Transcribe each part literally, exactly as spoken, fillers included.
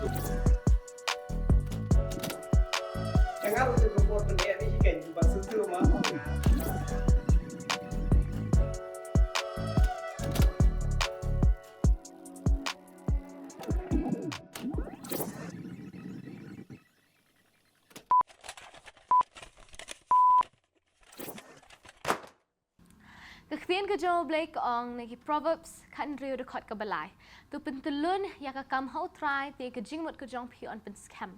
Jangan lupa support dan eh, ini kan juga susu mah. Ka ktien ka jong U Blei ka ong na ki Proverbs khathynriew dkhot kaba lai, to pyntylun ïa ka kam ha U Trai te ka jingmut ka jong phi yn pynskhem.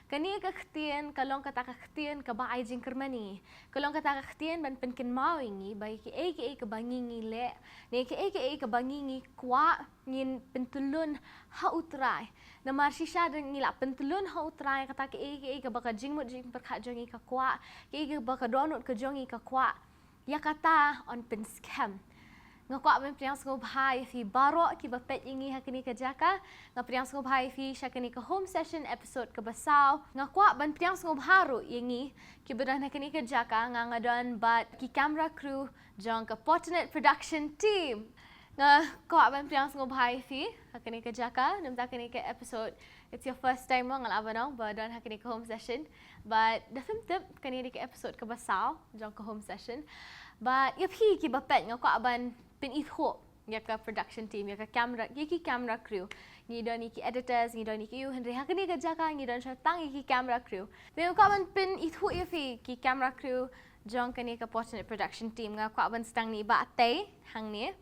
Kane ka ktien ka long kata ka ktien kaba ai jingkyrmen ïa ngi. Ka long kata ka ktien ban pynkynmaw ïa ngi ba ïa kiei kiei kaba ngi ngi leh, ne ïa kiei kiei kaba ngi ngi kwah, ngin pyntylun ha U Trai. Namar shisha da ngi la pyntylun ha U Trai, kata kiei kiei kaba ka jingmut jingpyrkhat jong ngi ka kwah, kiei kaba ka dohnud ka jong ngi ka kwah, ïa kata yn pynskhem. Nga kwah ban pdiang sngewbha ïa phi baroh kiba peit ïa ngi ha kane ka jaka. Nga pdiang sngewbha ïa phi sha kane ka home session episode kaba saw. Nga kwah ban pdiang sngewbha ruh ïa ngi kiba don ha kane ka jaka. Nga nga don bad ki camera crew jong ka Fortunate Production Team. Nga kwah ban pdiang sngewbha ïa phi ha kane ka jaka, namar kane ka episode, it's your first time mo, nga lah ban ong, ba don ha kane ka home session. But da phim tip kane dei ka episode kaba saw jong ka home session. But ïa phi kiba peit nga kwah ban pynithuh ïa ka production team, ïa ka camera, ïa ki camera crew. Ngi don ïa ki editors, ngi don ïa ki, ïoh, hynrei ha kane ka jaka ngi don shuh tang ïa ki camera crew. Te nga kwah ban pynithuh ïa phi ki camera crew jong kane ka Fortunate Production Team. Nga kwah ban sdang na i Bah Tei hangne.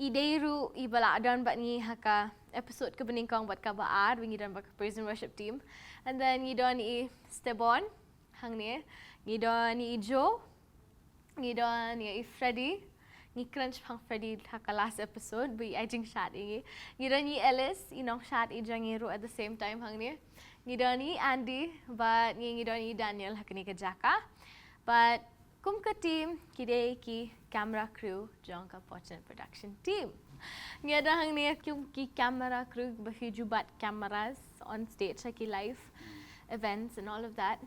I dei ruh iba la don bad ngi ha ka episode kaba nyngkong bad kaba ar, ba ngi don bad ka praise and worship team. And then ngi don i Stebon hangne. Ngi don i Joe. Ngi don i Freddy. Ngi kren shaphang Freddy ha ka last episode, ba i ai jingshad ïa ngi. Ngi don i Alice, i nongshad i jong ngi ruh at the same time hangne. Ngi don i Andy, bad ngi ngi don i Daniel ha kane ka jaka. Bad kum ka team, ki dei ki camera crew jong ka Fortune Production Team. Ngi don hangne kum ki camera crew ba phi ju bat cameras on stage ha ki live events and all of that.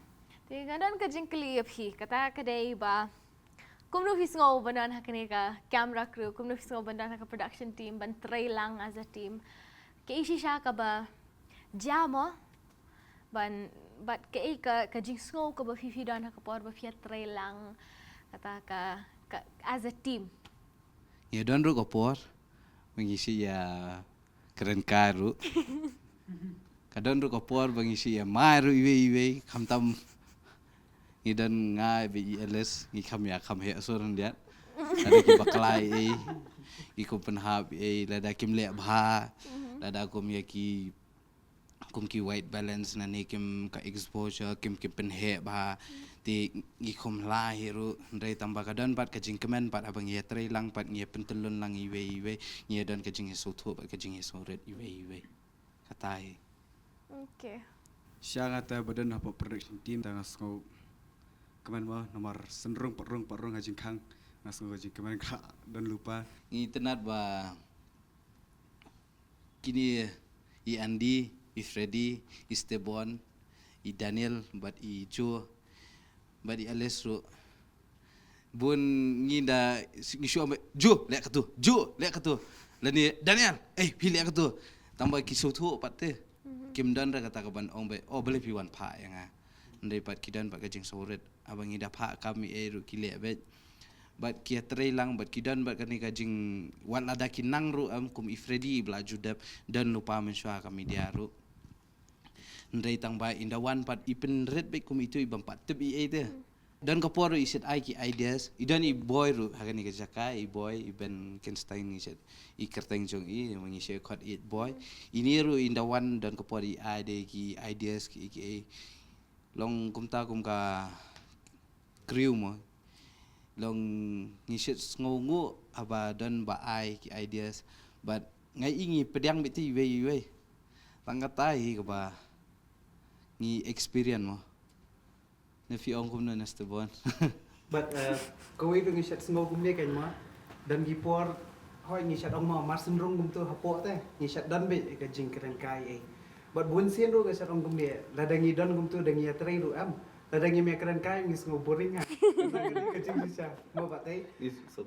Te nga don ka jingkylli ïa phi, kata ka dei ba kumno phi sngew ban don ha kane ka camera crew, kumno phi sngew ban don ha ka production team, ban trei lang as a team. Kaei shisha kaba jia mo, ban, bad kaei ka, ka jingsngew kaba phi phi don ha ka por ba phi ïatrei lang, kata ka, ka, as a team. Ngi don ruh ka por ba ngi shu ïa kren kai ruh. Ka don ruh ka por ba ngi shu ïa mai ruh iwei iwei, khamtam ngi don nga bad i Alice, ngi kham ïa kham heh sur hyndiat. Lada ki bakla ei, ki kum pynhap ei, lada kim leh bha, lada kum ïa ki, kum ki white balance nangne kim ka exposure, kim, kim pynheh bha. Te ngi khum lah hi ruh, hynrei tang ba ka don pat ka jingkmen pat haba ngi ïatrei lang pat ngi ïa pyntylun lang iwei iwei, ngi ïa don ka jingïasngewthuh bad ka jingïasngewrit iwei iwei. Kata hi. Okay. Sha nga te ba don hapoh production team te nga sngewkmen mo, namar synrung patrung patrung ha jingkhang, nga sngew ka jingkmen ka don lypa. Ngi itynnad ba kine i Andy, i Freddy, i Stebon, i Daniel, bad i Joe, bad i Alice ruh. Bun ngi da, ngi shu ong, "Joe, leh katu, Joe, leh katu." Lane, "Daniel, eh, phi leh katu." Tang ba ki sngewthuh pat te. Kim don re kata ka ban ong ba, "Oh, balei phi wan phah ïa nga." Hynrei pat ki don pat ka jingsngewrit. Haba ngi da phah kam ei ruh ki leh beit. Bad ki ïatrei lang, bad ki don bad kane ka jing, wat lada ki nang ruh em, kum i Freddy ba la ju dep, don lypa mynshuwa ka media ruh. Hynrei tang ba ynda wan pat i pynrit beit kum itu i bym pat tip ei ei te. Don ka por ruh i shait ai ki ideas, i don i Boy ruh ha kane ka jaka, i Boy, i Ben Kenstein, i shait, i kyrteng jong i, ma ngi shait khot i Boy. Ine ruh ynda wan don ka por i ai de ki ideas ki, ki, long kumta kum ka crew mo. Long ngi shait sngewnguh haba don ba ai ki ideas, but nga i ngi pdiang beit te iwei iwei. Tang kata hi kaba ngi experience mo. Na phi ong kumno na Stebon? But, uh, kawei ruh ngi shait sngew kumne kan mo. Don ki por, hoi ngi shait ong mo, mar synrung kumtu hapoh te, ngi shait don beit ka jingkren kai ei. But bun sien ruh nga shait ong kumne, lada ngi don kumtu da ngi ïatrei ruh em. Lada ngim ïakren kai ngi sngew boring ha. Ka jingshisha, mo Bah Tei.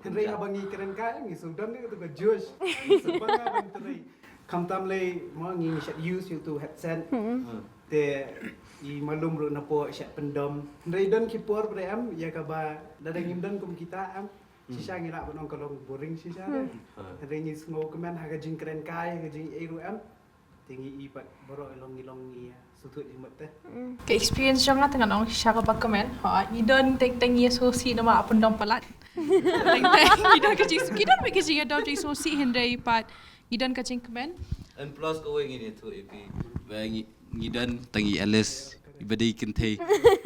Hynrei haba ngi kren kai ngi sngew don katu ka josh. Ngi sngew bha ban trei. Khamtam lei mo ngi shat use ïa utu headset. Te i malum ruh na po shat pyndom. Hynrei don ki por bre em ïa kaba lada ngim don kum kita em. Shisha ngi lah ban ong ka long boring shisha de. Hynrei ngi sngewkmen ha ka jingkren kai ha ka jingei ruh em. Te ngi i pat baroh i long ngi long ngi ïa sutut i mat te. Ka experience jong nga te ngan ong shisha kaba kmen. Ha i don teng teng ïa sngewsih namar a pyndom palat. Teng teng i don ka jing i don ka jing ïa don jing sngewsih hynrei pat i don ka jingkmen. And plus kawei ngi ne tu ipi ba ngi ngi don tang i Alice iba dei kynthei.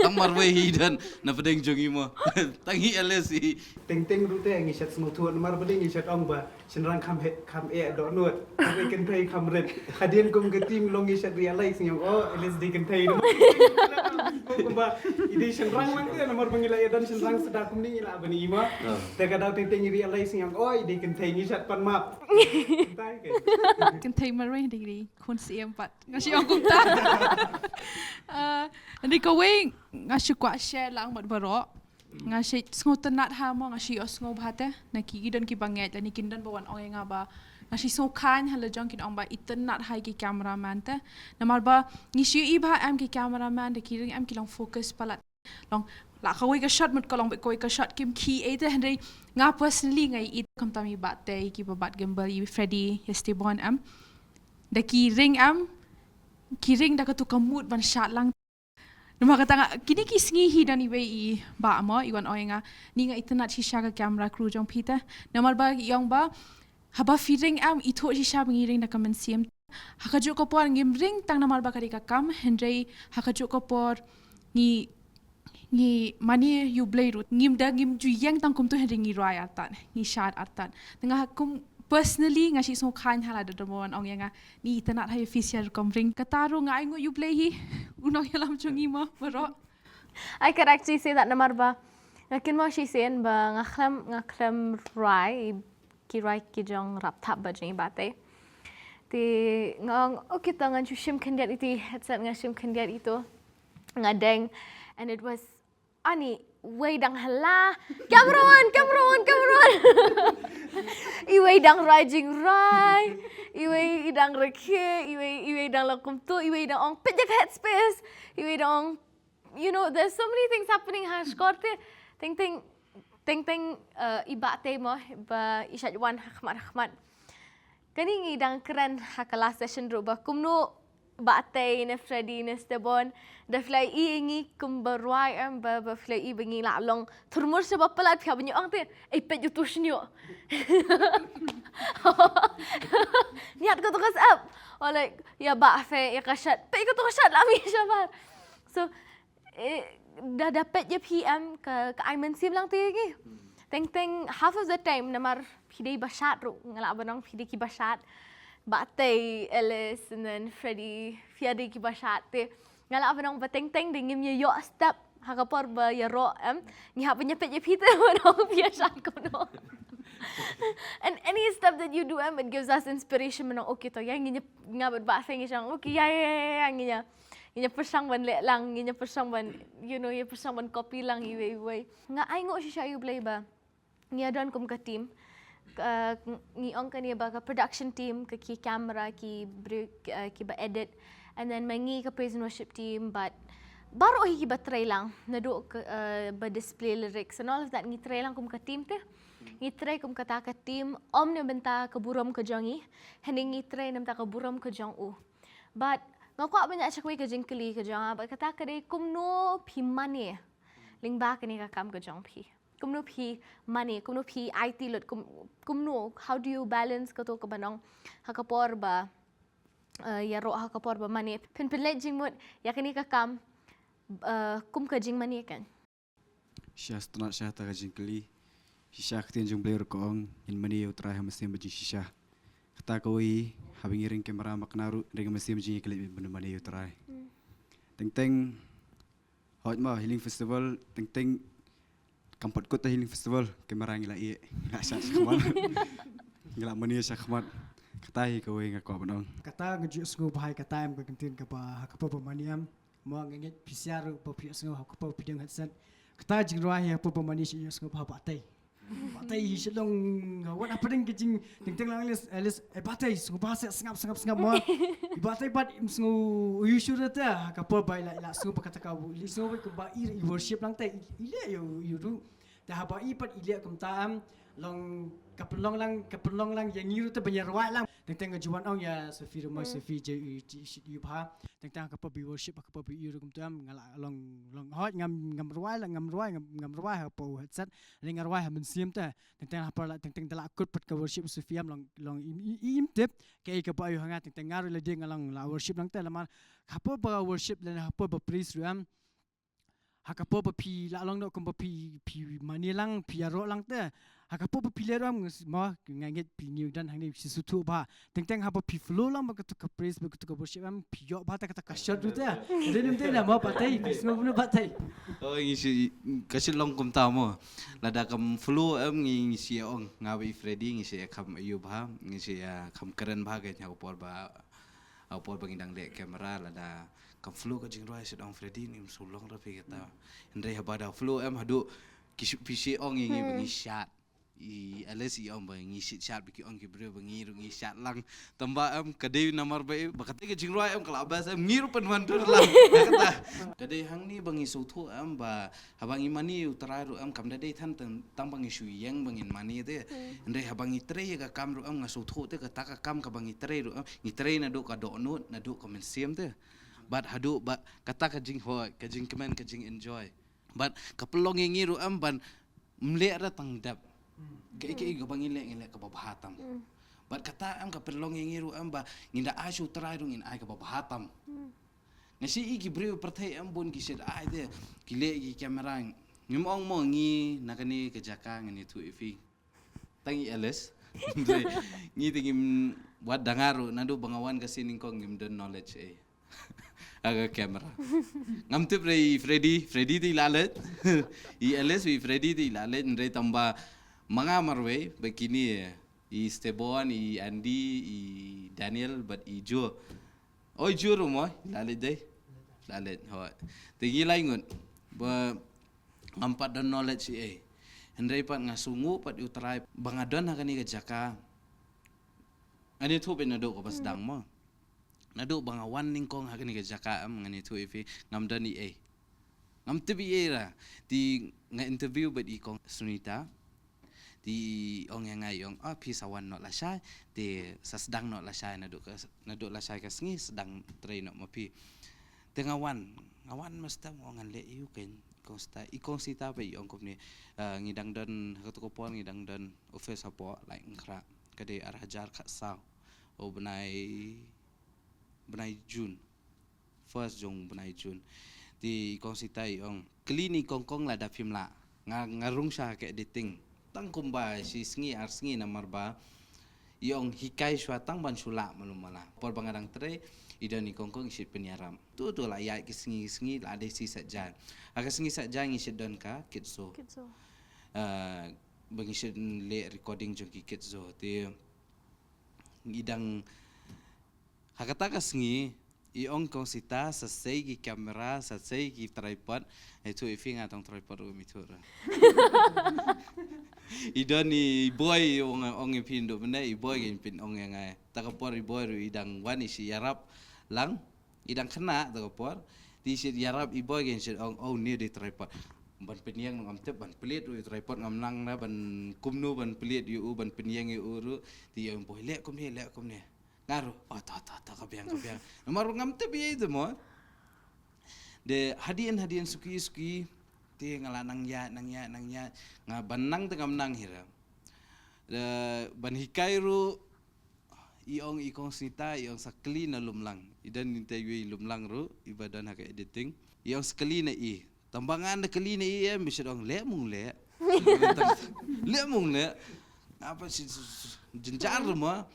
Tang marwei i don na pdeng jong i mo. Tang i Alice i. Teng teng ruh te ngi shat sngewthuh namar ba dei ngi shat ong ba shynrang kham he kham eh dohnud. Ba dei kynthei kham rit. Hadien kum ka team long ngi shat realize ngi ong oh Alice dei kynthei. Kumba i dei shynrang lang te namar ba ngi la ïa don shynrang sda kumne ngi la ban i mo. Te ka daw teng teng ngi realize ngi ong oh i dei kynthei ngi shat pan map. Kynthei ke. Kynthei marwei dei dei khun siem pat. Nga shu ong kumta. Ah, hynrei kawei nga shu kwah share lang bad baroh. Nga shu sngewtynnat ha mo nga shu ïohsngew bha te na ki don kiba ngeit lane kin don ba wan ong ïa nga ba nga shu sngewkhlaiñ ha la jong kin ong ba itynnat ha ki cameraman te. Namar ba ngi shu i bha em ki cameraman da ki ring em ki long focus palat. Long la kawei ka shot mut ka long bad kawei ka shot kim khie ei te hynrei nga personally nga i khamtam i Bahtei kiba bat gimbal i Freddy ïa Stebon em. Da ki ring em ki ring da katu ka mood ban shot lang. Namar kata nga kine ki sngi hi don iwei i bah mo i wan ong ïa nga ni nga itynnat shisha ka camera crew jong phi te. Namar ba i ong ba haba phi ring em i thoh shisha ba ngi ring da ka mynsiem. Ha kajuh ka por ngim ring tang namar ba ka dei ka kam hynrei ha kajuh ka por ngi ngi mane ïa U Blei ruh ngim da ngim ju ïeng tang kumtu hynrei ngi rwai artat ngi shad artat. Te nga kum personally nga shu sngewkhlaiñ ha la da don ba wan ong ïa nga ni itynnat ha ïa phi sha rukom ring kata ruh nga ainguh ïa U Blei hi u nongïalam jong ngi mo baroh. I could actually say that namar ba nga kynmaw shisien ba nga khlem nga khlem rwai ki rwai ki jong Rap Thap ba jong i Bahtei. Te nga ong okay to ngan shu shim khyndiat iti headset nga shim khyndiat ito. Nga deng and it was ani wei dang hala camera one camera one camera one. Iwei dang rwai jingrwai iwei i dang rakhe iwei iwei dang la kumtu iwei dang ong peit ïa ka headspace iwei dang ong you know there's so many things happening ha shkor te teng teng teng teng uh, i Bahtei mo ba i shait wan ha khmat ha khmat. Kane ngi dang kren ha ka last session ruh ba kumno Bahtei ne Freddy ne Stebon da phi la i ngi kum ba rwai em ba ba phi la i ba ngi la long thurmur sha ba palat phi ha ba ngi ong te ei peit ïa utu shñiuh. Niat ko to ka sap or like ïa ba fe ïa ka shat peit ko to ka shat la mi shabar. So eh, da da peit ïa phi em ka ka ai mynsiem lang te ïa ngi. Teng teng half of the time namar phi dei ba shad ruh nga lah ban ong phi dei ki ba shad. Bahtei Alice and then Freddy phi dei ki ba shad te nga lah ban ong ba teng teng dei ngim ïa ïoh step ha ka por ba ïaroh em ngi hap ban ïa peit ïa phi te ban ong phi ïa shad kumno. And any step that you do em it gives us inspiration ban ong okay to ïa ngi ïa nga bad Bahtei ngi shang okay ïa ïa ïa ïa ngi ïa ngi ïa pyrshang ban leh lang ngi ïa pyrshang ban you know ïa pyrshang ban copy lang iwei iwei. Nga ainguh shisha ïa U Blei ba ngi ïa don kum ka team ka ngi ong kane ba ka production team ka ki camera ki briew ki ba edit and then ma ngi ka praise and worship team bad baroh hi ki ba trei lang naduh ka ba display lyrics and all of that ngi trei lang kum ka team te. Ngi trei kum kata ka team ym na bynta ka burom ka jong ngi hynrei ngi trei na bynta ka burom ka jong u. Bad nga kwah ban ïa shakri ka jingkylli ka jong nga bad kata ka dei kumno phi mane lyngba kane ka kam ka jong phi. Kumno phi mane kumno phi aiti lut kumno how do you balance kato kaba nong ha ka por ba ïaroh ha ka por ba mane phin pynleit jingmut ïa kane ka kam kum ka jingmane kan. Shisha sngewtynnat shisha kata ka jingkylli. Shisha ka ktien jong U Blei ruh ka ong ngin mane ïa U Trai ha mynsiem bad jingshisha. Kata kawei haba ngi ring kamera ma kane ruh ring ha mynsiem jong ngi kylli ban mane ïa U Trai. Teng teng hooid ma Healing Festival teng teng kam pat kut ta Healing Festival kamera ngi la ïeh ngi la shah shakhmat ngi la mane shakhmat. Kata hi kawei nga kwah ban ong. Kata nga ju sngew bha ïa kata em ka ktien kaba ha ka por ba mane em. Mo nga ngeit phi sngewthuh ba phi ïohsngew ha ka por phi deng headset. Kata jingrwai ha ka por ba mane shu ïohsngew bha ba tei. Batai hi shalong, wat hapdeng ka jing, teng teng lang les, les, eh, batai, sngewbha seh, sngap, sngap, sngap mo. Batai pat, im sngew, u yu shu rata, ka por ba i la, i la sngew ba kata ka, i sngew ba i, i worship lang te, i, i leh ïa u, ïa u ruh. Te haba i pat i leh kumta em, long, ka pynlong lang, ka pynlong lang ïa ngi ruh te ban ïa rwai lang. Teng teng nga ju wan ong ïa Sophie ruh mo, Sophie je i, i, i, i bha. Teng teng ka por ba i worship, ka por ba i ruh kumta em, nga la long, long hoi, ngam, ngam rwai lang, ngam rwai, ngam, ngam rwai ha po headset. Ring arwai ha mynsiem te. Teng teng hapdeng la, teng teng da la kut pat ka worship Sophia em long, long im, im, im tip. Kaei kaba ïoh ha nga, teng teng nga ruh la dei nga long la worship lang te, la mar. Hapoh ba worship lane hapoh ba praise ruh em. Ha ka por ba phi la long noh kumba phi, phi mane lang, phi ïaroh lang te. Ha ka por ba phi leh ruh em, mo, nga ngeit phi ngim don hangne, phi sngewthuh bha. Teng teng haba phi flow lang bad katu ka praise, bad katu ka worship em, phi ïoh bha te kata ka shot ruh te. Dei nym dei na mo batai, phi sngew bha batai. Oh, ngi shi, ka shi long kumta mo. Lada kam flow em ngi, ngi shi ong, nga bad i Freddy ngi shi kham ïoh bha, ngi shi kham kren bha ka nya ka por ba, ka por ba ngi dang leh camera, lada kam flow ka jingrwai shi ong Freddy ni msu long ra phi kata. Hynrei haba da flow em haduh ki shi, phi shi ong ngi, ngi ba ngi shad. I Alice i ong ba ngi shit shad, ba ki ong ki briew ba ngi ruh ngi shad lang. Tang ba em ka dei namar ba, ba kata ka jingrwai em ka la best em ngi ruh pynwandur lang. Kata. Ka dei hangne ba ngi sngewthuh em ba haba ngi mane ïa u Trai ruh em kam da dei than tang, tang ba ngi shu ïeng ba ngin mane te. Hynrei haba ngi trei ïa ka kam ruh em nga sngewthuh te kata ka kam kaba ngi trei ruh em ngi trei naduh ka dohnud, naduh ka mynsiem te. Bad haduh ba kata ka jinghoi, ka jingkmen, ka jingenjoy. Bad ka pynlong ïa ngi ruh em ban ym leh ra tang dep. Kaei kaei kaba ngi leh, ngi leh kaba bha tam. Bad kata em ka pynlong ïa ngi ruh em ba ngin da ai sha u Trai ruh ngin ai kaba bha tam. Nga shi i ki briew pyrthei em bun ki shit ai te ki leh ki camera. Ngim ong mo ngi na kane ka jaka ngan ïathuh ïa phi. Tang i Alice. Ngi te ngim wat da nga ruh naduh ba nga wan ka sien nyngkong ngim don knowledge eh. Ha ka camera. Ngam tip re i Freddy, Freddy te i la leit. I Alice i Freddy te i la leit, hynrei tang ba ma nga marwei, ba kine, i Stebon, i Andy, i Daniel, bad i Joe. Oi Joe ruh mo, i la leit dei. La leit, hoi. Te ngi lai ngut. Ba ngam pat don knowledge ei. Hynrei pat nga sngew pat ïa u Trai ba nga don ha kane ka jaka. Ngan ïathuh phi naduh kaba sdang mo. Naduh ba nga wan nyngkong ha kane ka jaka em ngan ïathuh ïa phi ngam don ei ei. Ngam tip ei ei ra. Te nga interview bad i Kong Sunita. Te i ong ïa nga i ong, ah, phi sa wan noh lashai. Te sa sdang noh lashai naduh ka, naduh lashai ka sngi sdang trei noh ma phi. Te nga wan, nga wan mynstep nga ong ngan leh ïa u keiñ. Kong Sita, i Kong Sita ba i ong kumne, ah, ngi dang don ha katu ka por ngi dang don office hapoh Laitumkhrah. Ka dei ar hajar khatsaw. U bnai, bnai June. First jong bnai June. Te i Kong Sita i ong, kylli i Kong Kong lada phim lah. Nga, nga rung sha ka editing. Tang kumba shi sngi ar sngi namar ba i ong hikai shuwa tang ban shu lah malu mala. Por ba nga dang trei, i don i Kong Kong i shit pynïarap. Tu tu la ïaid ki sngi ki sngi la dei shi Saitjaiñ. Ha ka sngi Saitjaiñ ngi shit don ka Kids Zoo. Kids Zoo. Ah, ba ngi shit leh recording jong ki Kids Zoo. Te i dang Ha kata ka sngi, i ong Kong Sita, sa sei ki camera, sa sei ki tripod, ïathuh ïa phi nga tang tripod ruh ym ithuh ruh. I don i Boy, ong, ong ïa phi ndu benda, i Boy kein pyn ong ïa nga. Ta ka por i Boy ruh i dang wan i shi ïarap lang, i dang khynnah ta ka por, te i shi ïarap i Boy kein shi ong, oh, ni dei tripod. Ban pynïeng ngam tip, ban plie ruh i tripod ngam nang na, ban kumno, ban plie ïa u, ban pynïeng ïa u ruh, te i ong Boy, leh kumne, leh kumne. Nga ruh, oh, to, to, to, ka biang, ka biang. Namar ruh ngam tip ïa ite mo. De, hadien, hadien, suki, suki. Te nga la nang ïaid, nang ïaid, nang ïaid. Nga ban nang te ngam nang hi ra. De, ban hikai ruh, i ong i Kong Sita, i ong sa kylli na Lumlang. I don ite iwei i Lumlang ruh, i ba don ha ka editing. I ong sa kylli na i. Tang ba ngan da kylli na i em, i shit ong leh mung leh. Leh mung leh. Apa shi, shi, shi, jynjar mo.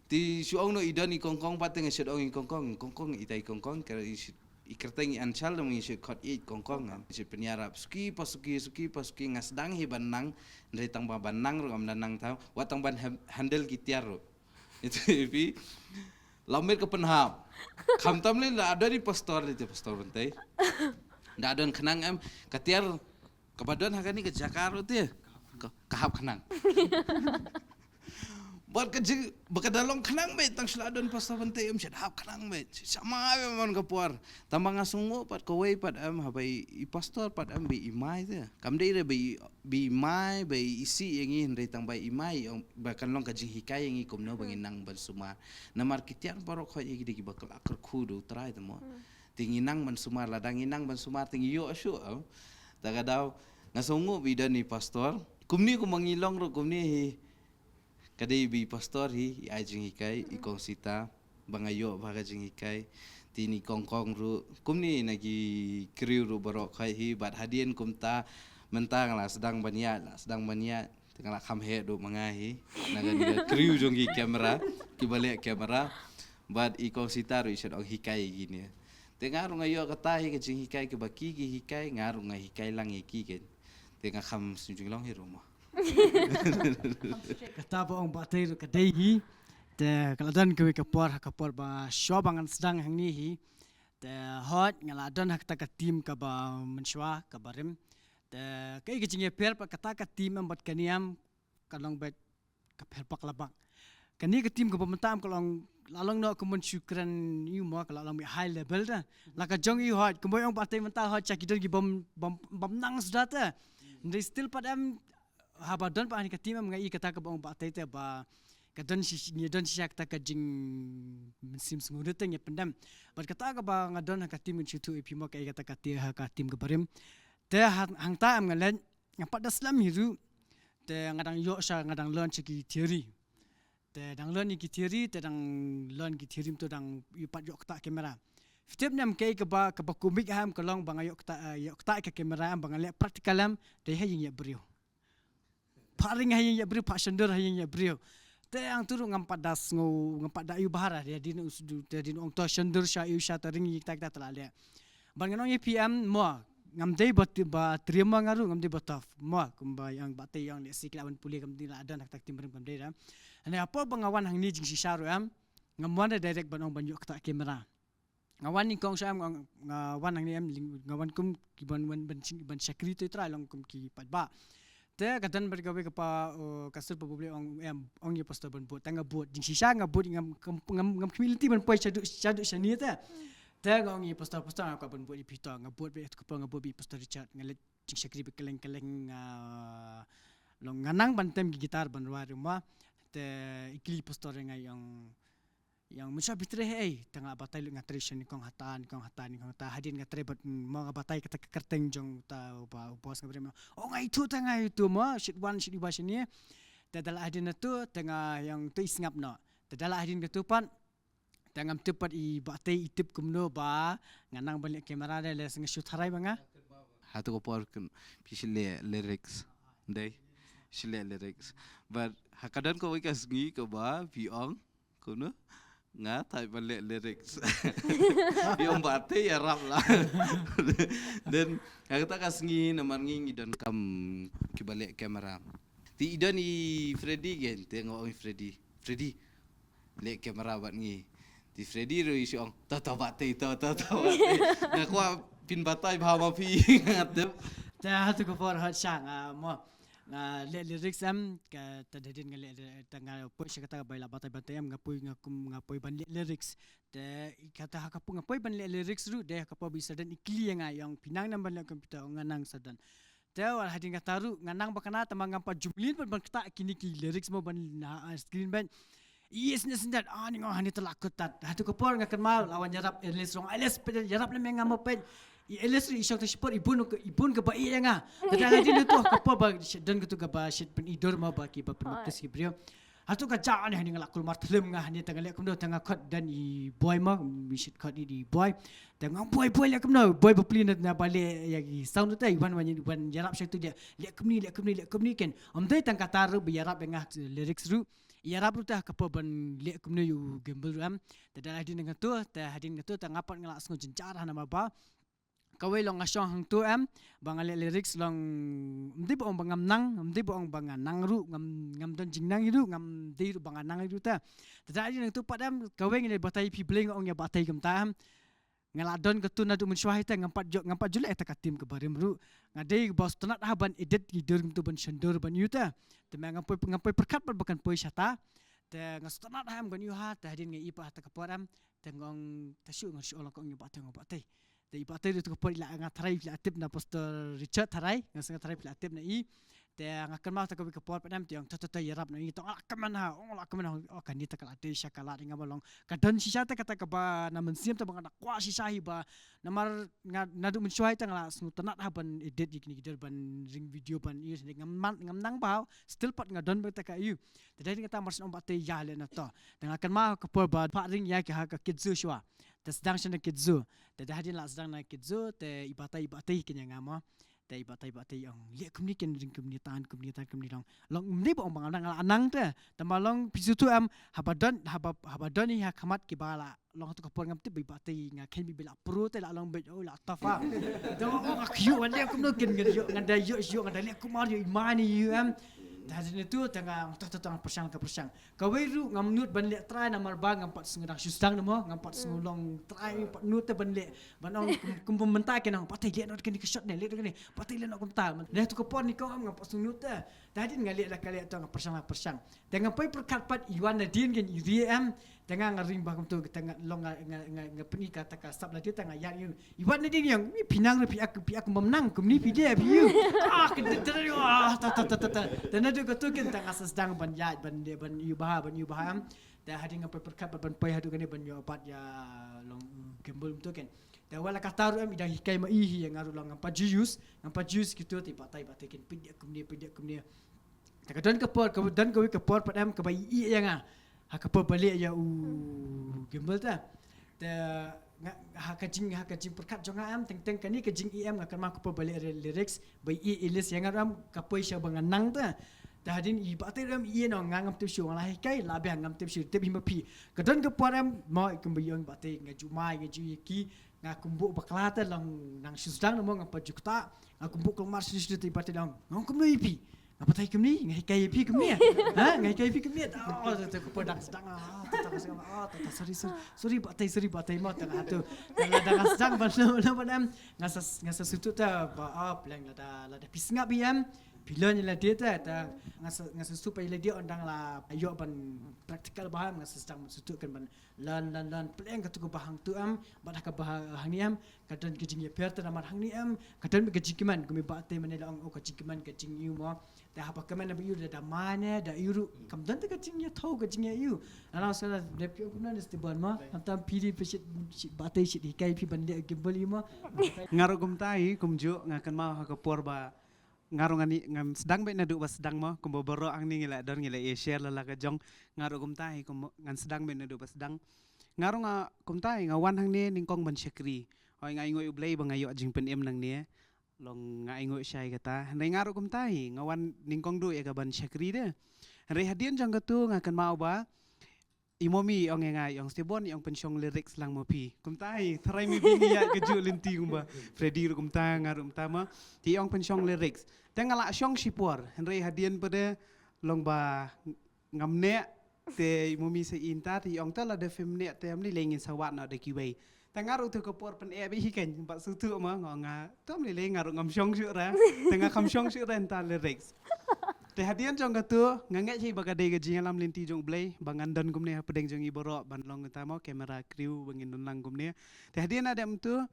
Te shu ong noh i don i Kong Kong pat te nga shit ong i Kong Kong, Kong Kong, ita i Kong Kong, ka i shit, i kyrteng i Anshal da ngi shit khot i Kong Kong. Ngi shit pynïarap suki pa suki, suki pa suki, nga sdang hi ban nang, hynrei tang ba ban nang ruh ngam da nang thaw, wat tang ban hem-, handle ki tiar ruh. Ïathuh ïa phi. Lammet ka pynhap. Khamtam lei la don i pastor lei te pastor Bynta. Da don khnang em ka tiar kaba don ha kane ka jaka ruh te. ka, ka hap khnang. Bad ka jing, ba ka da long khnang beit, tang shu la don pastor ban tei em, shu hap khnang beit. Shu shah mai beit man ka por. Tang ba nga sngew pat kawei pat em, haba i, i pastor pat em, ba i mai te. Kam dei re ba i, ba i mai, ba i isih ïa ngi, hynrei tang ba i mai, ong, ba kan long ka jinghikai ïa ngi kumno ba ngi nang ban sumar. Namar ki tiar baroh khoit ïa ki dei kiba kylla kyrkhu da U Trai te mo. Te ngi nang ban sumar, lada ngi nang ban sumar te ngi ïoh shuh em. Ta ka daw, nga sngew ba i don i pastor. Kumne kumba ngi long ruh kumne hi. Ka dei ba i pastor hi, i ai jinghikai, i kong Sita, ba nga ïoh ba ka jinghikai. Te i kong Kong ruh, kumne na ki crew ruh baroh khoit hi, bad hadien kumta, mynta nga la sdang ban ïaid, la sdang ban ïaid. Te nga la kham heh duh ma nga hi, na ka, na ka crew jong ki camera, kiba leh camera. Bad i kong Sita ruh i shait ong hikai ïa kine. Te nga ruh nga ïoh kata hi ka jinghikai kaba ki ki hikai, nga ruh nga hikai lang ïa ki kan. Te nga kham sngew jinglong hi ruh mo. Kata ba ong Bah Tei ruh ka dei hi. Te ka la don kawei ka por, ha ka por ba shuwa ba ngan sdang hangne hi. Te hooid nga la don ha kata ka team kaba mynshuwa, kaba rim. Te kaei ka jingïapher pat kata ka team em bad kane em, ka long beit ka pher bak la bak. Kane ka team kaba mynta em ka long, la long noh kumba shu kren ïa u mo, ka la long beit high level te. La ka jong i hooid, kumba ong Bah Tei mynta hooid, sha ki don ki bym, bym, bym nang suda te. Hynrei still pat em, haba don pat ha kane ka team em nga i kata kaba ong Bah Tei te ba ka don shi, ngi don shisha kata ka jingmynsiem sngewrit te ngi pyndem. Bad kata kaba nga don ha ka team ngan shu ïathuh ïa phi mo kaei kata ka team, ha ka team kaba rim. Te ha, hangta em nga leit, nga pat da slem hi ruh. Te nga dang ïoh sha, nga dang learn sha ki theory. Te dang learn ïa ki theory, te dang learn ki theory mynta dang ïoh pat ïoh ktah camera. Phi tip ne em kaei kaba, kaba kumne em ka long ba nga ïoh ktah, eh, ïoh ktah ka camera em ba nga leh practical em, dei ha ïing ïa briew. Phah ring ha ïing ïa briew, phah shyndur ha ïing ïa briew. Te hangtu ruh ngam pat da sngew, ngam pat da ïoh bha re, te hadien u sdang, te hadien ong to shyndur sha ïoh sha te ring ïa kita kita te la leh. Ban ngan ong ïa phi em mo, ngam dei ba, ba triem mo nga ruh, ngam dei ba tough mo, kumba ïa ong Bah Tei ïa ong lehse ki lah ban pule kam dei la don ha kata ka team rim kam dei re. Hynrei hapoh ba nga wan hangne jingshisha ruh em, ngam wan re direct ban ong ban ïoh ktah camera. Nga wan nyngkong sha em, nga, nga wan hangne em, ling, nga wan kum ki ban, ban, ban, ban shakri te trai long kum ki paidbah. Te ka don bad kawei ka pa, uh, ka sur pa bubli ong em, ong ïa pastor ban bud, te nga bud, jingshisha nga bud ngam, ngam, ngam, ngam khmih lynti ban poi shaduh, shaduh shane te. Te nga ong ïa pastor, pastor nga kwah ban bud ïa phi to, nga bud beit ha tu ka por nga bud beit pastor Richard, nga leit jingshakri beit kylleng kylleng, ah, long nga nang ban tem ki guitar ban rwai ruh mo. Te i kylli pastor ïa nga ïa ong, ïa ong, mynshuwa phi trei ha ei? Te nga la batai lut nga trei sha nyngkong hata, nyngkong hata, nyngkong hata, hadien nga trei bad, mm, mo nga batai kata ka kyrteng jong uta u ba, u boss nga briew mo. Oh nga ithuh te nga ithuh mo, shit wan, shit iwa shane. Te da la hadien natu, te nga ïa ong to i sngap noh. Te da la hadien katu pat, te ngam tip pat i Bah Tei i tip kumno ba nga nang ban leh camera de, lehse nga shu tharai ba nga. Ha tu ka por kan phi shu leh lyrics. Dei. Shu leh lyrics. But ha ka don kawei ka sngi kaba phi ong kumno nga thait ban leh lyrics. Phi ong Bah Tei ïarap la. Then ha kata ka sngi namar ngi ngi donkam kiba leh camera. Te i don i Freddy kan, te nga ong i Freddy, Freddy, leh camera bad ngi. Te i Freddy ruh i shu ong, to to Bah Tei, to to to Bah Tei. Nga kwah phin batai bha ma phi, nga tip. Te ha tu ka por hot shang, ah, mo. Nga leh lyrics em, ka ta hadien nga leh, ta nga poi sha kata ka bai la batai batai em, nga poi nga kum, nga poi ban leh lyrics. Te i kata ha ka por nga poi ban leh lyrics ruh, te ha ka por ba i Sadan i kylli ïa nga ïa ong phi nang ne em ban leh computer, nga nang Sadan. Te wat hadien kata ruh nga nang ba kane tang ba ngam pat ju mlien ban, ban ktah kine ki lyrics mo ban ha, ah, screen ban. Yes, yes, that. Ah, ni nga hani te la kut tat. Ha tu ka por nga kynmaw la wan ïarap Elis, ong Elis peit, ïarap lem ïa nga mo peit. I Elis ruh i shong te shipor i bun, i bun kaba ïeit ïa nga. Te da hadien tu ka por ba don katu kaba shit pynïaid mo ba ki ba pynbaptis ki briew. Ha tu ka jaka ne hani nga la kulmar thlem nga hani te nga leh kumno te nga khot don i Boy mo, mi shit khot i Boy. Te nga ong Boy, Boy leh kumno, Boy bapli na, na ba leh ïa ki sound te, i wan, wan, wan ïarap sha tu leh, leh kumne, leh kumne, leh kumne kan. Ym dei tang kata ruh ba ïarap ïa nga lyrics ruh. Ïarap ruh te ha ka por ban leh kumne ïa u gimbal ruh em. Te da hadien katu, te hadien katu te nga pat nga la sngew jynjar hana ma ba. Kawei long nga shong hangtu em, ba nga leh lyrics long, ym dei ba ong ba ngam nang, ym dei ba ong ba nga nang ruh, ngam, ngam don jingnang ruh, ngam dei ruh ba nga nang ruh te. Te da hadien katu pat em, kawei ngi leh batai phi Blei nga ong ïa batai kumta em. nga la don katu naduh mynshuwa hi te ngam pat ju, ngam pat ju leh ïa kata ka team kaba rim ruh. Nga dei ba sngewtynnat ha ban edit ki dur kumtu ban shon dur ban ïoh te. Te ma ngam poi, ngam poi pyrkhat pat ba kan poi shata. Te nga sngewtynnat ha em ban ïoh ha, te hadien nga ïohi pat ha kata ka por em. Te nga ong te shu nga shu ong, nga ong ïa Bah Tei, nga ong Bah Tei. Te i Bah Tei ruh tu ka por i la, nga tharai phi la tip na Pastor Richard tharai, nga sngew tharai phi la tip na i. Te nga kynmaw ta kawei ka por pat em te ong, to to to ïarap na i, to nga la kmen ha, ong la kmen ha, oh kane ta ka la dei sha ka lad, nga ba long ka don shisha ta kata kaba na mynsiem ta ba nga da kwah shisha hi ba namar nga naduh mynshuwa hi te nga la sngewtynnat ha ban edit ïa kine ki dur ban ring video ban ïa, ngam man, ngam nang ba still pat nga don ba ta ka ïa. Te dei kata mar shu ong Bah Tei ïa leh na to. Te nga kynmaw ka por ba phah ring ïa ki ha ka Kidzoo shuwa. Te sdang sha na Kidzoo. Te da hadien la sdang na Kidzoo te i Bah Tei, i Bah Tei kynja nga mo. Te i Bah Tei, i Bah Tei ong leh kumne, kin ring kumne, tan kumne, tan kumne, long. Long mne ba ong ba nga nang la nang te. Te ma long phi sngewthuh em, haba don, haba, haba don i ha khmat kiba la long ha tu ka por ngam tip ba i Bah Tei, nga kheiñ ba i la pro te, la long beit, oh la tough ah. Te nga ong, oh nga kheiñ ïoh ban leh kumno, kin nga ïoh, nga da ïoh, ïoh, nga da leh kumar ïoh i mane ïoh em. Te hadien tu te nga ong to to to nga pyrshang, nga pyrshang. Kawei ruh ngam nud ban leh try namar ba ngam pat sngew dang shu sdang ne mo, ngam pat sngew long try, ngam pat nud te ban leh, ban ong kum, kum ba mynta ki nang, Bah Tei leh noh kane ka shot ne, leh noh kane, Bah Tei leh noh kumta. Ne tu ka por ni kong em ngam pat sngew nud te. Te hadien nga leh la ka leh to nga pyrshang la pyrshang. Te nga poi pyrkhat pat i wan nadien kin i ri em. Te nga nga ring ba kumtu te nga long nga, nga, nga, nga pyni kata ka sap lade te nga ïa ïa. I wan nadien ïa ong, phi nang ruh phi ak, phi ak bym nang, kumne phi dei phi ïoh. Ah, ka dei dei ah, ta ta ta ta ta. Te naduh katu kin te nga sa sdang ban ïa ban dei ban ïoh bha, ban ïoh bha em. Te hadien nga poi pyrkhat ban, ban poi haduh kane ban ïoh bat ïa long gimbal kumtu kin. Te wat la katta ruh em i dang hikai ma i hi, nga ruh long ngam pat ju use, ngam pat ju use kitu te i Bah Tei, i Bah Tei kin pyndiah kumne, pyndiah kumne. Te ka don ka por, ka don kawei ka por pat em kaba i ïeh ïa nga. Ha ka por ba leh ïa u gimbal te. Te nga, ha ka jing, ha ka jingpyrkhat jong nga em, teng teng kane ka jingïeh em, nga kynmaw ka por ba leh lyrics, ba i ïeh i list ïa nga ruh em, ka poi sha ba nga nang te. Te hadien i Bah Tei ruh em i ïeh noh, nga ngam tip shuh, nga la hikai la biang, ngam tip shuh, tip hi ma phi. Ka don ka por em mo, i kumba i ong i Bah Tei, nga ju mai, nga ju ïa ki, nga kumba bakla te long nang shu sdang ne mo, ngam pat ju ktah. Nga kumba kulmar shu shu te i Bah Tei dang. Nga ong kumno ïa phi? Nga batai kumne, nga hikai ïa phi kumne. Ha? Nga hikai ïa phi kumne. Oh, te, te, ka por dang sdang. Ah, te, te, te, ah, te, te, sorry, sorry. Sorry, Bah Tei, sorry, Bah Tei, mo, te nga tu. Te lada nga sdang ban, ban, ban, em. Nga sa, nga sa sngewthuh te ba, ah, pleng lada, lada phi sngap ïa em. Phi leh ïa lade te, te nga sa, nga sa sngewthuh ïa lade ong dang la ïoh ban practical bha em, nga sa sdang ban sngewthuh kan ban Lon, lon, lon, pleng katu kaba hangtu em, bad ha kaba hangne em, ka don ka jingïapher te namar hangne em, ka don ka jingkmen, kumba i Bah Tei mynne la ong, oh, ka jingkmen, ka jingïohi mo. Te haba kmen ba ïohi da, da mane, da ïohi ruh, kam don te ka jingïathuh, ka jingïohi. Nang sa da phi ong kumno ne Stephen mo, ham tam phi dei phi shit, shit Bah Tei shit hikai phi ban leh gimbal ïohi mo. Nga ruh kumta hi, kumjuh, nga kynmaw ha ka por ba Nga ruh ngan, ngan sdang beit naduh ba sdang mo, kumba baroh hangne ngi la don ngi la ïa share la la ka jong, nga ruh kumta hi kum ngan sdang beit naduh ba sdang. Nga ruh nga kumta hi nga wan hangne nyngkong ban shakri. Hooid nga ainguh U Blei ba nga ïoh jingpynim nangne. Long nga ainguh shai kata. Hynrei nga ruh kumta hi nga wan nyngkong duh ïa ka ban shakri de. Hynrei hadien jong katu nga kynmaw ba I Momi i ong ïa nga, i ong Stephen, i ong pynshong lyrics lang ma phi. Kumta hi, tharai maybe ngi ïa kajuh lynti kumba Freddy ruh kumta, nga ruh kumta ma. Te i ong pynshong lyrics. Te nga la shong shipor, hynrei hadien pat de long ba ngam neh, te i Momi sa i nta, te i ong te lada phim neh te ym lei lei ngin sa wad noh da kiwei. Te nga ruh tu ka por pyneh beit hi kein, bad sngewthuh ma nga ong nga, to ym lei lei nga ruh ngam shong shuh re. Te nga kham shong shuh re nta lyrics. Te hadien jong katu, nga ngeit hi ba ka dei ka jingïalam lynti jong U Blei, ba ngan don kumne hapdeng jong ngi baroh, ban long kata mo, camera crew, ba ngin don lang kumne. Te hadien hadien tu,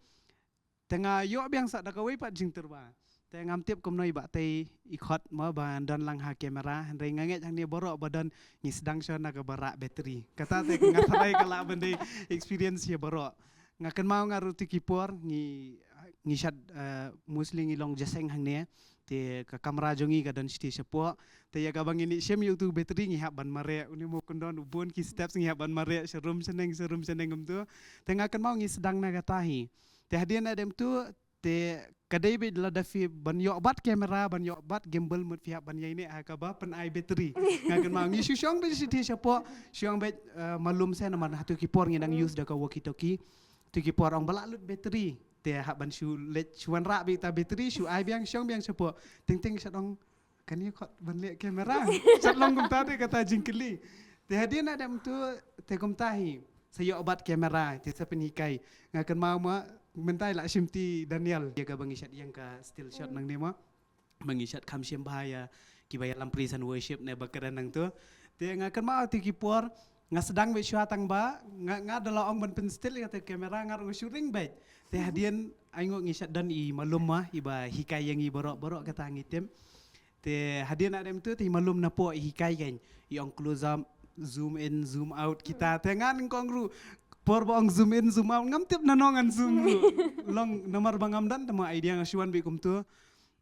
te nga ïoh biang sa da kawei pat jingtyrwa. Te ngam tip kumno i Bah Tei i khot mo ba don lang ha camera, hynrei nga ngeit hangne baroh ba don ngi sdang shwa na kaba rah battery. Kata te nga tharai ka lah ban dei experience ïa baroh. Nga kynmaw nga ruh tu ki por ngi, ngi shad, eh, mostly ngi long jingïaseng hangne. Te ka kamra jong ngi ka don shiti shapoh. Te ïa kaba ngin ïa shim ïa utu battery ngi hap ban mareh. Une mo kyndon u bun ki steps ngi hap ban mareh. Sharum shaneng, sharum shaneng kumtu. Te nga kynmaw ngi sdang na kata hi. Te hadien hadien tu, te ka dei beit lada phi ban ïoh bat camera, ban ïoh bat gimbal mut phi hap ban ïaineh ha kaba pynai battery. Nga kynmaw ngi shu shong beit shiti shapoh, shong beit, eh, malu seh namar hatu ki por ngi dang use da ka walkie talkie. Tu ki por ong ba la lut battery. Te hap ban shu leit shu wanrah beit ta battery, shu ai biang, shong biang shapoh. Teng teng shad ong kane khot ban leh camera. Shad long kumta te kata jingkylli. Te hadien hadien tu te kumta hi. sa ïoh bat kamera, te sa pynhikai. Nga kynmaw ma, mynta la shim ti Daniel. Ïa kaba ngi shad ïeng ka still shot nangne ma. Ma ngi shad kham shim bha ïa kiba ïalam praise and worship ne ba kren nangtu. Te nga kynmaw te ki por, nga sdang beit shuwa tang ba, nga, nga da la ong ban pyn still ïa te kamera nga ruh shu ring beit. Te hadien, ai nguh ngi shad don i malum ma, iba hikai ïa ngi baroh, baroh kata ngi tim. Te hadien na dem tu, te i malum na pdeng i hikai kan. I ong close up, zoom in, zoom out kita. Te nga nyngkong ruh, por ba ong zoom in, zoom out, ngam tip na nong ngan zoom ruh. Long namar ba ngam don te ma idea nga shu wan beit kumtu.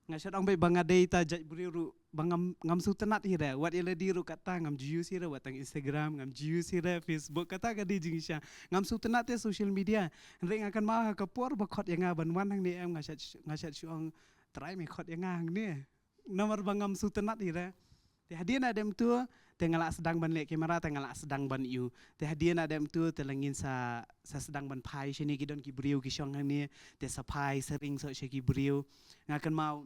Nga shad ong beit ba nga dei ta jait briew ruh, ba ngam, ngam sngewtynnat hi re. Wat ïa lade ruh kata ngam ju use hi re, wat tang Instagram, ngam ju use hi re, Facebook, kata ka dei jingshisha. Ngam sngewtynnat te social media. Hynrei nga kynmaw ha ka por ba khot ïa nga ban wan hangne em, nga shad, nga shad shu ong, Trai me khot ïa nga hangne. Namar ba ngam sngewtynnat hi re. Te hadien na dem tu, te nga la sdang ban leh kamera, te nga la sdang ban ïoh. Te hadien na dem tu, te la ngin sa, sa sdang ban phai shane ki don ki briew ki shong hangne, te sa phai sa ring soh sha ki briew. Nga kynmaw,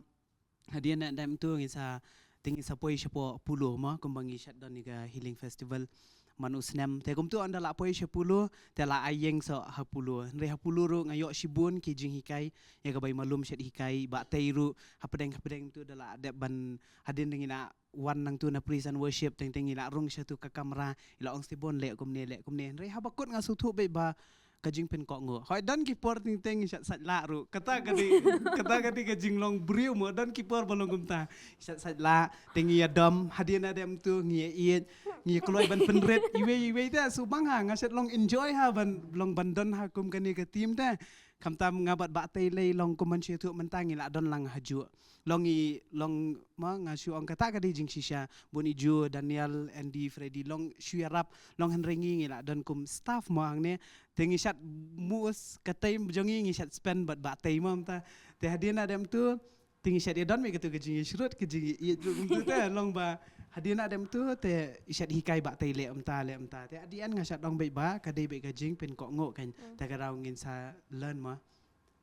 hadien na dem tu, ngin sa, te ngin sa poi shapoh Polo ma, kumba ngi shad don ïa ka Healing Festival man u snem. Te kumtu ynda la poi sha Polo, te la ai ïeng soh ha Polo. Hynrei ha Polo ruh nga ïoh shibun ki jinghikai, ïa kaba i malum shad hikai, ba tei ruh, hapdeng, hapdeng tu da la dep ban hadien da ngi la wan nangtu na praise and worship, teng teng i la rung shatu ka kamra, i la ong Stibon leh kumne, leh kumne. Hynrei haba kut nga sngewthuh beit ba ka jingpynkohnguh. Hoi don ki por teng teng i shad sait lah ruh. Kata ka dei, kata ka dei ka jinglong briew mo, don ki por ba long kumta. Shad sait lah, teng i ïadom, hadien na dem tu, ngi ïa ïeit, ngi ïa kloi ban pynrit, iwei, iwei te, shu bang ha, nga shad long enjoy ha, ban, long ban don ha kum kane ka team te. Khamtam nga bad ba tei lei long kum ban shu ïathuh mynta ngi la don lang ha juh. Long i, long ma nga shu ong kata ka dei jingshisha. Bun i Joe, Daniel, Andy, Freddy, long shu ïarap, long hynrei ngi ngi la don kum staff mo hangne. Te ngi shad mus ka time jong ngi ngi shad spend bad ba tei mo mynta. Te hadien na dem tu, te ngi shad ïa don me katu ka jingïashrut, ka jingïa ïa tu kumtu te, long ba. Hadien na dem tu, te i shad hikai ba tei leh mynta, leh mynta. Te at the end nga shad ong beit ba, ka dei beit ka jingpynkohnguh kan. Te ka daw ngin sa learn mo.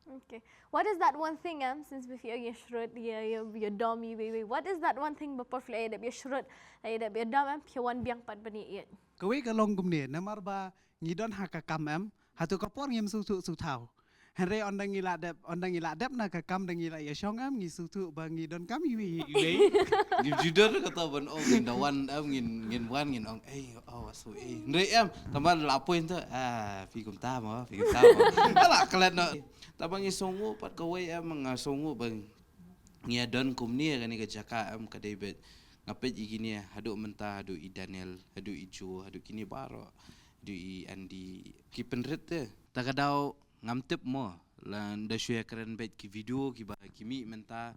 Okay. What is that one thing, em, since phi ïa shrut, ïa, ïa, ïa dom, ïa, ïa, ïa, what is that one thing ba por phi la ïa dep ïa shrut, la ïa dep ïa dom, em, phi wan biang pat ban ïa ïeit? Kawei ka long kumne, namar ba ngi don ha ka kam, em, hato ka por ngim sngewthuh sngewthaw. Hynrei ynda ngi la dep, ynda ngi la dep na ka kam da ngi la ïa shong, em, ngi sngewthuh ba ngi don kam iwei iwei. Ngi ju don kata ban ong ngin da wan, em, ngin, ngin wan ngin ong, ei, oh, asu, ei. Hynrei, em, tang ban la poi nto, ah, phi kumta mo, phi kumta mo. Ala klet no. Tang ba ngi sngewnguh pat kawei, em, nga sngewnguh ba ngi ïa don kumne kane ka jaka, em, ka dei beit. Nga peit ïa kine haduh mynta, haduh i Daniel, haduh i Joe, haduh kine baroh, haduh i Andy, ki pynrit te. Ta ka daw ngam tip mo, la nda shu ïa kren beit ki video kiba ki mih mynta.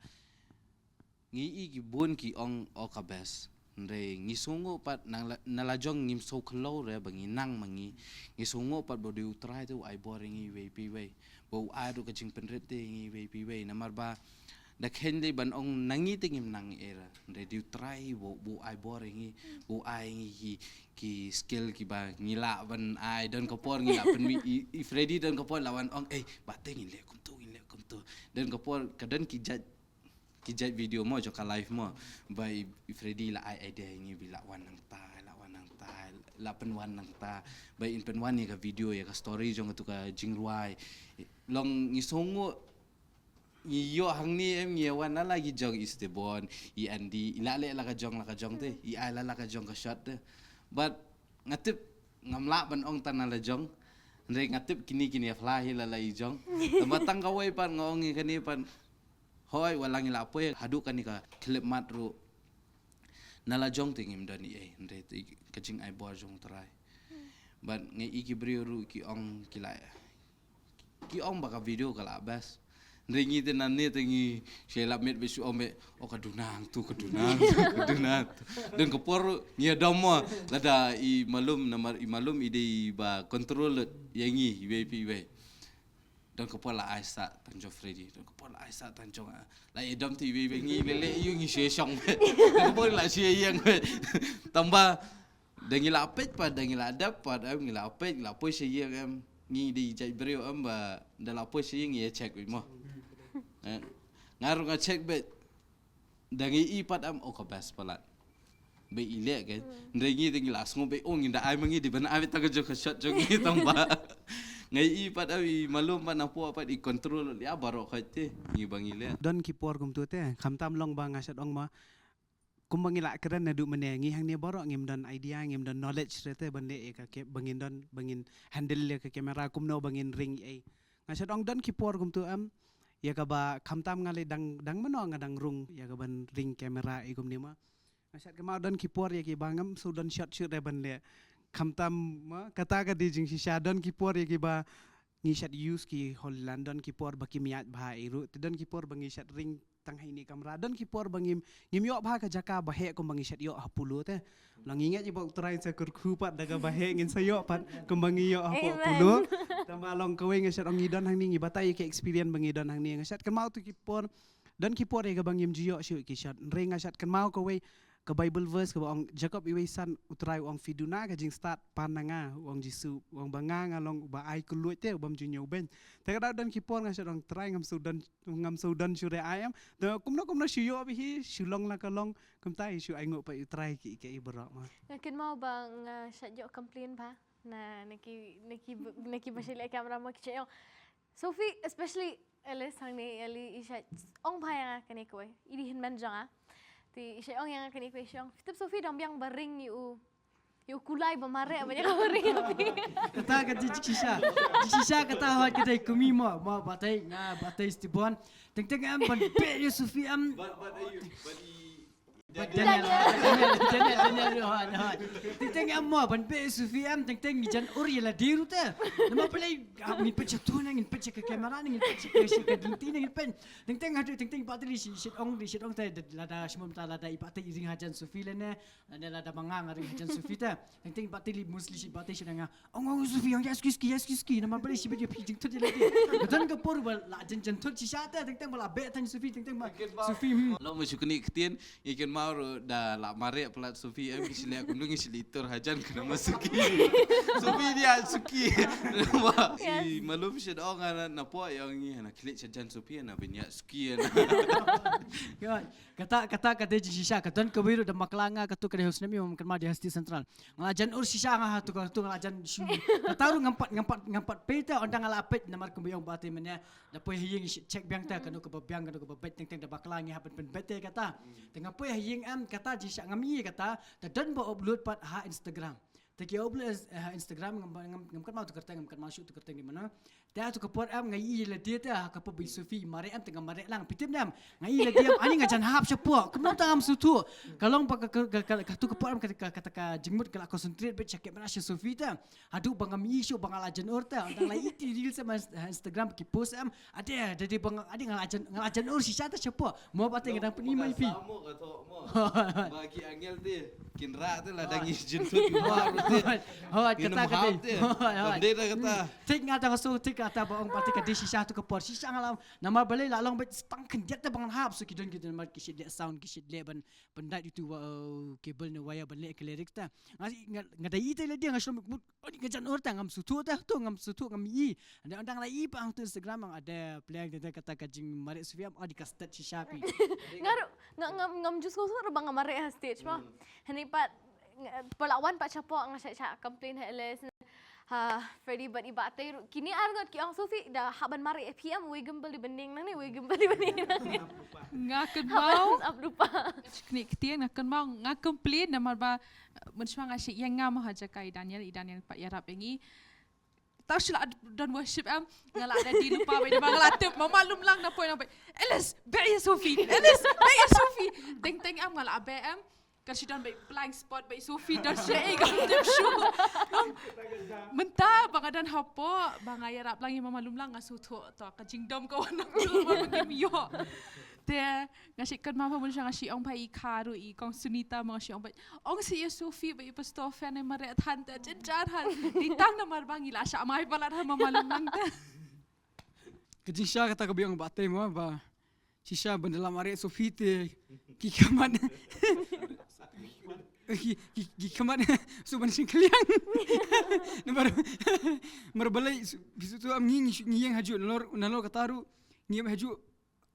Ngi i ki bun ki ong, oh, ka best. Hynrei ngi sngewnguh pat nang la, na la jong ngim sngewkhlaw re ba ngi nang ma ngi. Ngi sngewnguh pat ba dei u Trai te u ai bor ïa ngi iwei pa iwei. Ba u ai ruh ka jingpynrit te ïa ngi iwei pa iwei. Namar ba da kheiñ dei ban ong na ngi te ngim nang ei re. Hynrei dei u Trai ba u, ba u ai bor ïa ngi, ba u ai ïa ngi ki, ki skill kiba ngi lah ban ai, don ka por ngi lah pynmih i, i Freddy don ka por lah wan ong, ei, ba te ngin leh kumtu, ngin leh kumtu. Don ka por ka don ki jait ki jait video mo jong ka live mo. Ba i, i Freddy la ai idea ïa ngi ba la wan nangta, la wan nangta, la pynwan nangta. Ba in pynwan ïa ka video ïa ka story jong katu ka jingrwai. Long ngi sngewnguh ngi ïoh hangne em ngi wan la la ki jong i Stebon, i Andy, i la leh la ka jong la ka jong te, i ai la la ka jong ka shot te. But nga tip ngam lah ban ong tang na la jong. Hynrei nga tip kine kine phla hi la la i jong. Tang ba tang kawei pat nga ong ïa kane pat. Hoi, wat la ngi la poi haduh kane ka khyllipmat ruh. Na la jong te ngim don ei, hynrei te ka jingai bor jong u Trai. Bad nga i ki briew ruh ki ong ki la, ki ong ba ka video ka la best. Hynrei ngi te nangne te ngi shu lap met beit shu ong beit, oh ka duna hangtu, ka duna hangtu, ka duna hangtu. Don ka por ruh ngi ïa dom mo, lada i Malum namar i Malum i dei ba control lut ïa ngi iwei pa iwei. Don ka por la ai sah tang jong Freddy, don ka por la ai sah tang jong, ah, la ïa dom te iwei iwei ngi leh leh ïa ngi shu ïa shong. Don ka por la shu ïa ïeng. Tang ba da ngi la peit pat, da ngi la dep pat, em, ngi la peit, ngi la poi sha ïing, em, ngi dei jait briew, em, ba da la poi sha ïing ngi ïa check beit mo. Eh, nga ruh nga check beit. Da ngi i pat, em, oh ka best palat. Ba i leh ka. Hynrei ngi te ngi la sngew ba ong ngi da ai ma ngi di ban ai ta ka jong ka shot jong ngi tang ba. Ngai i pat i malum pat na po pat i control ya baroh ka te ngi ba ngi leh. Don ki por kumtu te, khamtam long ba nga shot ong ma. Kumba ngi la kren naduh mynne ngi hangne baroh ngim don idea, ngim don knowledge re te ban leh ïa ka ke, ba ngin don, ba ngin handle ïa ka camera kumno ba ngin ring ei. Nga shot ong don ki por kumtu em, ïa kaba khamtam nga leh dang, dang mano nga dang rung ïa ka ban ring camera ei kumne ma. Nga shot kynmaw don ki por ïa kiba ngam shu don shot shu re ban leh. Khamtam ma kata ka dei jingshisha, don ki por ïa kiba ngi shot use ki Holy Land, don ki por ba kim ïaid bha ei ruh, te don ki por ba ngi shot ring tang ha ine i kamra, don ki por ba ngim, ngim ïoh bha ka jaka ba heh kumba ngi shot ïoh ha Polo te. Long ngi ngeit ba U Trai sa kyrkhu pat da kaba heh ngin sa ïoh pat kumba ngi ïoh ha Polo. Tang ba long kawei nga shot ong ngi don hangne ngi batai ïa ka experience ba ngi don hangne, nga shot kynmaw tu ki por, don ki por ïa kaba ngim ju ïoh shuh ki shot. Hynrei nga shot kynmaw kawei ka Bible verse kaba ong Jakob iwei san, U Trai u ong phi duna ka jingstad pan na nga, u ong Jisu, u ong ba nga nga long uba ai kylluid te ubym ju ñiewbeiñ. Te ka dei don ki por nga shot ong Trai ngam shu don, ngam shu don shu re ai em. Te kumno kumno shu ïoh bha hi, shu long la ka long, kumta hi shu ai nguh pat U Trai ki, ki baroh ma. Nga kynmaw ba nga shot ïoh complain bha na, na ki, na ki, na ki ba shu leh camera ma ki shot ïoh. Sophie, especially Alice hangne, Alice i shait ong bha ïa nga kane kawei. I dei hynmen jong nga. Te i shait ong ïa nga kane kawei, i shait ong, tip Sophie dang biang ba ring ïa u, ïa u kulai ba mareh ba ïa ka ba ring ïa phi. Kata ka jingshisha. Jingshisha kata hoi ka dei kum i mo, mo batai nga batai Stibon. Teng teng em ban beh ïa Sophie em. But, but are you, but i Daniel, Daniel, Daniel, Daniel, hoi, hoi. Teng teng em mo ban beh Sophie em, teng teng ngi jan ur ïa lade ruh te. Namar balei ngin peit sha tu ne, ngin peit sha ka kamera ne, ngin peit sha ka, sha ka dingti ne, ngin peit. Teng teng haduh teng teng i Bah Tili i shait ong, i shait ong te lada shim ta lada i Bah Tili i ring hajan Sophie lane, lane lada ma nga nga ring hajan Sophie te. Teng teng i Bah Tili mostly i Bah Tili i shait ong nga. Ong ong Sophie ong ïa suki suki ïa suki suki namar balei shibit ïa phi jingthut ïa lade. Ka don ka por ba la jan jan thut shisha te teng teng ba la beh tang Sophie teng teng ba Sophie. Long ma shu kane ktien ngi kynmaw ruh da la mareh palat Sophie em ki shu leh kumno ngi shu leh tur hajan kane ma suki. Sophie ïa suki. I malum shu ong na po ïa ngi hana klik hajan Sophie na ban ïa suki na. Kata, kata ka dei jingshisha, ka don kawei ruh da bakla nga katu ka dei ha u snem i ong kynmaw dei ha City Central. Nga la jan ur shisha nga ha tu ka tu nga la jan shu. Kata ruh ngam pat, ngam pat, ngam pat peit te, ynda nga la peit namar kumba ong ba te mynne. Da poi ha ïing i check biang te, kano kaba biang, kano kaba beit, teng teng da bakla ngi hap ban pynbeit te kata. Te nga poi ha ïing em kata jingshisha ngam i kata, te don ba upload pat ha Instagram. Te ki upload, eh, ha Instagram ngam, ngam, ngam kynmaw tu kyrteng, ngam kynmaw shuh tu kyrteng dei mano. Te ha tu ka por em nga i lade te ha ka pub i Sophie mareh em te nga mareh lang. Phi tip ne em nga i lade em ani nga jan hap shapoh. Kumno ta ngam sngewthuh. Ka long ba ka, ka, ka, ka, ka tu ka por em ka, ka, ka, ka jingmut ka la concentrate beit sha camera sha Sophie te. Haduh ba ngam i shuh ba nga la jan ur te. Tang la i ti reels em ha Instagram ki post em. Ade, ade, ade ba nga, ade nga la jan, nga la jan ur shisha te shapoh. Mo ba te nga dang pyni mai phi. Ba ki angel te kin rah te la dang i jin thut mo. Hoi, kata kata. Hoi, hoi. Dei da kata. Tik nga ta so tik kata ba ong ba tik ka dei shisha tu ka por shisha nga la. Namar balei la long ba tang khyndiat te ba ngan hap so ki don ki don mar ki shit le sound ki shit le ban ban dait itu wa cable ne wire ban le ki lyrics ta. Nga nga dei ite le dia nga shlom mut. Ani ka jan ur ta ngam sngewthuh ta tu ngam sngewthuh ngam i. Ade ynda nga la i pa hangtu Instagram ang ade pleng te kata ka jingmareh Sophie em ani ka stet shisha phi. Nga ruh nga ngam ngam ju sngewthuh ruh ba nga mareh ha stage mo. Hani pat pala wan pat shapoh nga shah shah complain ha Alice. Ha Freddy bad i Bah Tei ruh kine ar ngut ki ong Sophie da hap ban mareh ïa phi em wei gimbal dei ban ning nangne wei gimbal dei ban ning nangne. Nga kynmaw. Ap rupa. Kine ktien nga kynmaw nga complain namar ba Mynshuwa nga shah ïeng nga ma ha jaka i Daniel, i Daniel pat ïarap ïa ngi. Tang shu la don worship em, nga la ready lypa bad nga la tip mama lum lang na poi na poi. Alice, beh ïa Sophie. Alice, beh ïa Sophie. Teng teng em nga la beh em. Kan shu don bad blank spot bad Sophie don sha ei ka tip shu. Mynta ba nga don hapoh ba nga ïarap lang ïa mama lum lang nga sngewthuh to ka jingdom ka wan na pul ba kim ïoh. Te nga shah kynmaw ba mynshuwa nga shah ong ba i kha ruh i kong Sunita ma nga shah ong ba ong sha ïa Sophie ba i pastor fan ne mareh than te jynjar han. Dei tang namar ba ngi la shah mai palat ha mama lum lang te. Ka jingshisha kata kaba ong ba te mo ba shisha ban da la mareh Sophie te ki khmat ki ki ki khmat so ban shin kaliang. Namar mar balei bisu tu am ngi ngi ïeng hajuh nalor nalor kata ruh ngi ïeng hajuh.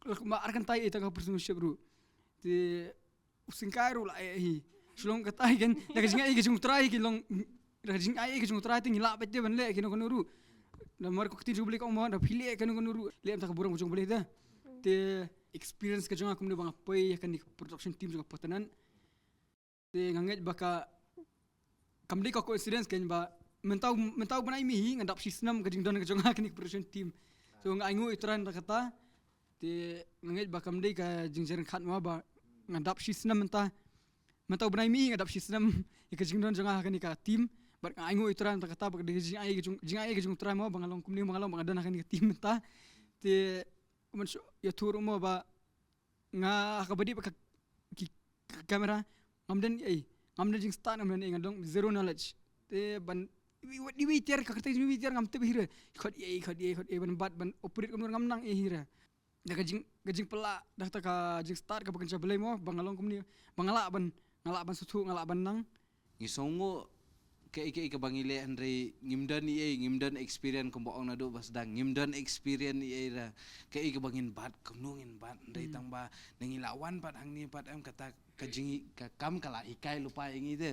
Lak ma ar kan tai ita ka personal ship ru. Te u singkai ru la eh hi. Shu long kata kan, da ka jingai ka jong u Trai ki long, da ka jingai ka jong u Trai te ngi lah beit te ban leh kano kano ruh. Namar ko ktien jong u Blei ka ong mo, da phi leh kano kano ruh, leh mynta ka burom ka jong u Blei te. Te experience ka jong nga kumne ba nga poi ïa kane ka production team jong ka Pyrthei Thanat. Te nga ngeit ba ka, kam dei ka coincidence kan ba mynta u, mynta u bnai May hi nga dap shi snem ka jingdon ka jong nga ha kane ka production team. So nga ainguh ïa u Trai na kata. Te nga ngeit ba kam dei ka jingjyrngkhat mo ba nga dap shi snem mynta. Mynta u bnai May hi nga dap shi snem ïa ka jingdon jong nga ha kane ka team. Bad nga ainguh ïa u Trai na kata ba ka dei ka jingai ka jong, jingai ka jong u Trai mo ba nga long kumne, ba nga long, ba nga don ha kane ka team mynta. Te man shu ïathuh ruh mo ba nga ha kaba dei ba ka, ki, ka camera ngam don ei, ngam don jingstad, ngam don ei, nga don zero knowledge. Te ban iwei, iwei tiar ka kyrteng, iwei tiar ngam tip hi re. Khot ei, khot ei, khot ei ban bat, ban operate kumno ngam nang ei hi re. Da ka jing, ka jingpyllait, da kata ka jingstad kaba kynja Blei mo ba nga long kumne, ba nga lah ban, nga lah ban sngewthuh, nga lah ban nang. Ngi sngewnguh kaei kaei kaba ngi leh hynrei ngim don ei, ngim don experience, kumba ong naduh ba sdang ngim don experience ei ra. Kaei kaba ngin bat, kumno ngin bat hynrei tang ba na ngi la wan pat hangne pat em, kata ka jing, ka kam ka la hikai lypa ïa ngi te.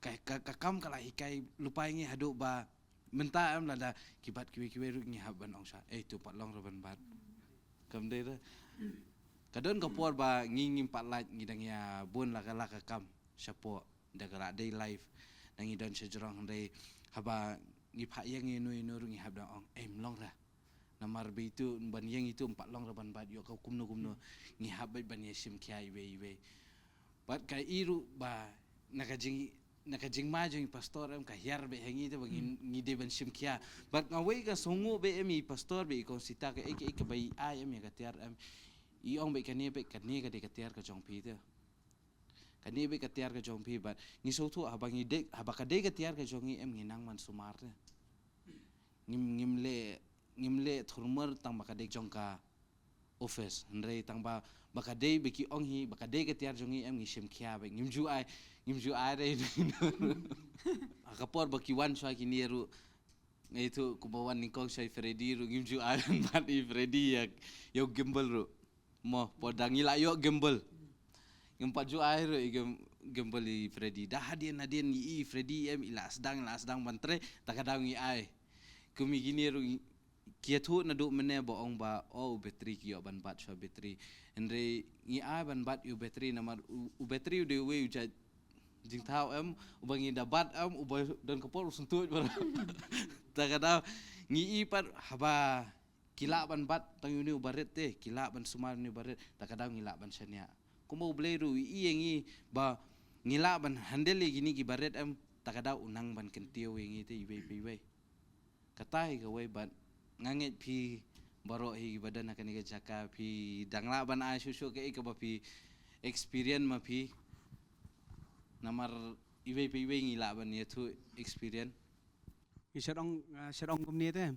Ka, ka, ka kam ka la hikai lypa ïa ngi haduh ba mynta em lada ki bat kiwei kiwei ruh ngi hap ban ong sha, eh, to pat long ruh ban bat. Kam dei re. Ka don ka por ba ngi ngim pat lait, ngi dang ïa bun la ka, la ka kam shapoh da ka la dei live. Nang ngi don sha jrong hynrei haba ngi phah ïeng ïa no ïa no ruh ngi hap dang ong, eh, ym long re. Namar ba itu ban ïeng itu ym pat long re ban bat, ïoh ka kumno kumno, ngi hap beit ban ïa shim khia iwei iwei. Bad ka i ruh ba na ka jing, na ka jingma jong i pastor em ka hiar beit ha ngi te ba ngi, ngi dei ban shim khia. Bad nga wei ka sngewnguh beit em i pastor beit i kong Sita, kaei kaei kaba i ai em ïa ka tiar em, i ong beit kane beit, kane ka dei ka tiar ka jong phi te. Kane beit ka tiar ka jong phi, bad ngi sngewthuh haba ngi dei, haba ka dei ka tiar ka jong ngi em ngi nang ban sumar te. Ngim, ngim leh, ngim leh thurmur tang ba ka dei jong ka office. Hynrei tang ba, ba ka dei ba ki ong hi, ba ka dei ka tiar jong ngi em ngi shim khia beit. Ngim ju ai, ngim ju ai re. Ha ka por ba ki wan shuwa kine ruh. Nga ithuh kumba wan nyngkong shuwa i Freddy ruh ngim ju ai ban bat i Freddy ïa, ïa u gimbal ruh. Mo, por da ngi la ïoh gimbal. Ngim pat ju ai ruh i gim-, gimbal i Freddy. Da hadien hadien ngi i Freddy em i la sdang, i la sdang ban trei, ta ka daw ngi ai. Kum i kine ruh ngi, ki ïathuh naduh mynne ba ong ba, oh, u battery ki ïoh ban bat shuwa battery. Hynrei ngi ai ban bat ïa u battery namar u, u battery u dei uwei u jait jingthaw em, uba ngi da bat em, uba don ka por u sngewthuh ba. Ta ka daw ngi i pat haba ki lah ban bat tang ïa une uba rit te, ki lah ban sumar ïa une uba rit, ta ka daw ngi lah ban shaniah. Kumba u Blei ruh u i ïa ngi ba ngi lah ban handle ïa kine kiba rit em, ta ka daw u nang ban kyntiew ïa ngi te iwei pa iwei. Kata hi kawei bad nga ngeit phi baroh hi kiba don ha kane ka jaka phi dang lah ban ai shuh shuh kaei kaba phi experience ma phi. Namar iwei pa iwei ngi lah ban ïathuh experience. Ngi shad ong, ah, shad ong kumne te.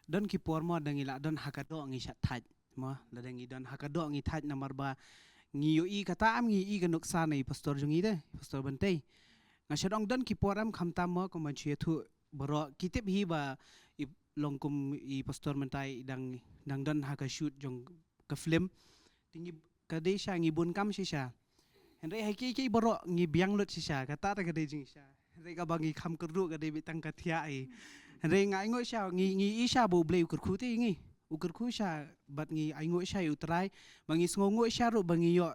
Don ki por mo da ngi lah don ha ka doh ngi shad thait. Mo, lada ngi don ha ka doh ngi thait namar ba ngi ïohi kata em ngi i ka nuksa na i pastor jong ngi te, i pastor Bantei. Nga shad ong don ki por em khamtam mo kumba shu ïathuh baroh ki tip hi ba i long kum i pastor mynta i dang, dang don ha ka shoot jong ka film. Te ngi ka dei sha ngi bun kam shisha. Hynrei ha kiei kiei baroh ngi biang lut shisha, kata te ka dei jingshisha. Hynrei kaba ngi kham kyrduh ka dei beit tang ka thiah i. Hynrei nga ainguh sha ngi, ngi i sha ba u Blei u kyrkhu te i ngi. U kyrkhu sha bad ngi ainguh sha ïa u Trai. Ba ngi sngewnguh sha ruh ba ngi ïoh,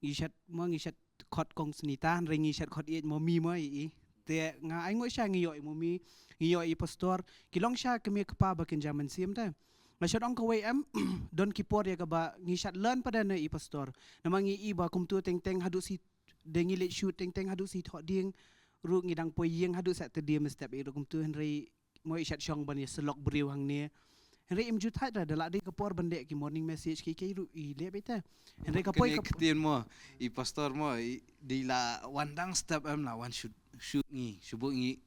ngi shad, mo ngi shad khot kong Snita, hynrei ngi shad khot ïeit mo mi mo i i. Te nga ainguh sha ngi ïoh i mo mi, ngi ïoh i pastor, ki long sha kmie kpa ba kynja mynsiem te. Nga shad ong kawei em, don ki por ïa kaba ngi shad learn pat da na i pastor. Namar ngi i ba kumtu teng teng haduh shi, da ngi leit shoot teng teng haduh shi thohdieng, ruh ngi dang poi ïing haduh Saturday mynstep i ruh kumtu hynrei mo i shad shong ban ïa syllok briew hangne. Hynrei im ju thait ra da lah dei ka por ban dei ki morning message kiei kiei ruh i leh beit te. Hynrei ka poi kane ka ktien mo, i pastor mo, i dei la wan dang step em la wan shoot, shoot ngi, shu buh ngi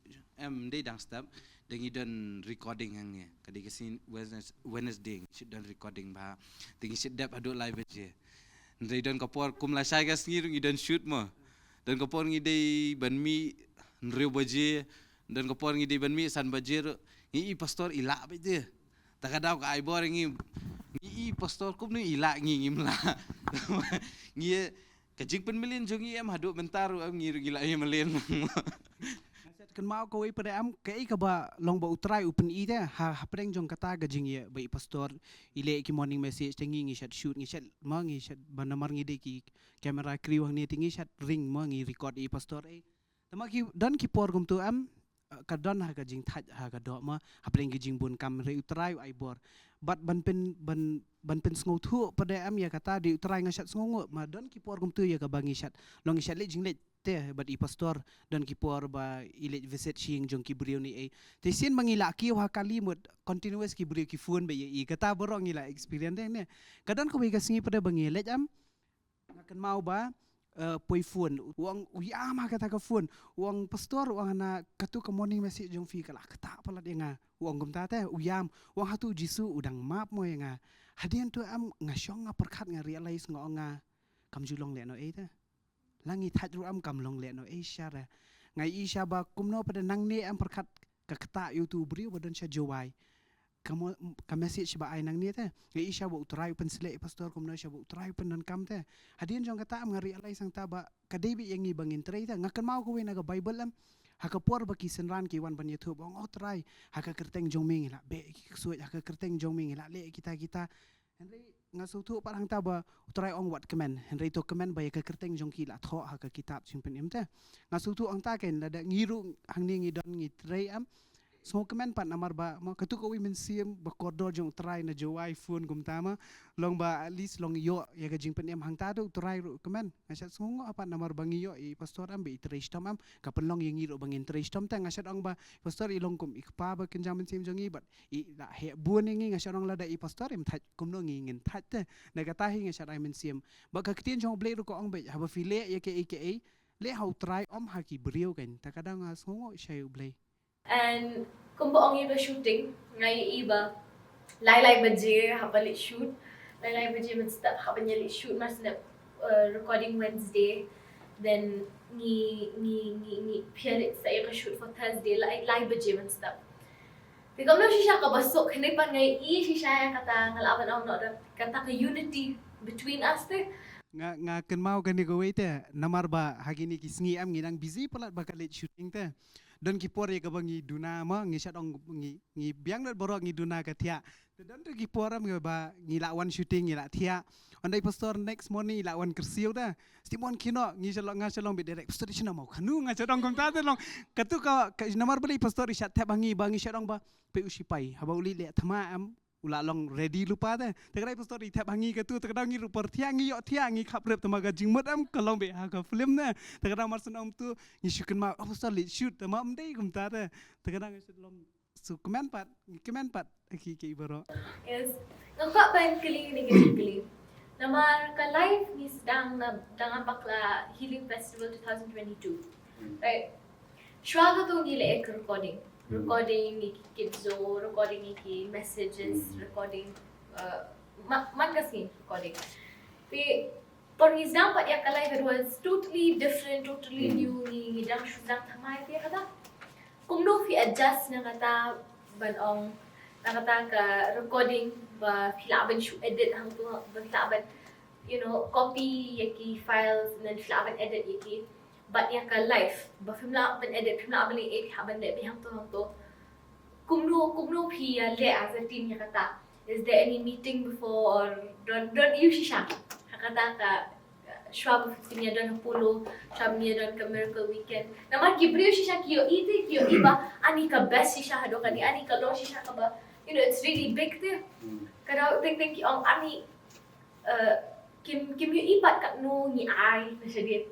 em dei dang step, da ngi don recording hangne. Ka dei ka sien Wednes-, Wednesday, ngi shu don recording ba. Da ngi shu dep haduh lai baje. Hynrei don ka por kum lashai ka sngi ruh ngi don shoot mo. Don ka por ngi dei ban mih hynriew baje, don ka por ngi dei ban mih san baje ruh. Ngi i pastor i lah beit te. Ta ka daw ka ai bor ngi, ngi i pastor kumno i lah ngi ngim lah. Ngi Ka jingpynmlien jong ngi em haduh mynta ruh em ngi ruh ngi la ïa mlien. Nga shet kynmaw kawei pat em kaei kaba long ba U Trai u pyni te ha hapdeng jong kata ka jingïa ba i pastor i leh ki morning message te ngi ngi shet shoot ngi shet ma ngi shet ba namar ngi dei ki camera crew hangne te ngi shet ring ma ngi record i pastor ei. Te ma ki don ki por kumtu em, eh, ka don ha ka jingthait ha ka doh ma hapdeng ki jingbun kam hynrei U Trai u ai bor. Bad ban pyn ban ban pynsngewthuh pat em ïa kata dei U Trai nga shet sngewnguh ma don ki por kumtu ïa kaba ngi shet long ngi shet leit jingleit te bad i pastor don ki por ba i leit visit sha ïing jong ki briew ne ei. Te sien ba ngi la kiew ha kali mut continuous ki briew ki phone ba ïa i kata baroh ngi la experience te ne. Ka don kawei ka sngi pat ba ngi leit em. Nga kynmaw ba eh, poi phone u ong u ïam ha kata ka phone u ong pastor u ong hana katu ka morning message jong phi ka la kata palat ïa nga u ong kumta te u ïam u ong hatu Jisu u dang map mo ïa nga. Hadien tu em nga shong nga pyrkhat nga realize nga ong nga kam ju long lehnoh ei te. La ngi thait ruh em kam long lehnoh ei sha re. Nga i sha ba kumno pat nangne em pyrkhat ka kata ïa utu u briew ba don sha Jowai. Ka mo- ka message ba ai nangne te nga i sha ba U Trai u pynsleh i pastor kumno sha ba U Trai u pyndonkam te. Hadien jong kata em nga realize hangta ba ka dei beit ïa ngi ba ngin trei te nga kynmaw kawei na ka Bible em. Ha ka por ba ki synran ki wan ban ïathuh ba ong O Trai ha ka kyrteng jong me ngi la beh ki ksuid ha ka kyrteng jong me ngi la leh kita kita. Hynrei nga sngewthuh pat hangta ba U Trai ong wat kmen hynrei to kmen ba ïa ka kyrteng jong ki la thoh ha ka kitab jingpynim te. Nga sngewthuh hangta kein lada ngi ruh hangne ngi don ngi trei em. Sngewkmen pat namar ba ma katu kawei mynsiem ba kordor jong U Trai na Jowai phone kumta ma long ba at least long ïoh ïa ka jingpynim hangta tu U Trai ruh kmen. Nga shet sngewnguh pat namar ba ngi ïoh i pastor em ba i trei shitom em ka pynlong ïa ngi ruh ba ngin trei shitom te nga shet ong ba pastor i long kum i kpa ba kynja mynsiem jong ngi bad i la heh bun ïa ngi nga shet ong lada i pastor im thait kumno ngi ngin thait te. Na kata hi nga shet ai mynsiem ba ka ktien jong U Blei ruh ka ong beit haba phi leh ïa kaei kaei leh ha U Trai ym ha ki briew kein ta ka dang nga sngewnguh shai U Blei. And kumba ong ïa ka shooting nga ïohi ba lai lai baje haba leit shoot lai lai baje mynstep haba ngi leit shoot mar sngap uh, recording Wednesday then ngi ngi ngi ngi pia leit sa ïa ka shoot for Thursday lai lai baje mynstep. Te kumno shisha kaba suk hynrei pat nga ïohi shisha ïa kata nga la ban ong noh da kata ka unity between us te. Nga nga kynmaw kane kawei te namar ba ha kine ki sngi em ngi dang busy palat ba ka leit shooting te. Don ki por ïa kaba ngi duna ma ngi shat ong ngi ngi biang dot baroh ngi duna ka thiah. Te don ki por em ba ngi la wan shooting ngi la thiah. Ynda i pastor next morning i la wan kyrsiew da. Stimon kino ngi shalong nga shalong bit direct pastor shino mau kanu nga shalong kumta te long. Katu ka ka namar bali pastor i shat thep hangi ba ngi shalong ba pe u sipai haba u li le thma em. U la long ready lupa te. Te kdai pastor i thep hangi katu te kdai ngi ruh por thiah ngi ïoh thiah ngi khap rep te ma ka jingmut em ka long be ha ka film ne. Te kdai mar shalong tu ngi shu kynmaw oh pastor li shoot te ma em dei kumta te. Te kdai ngi shalong su kmen pat ngi kmen pat aki ki baroh. Yes. Nga kwah ban kylli kane ka jingkylli. Namar ka live ngi sdang na dang bakla Healing Festival two thousand twenty-two. Right. Shuwa katu ngi leh ka recording. Recording ngi ki kit zo, recording ngi ki messages, recording uh, ma- man ka sngi recording. Te por ngi sdang pat ïa ka live it was totally different, totally new ngi ngi dang shu dang thamai te kata. Kumno phi adjust na kata ban ong na kata ka recording ba phi lah ban shu edit hangtu ba phi lah ban you know copy ïa ki files and then phi lah ban edit ïa ki. But ïa ka live ba phim lah ban edit phim lah ban leh phi lah ban leh phi hangtu hangtu. Kumno kumno phi ïa leh as a team ïa kata. Is there any meeting before or don don ïa shisha ha kata ka shuwa ba phi ïa don Apollo shuwa ba ïa don ka Miracle Weekend. Namar ki briew shisha ki ïohi te ki ïohi ba ani ka best shisha haduh kane ani ka long shisha kaba you know it's really big te. Ka dei teng teng ki ong ani uh, kim kim ïohi pat katno ngi ai na shadien.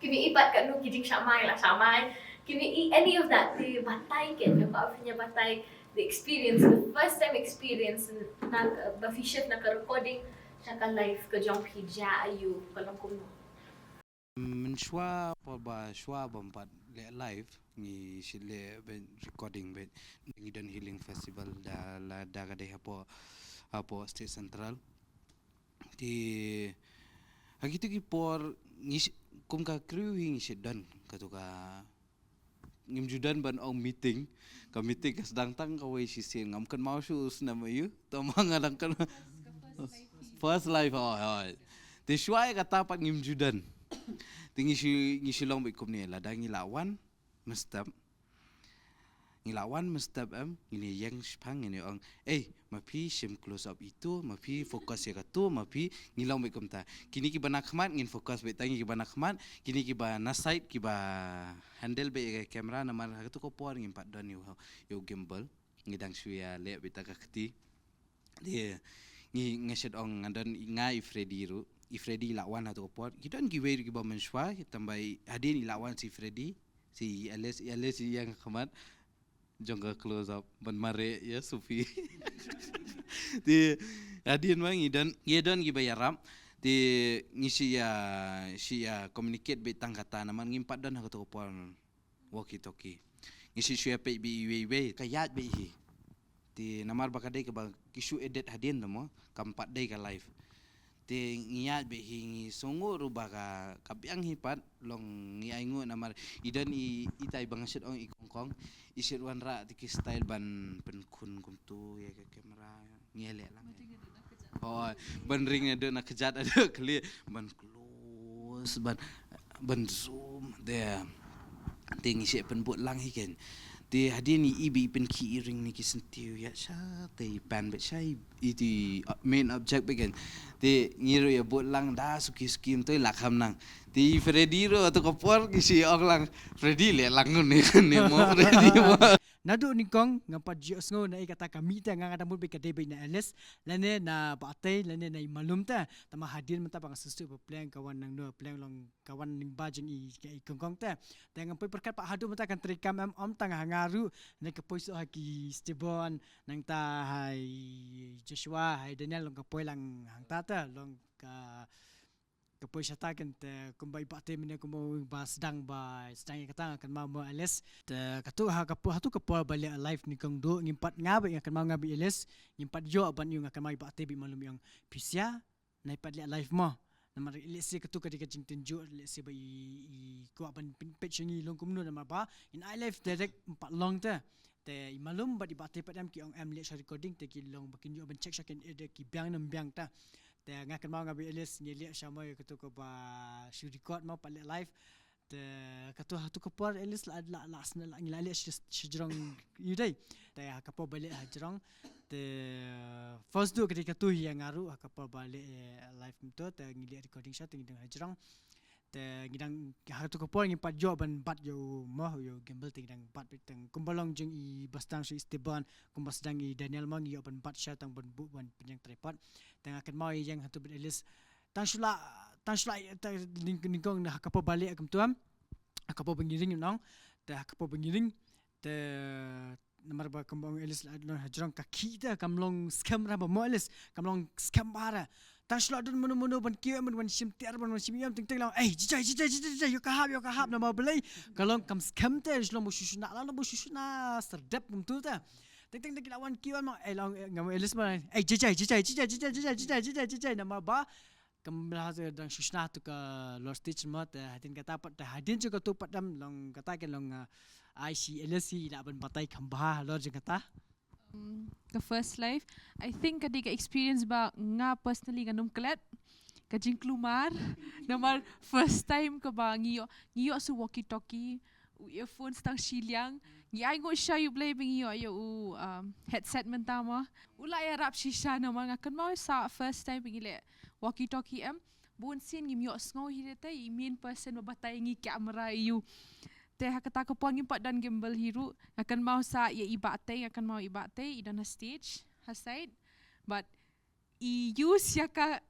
Kim ïohi pat katno ki jingshamai la shamai. Kim ïohi any of that te batai ke ïa ba phi ïa batai the experience the first time experience na ba phi shift na ka recording sha ka live ka jong phi ja ayu ka long kumno. Mynshuwa por ba shuwa bym pat leh live ngi shu leh beit recording beit ngi don Healing Festival da la da ka dei hapoh hapoh State Central. Te ha kitu ki por ngi kum ka crew hi ngi shu don katu ka ngim ju don ban ong meeting. Ka meeting ka sdang tang kawei shisien ngam kynmaw shuh u snem aïu. To ma nga dang kynmaw first live oh oh. Te shuwa ïa kata pat ngim ju don. Te ngi shu, ngi shu long bad kumne, lada ngi la wan mynstep. Ngi la wan mynstep em, ngin ïeng shipang, ngin ïa ong, "Ei, ma phi shim close up ito, ma phi focus ïa kato, ma phi," ngi long bad kumta. Kine kiba na khmat ngin focus bad tang kiba na khmat, kine kiba na side kiba handle bad ïa ka camera, namar ha kato ka por ngim pat don ïa u, ïa u gimbal. Ngi dang shu ïa leh bad ta ka kti. Te ngi, nga shet ong nga don nga i Freddy ruh. I Freddy i la wan ha kato ka por. Ki don kiwei ruh kiba mynshuwa, tang ba i hadien i la wan si Freddy, si Alice, i Alice i ïeng ha khmat jong ka close up ban mareh ïa Sufi. Te hadien ma ngi don, ngi don kiba ïarap. Te ngi shu ïa, shu ïa communicate bad tang kata namar ngim pat don ha kato ka por walkie talkie. Ngi shu shu ïa peit bad iwei iwei, ka ïaid bad hi. Te namar ba ka dei kaba ki shu edit hadien te mo, kam pat dei ka live. Te ngi ïaid bad hi, ngi sngewnguh ruh ba ka, ka biang hi pat, long ngi ainguh namar i don i, itai ba nga shet ong i Kongkong, i shet wanrah te ki style ban pynkhun kumto ïa ka camera, ngi leh lang. Oh, ban ring naduh na kjat haduh khlieh, ban close, ban, ban zoom, te, te ngi shu pynbud lang hi ken. Te hadien i, i ba i pynkhih i ring ne ki syntiew ïa sha, te i pan bad sha i, i, i, uh, main object bad ken. Te ngi ruh ïa bud lang da suki suki mynta i la kham nang. Te i Freddy ruh ha kato ka por ki shu ong lang, "Freddy leh lang ne, ne mo Freddy mo." Naduh nyngkong ngam pat ju ïohsngew na ei kata ka mih te, nga nga dang mut ba ka dei ba i na Alice lane na Bah Tei lane na i Malum te. Tangba hadien mynta ba nga sngewsih ba pleng ka wan nangno, pleng long ka wan lyngba jong i, i Kongkong te. Te ngam poi pyrkhat pat haduh mynta kan treikam em, ym tang ha nga ruh, na ka poi shuh ha ki Stebon, nangta ha i Joshua, ha i Daniel, long ka poi lang hangta te, long ka ka poi shata ken te kumba i Bah Tei mynne kumba ba sdang ba sdang ïa kata nga kynmaw mo Alice. Te kato ha ka por, hato ka por ba leh live nyngkong duh ngim pat, nga bad nga kynmaw nga bad i Alice ngim pat ïoh ban ïoh, nga kynmaw i Bah Tei bad i Malum i ong, "Phi sngewsih, nai pat leh live mo." Namar lehse kato ka dei ka jingtynjuh, lehse ba i, i kwah ban pyn-, peit sha ngi long kumno namar ba ngin ai live direct ym pat long te. Te i Malum bad i Bah Tei pat em ki ong em leh sha recording, te ki long ba kin ïoh ban check sha ken edit ki biang ne ym biang te. Te nga kynmaw nga bad i Alice ngi leh sha mo ïa kato kaba shu record mo pat leh live. Te kato, hato ka por Alice la, la, la, la, la, ngi la leh shi, shijrong ïa u dei. Te ha ka por ba leh hajrong. Te first duh ka dei kato ïa nga ruh ha ka por ba leh, eh, live kumto. Te ngi leh recording sha te ngi dang hajrong. Te ngi dang, ha kato ka por ngim pat ïoh ban bat ïa u mo, ïa u gimbal, te ngi dang bat beit tang kumba long jong i ba sdang sha i Stebon, kumba sdang i Daniel mo ngi ïoh ban bat sha tang ban buh ban pynïeng tripod. Te nga kynmaw ïa ïeng hato bad i Alice. Tang shu la, tang shu la, tang nyng-, nyngkong ha ka por ba leh kumto em. Ha ka por ba ngi ring nong. Te ha ka por ba ngi ring. Te namar ba kumba ong i Alice la don hajrong ka khih te kam long skhem ra ba mo Alice, kam long skhem ba ra. Tang shu la don mano mano ban kiew em, ban wan shim tiar, ban wan shim ïam, teng teng la ong, "Ei, jijai, jijai, jijai, jijai, ïoh ka hap, ïoh ka hap," namar balei ka long kam skhem te, shu long ba shu shu na, la long ba shu shu na serdep kumto te. Teng teng te ki la wan kiew em, ei la ong, eh, nga mo Alice ba, "Ei, jijai, jijai, jijai," namar ba kam lah te dang shu shna tu ka lor stage mo, te hadien kata pat, te hadien jong kato pat dang long kata ka long, ah, ai shi Alice i lah ban batai kham bha halor jong kata. Um, ka first live, I think ka dei ka experience ba nga personally ngan ym klet, ka jingkulmar, namar first time kaba ngi ïoh, ngi ïoh shu walkie talkie, u earphones tang shiliang. Ngi ainguh shisha ïa U Blei ba ngi ïoh ïa u, um, headset mynta mo. U la ïarap shisha namar nga kynmaw sa first time ba ngi leh walkie talkie em. Bun sien ngim ïohsngew hi te i main person ba batai ngi camera ïa u. Te ha kata ka por ngim pat don gimbal hi ruh. Nga kynmaw sa ïa i Bah Tei, nga kynmaw i Bah Tei i don ha stage, ha side. But i use ïa ka,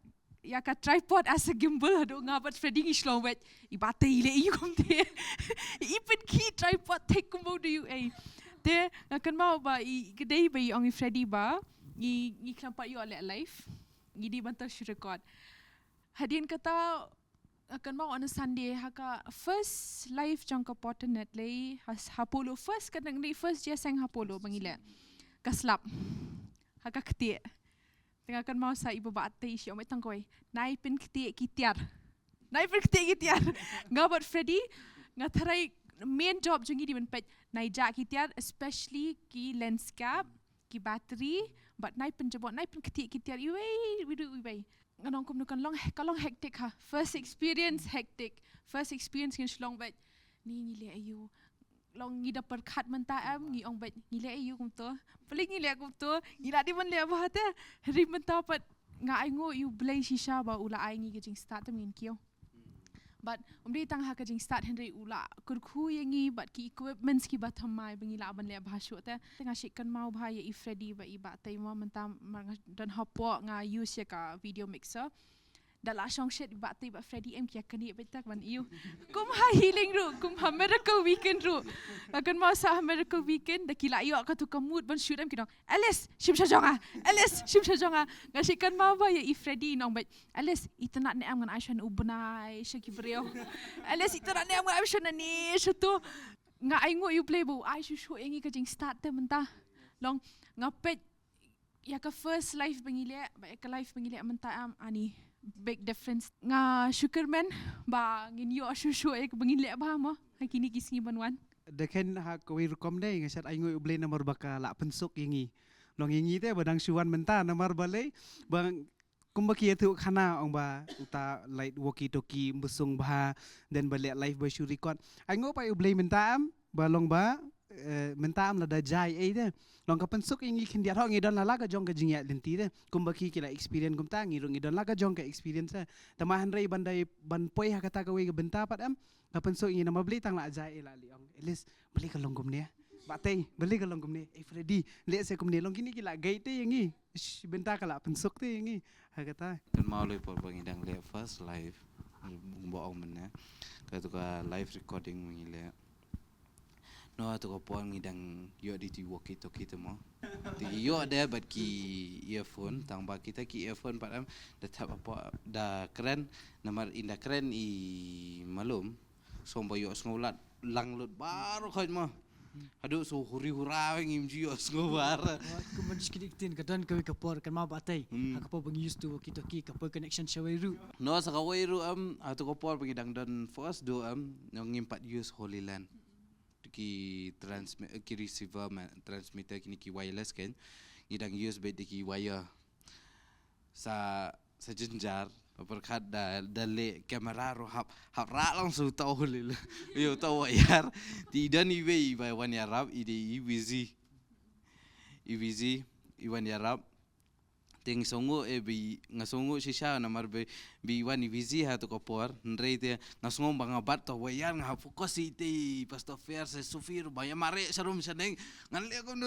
ïa ka tripod as a gimbal, haduh nga bad Freddy ngi shu long wait. I Bah Tei i leh ïa u kumte. I pynkhih tripod te kumba u dei u ei. Te nga kynmaw ba i, ka dei ba i ong i Freddy ba ngi, ngi khlem pat ïoh leh live. Ngi dei ban tang shu record. Hadien kata, nga kynmaw on a Sunday ha ka first live jong ka Potternet lei ha, ha Polo, first, ka dang dei first jingïaseng ha Polo ba ngi leh. Ka slap. Ha ka ktieh. Te nga kynmaw sa i Bah Tei i shu ong beit tang kawei, "Nai pynktieh ki tiar. Nai pynktieh ki tiar." Nga bad Freddy, nga tharai main job jong ngi dei ban peit nai jah ki tiar, especially ki lens cap, ki battery, Bad nai pynjabot, nai pynktieh ki tiar iwei, iwei, iwei. Ngan ong kumno, kan long, ka long hectic ha. First experience hectic. First experience ngin shlong bad. Ni ngi leh aiu. Long ngi da pyrkhat mynta em, ngi ong bad ngi leh aiu kumto. Balei ngi leh kumto. Ngi la dei ban leh bha te. Hynrei mynta pat nga ainguh ïa U Blei shisha ba u la ai ngi ka jingstad te, ngin kiew. Bad ym dei tang ha ka jingstad hynrei u la kyrkhu ïa ngi bad ki equipments kiba thymmai ba ngi lah ban leh bha shuh te. Te nga shait kynmaw bha ïa i Freddy bad i Bah Tei mo, mynta mar nga don hapoh nga use ïa ka video mixer. Da la shong shet i Bah Tei bad Freddy, em ki ïa kane bad tak ban ïa. Kum ha healing ruh, kum ha miracle weekend ruh. Nga kynmaw sa ha miracle weekend da ki la ïoh katu ka mood ban shoot, em ki ong, "Alice, shim sha jong nga. Alice, shim sha jong nga." Nga shait kynmaw bha ïa i Freddy, i ong bad, "Alice, itynnad ne em ngan ai shuwa na u bnai sha ki briew. Alice, itynnad ne em ngan ai shuwa na ne sha tu." Nga ainguh ïa U Blei ba u ai shuh shuh ïa ngi ka jingstad te mynta. Long nga peit ïa ka first live ba ngi leh bad ïa ka live ba ngi leh mynta, em, ani big difference. Nga shukor men ba ngin ïoh shuh shuh ïa kaba ngin leh bha mo ha kine ki sngi ban wan. Da khein ha kawei rukom de nga shait ainguh ïa U Blei namar ba ka la pynsuk ïa ngi. Long ïa ngi te ba dang shu wan mynta namar balei ba kumba ki ïathuh khana ong ba uta light walkie talkie ym ba sung bha, then ba leh live ba shu record. Ainguh pat ïa U Blei mynta em ba long ba, eh, mynta em lada jia ei te. Long ka pynsuk ïa ngi khyndiat, hooid ngi don la la ka jong ka jingïaid lynti te. Kumba ki ki la experience kumta, ngi ruh ngi don la ka jong ka experience te. Tangba hynrei ban dei ban poi ha kata kawei ka bynta pat em, ka pynsuk ïa ngi namar balei tang la jia ei, la leh ong, Alice, balei ka long kumne? Bah Tei, balei ka long kumne? Eh Freddy, leh se kumne. Long kine ki la guide te ïa ngi. Ish, bynta ka la pynsuk te ïa ngi ha kata. Kynmaw lei por ba ngi dang leh first live, kumba ong mynne, katu ka live recording ba ngi leh. No, hatu ka por ngi dang ïoh de tu walkie talkie te mo. Te ïoh de bad ki earphone, tangba kita ki earphone pat em da thep hapoh, da kren, namar ynda kren i malum, song ba ïohsngew lad lang lut baroh khoit mo. Haduh shu huri hura ngim ju ïohsngew baroh. Wat kumban shikit iktin ka don kawei ka por, kynmaw Bah Tei. Hmm. Ha ka por ba ngi use tu walkie talkie, ka poi connection shawei ruh. No, sa kawei ruh em, hatu ka por ba ngi dang don first du em, no ngim pat use Holy Land. Ki transmi-, ki receiver ma, transmitter kine ki wireless kan. Ngi dang use beit de ki wire. Sa, sa jynjar, pyrkhat da, da leh camera ruh hap, hap rah lang sa uta u lila. Ïa uta u wire. Te i don iwei i ba wan ïarap, i dei i Wizi. I Wizi, i wan ïarap. Te nga sngew eh ba i, nga sngew shisha namar ba, ba i wan i Wizi ha tu ka por. Hynrei te nga sngew ba nga bat uta u wire, nga hap focus ïa ite i Pastor Fer, sa Sufi ruh ba ïa mareh sharum shaneng. Ngan leh kumno.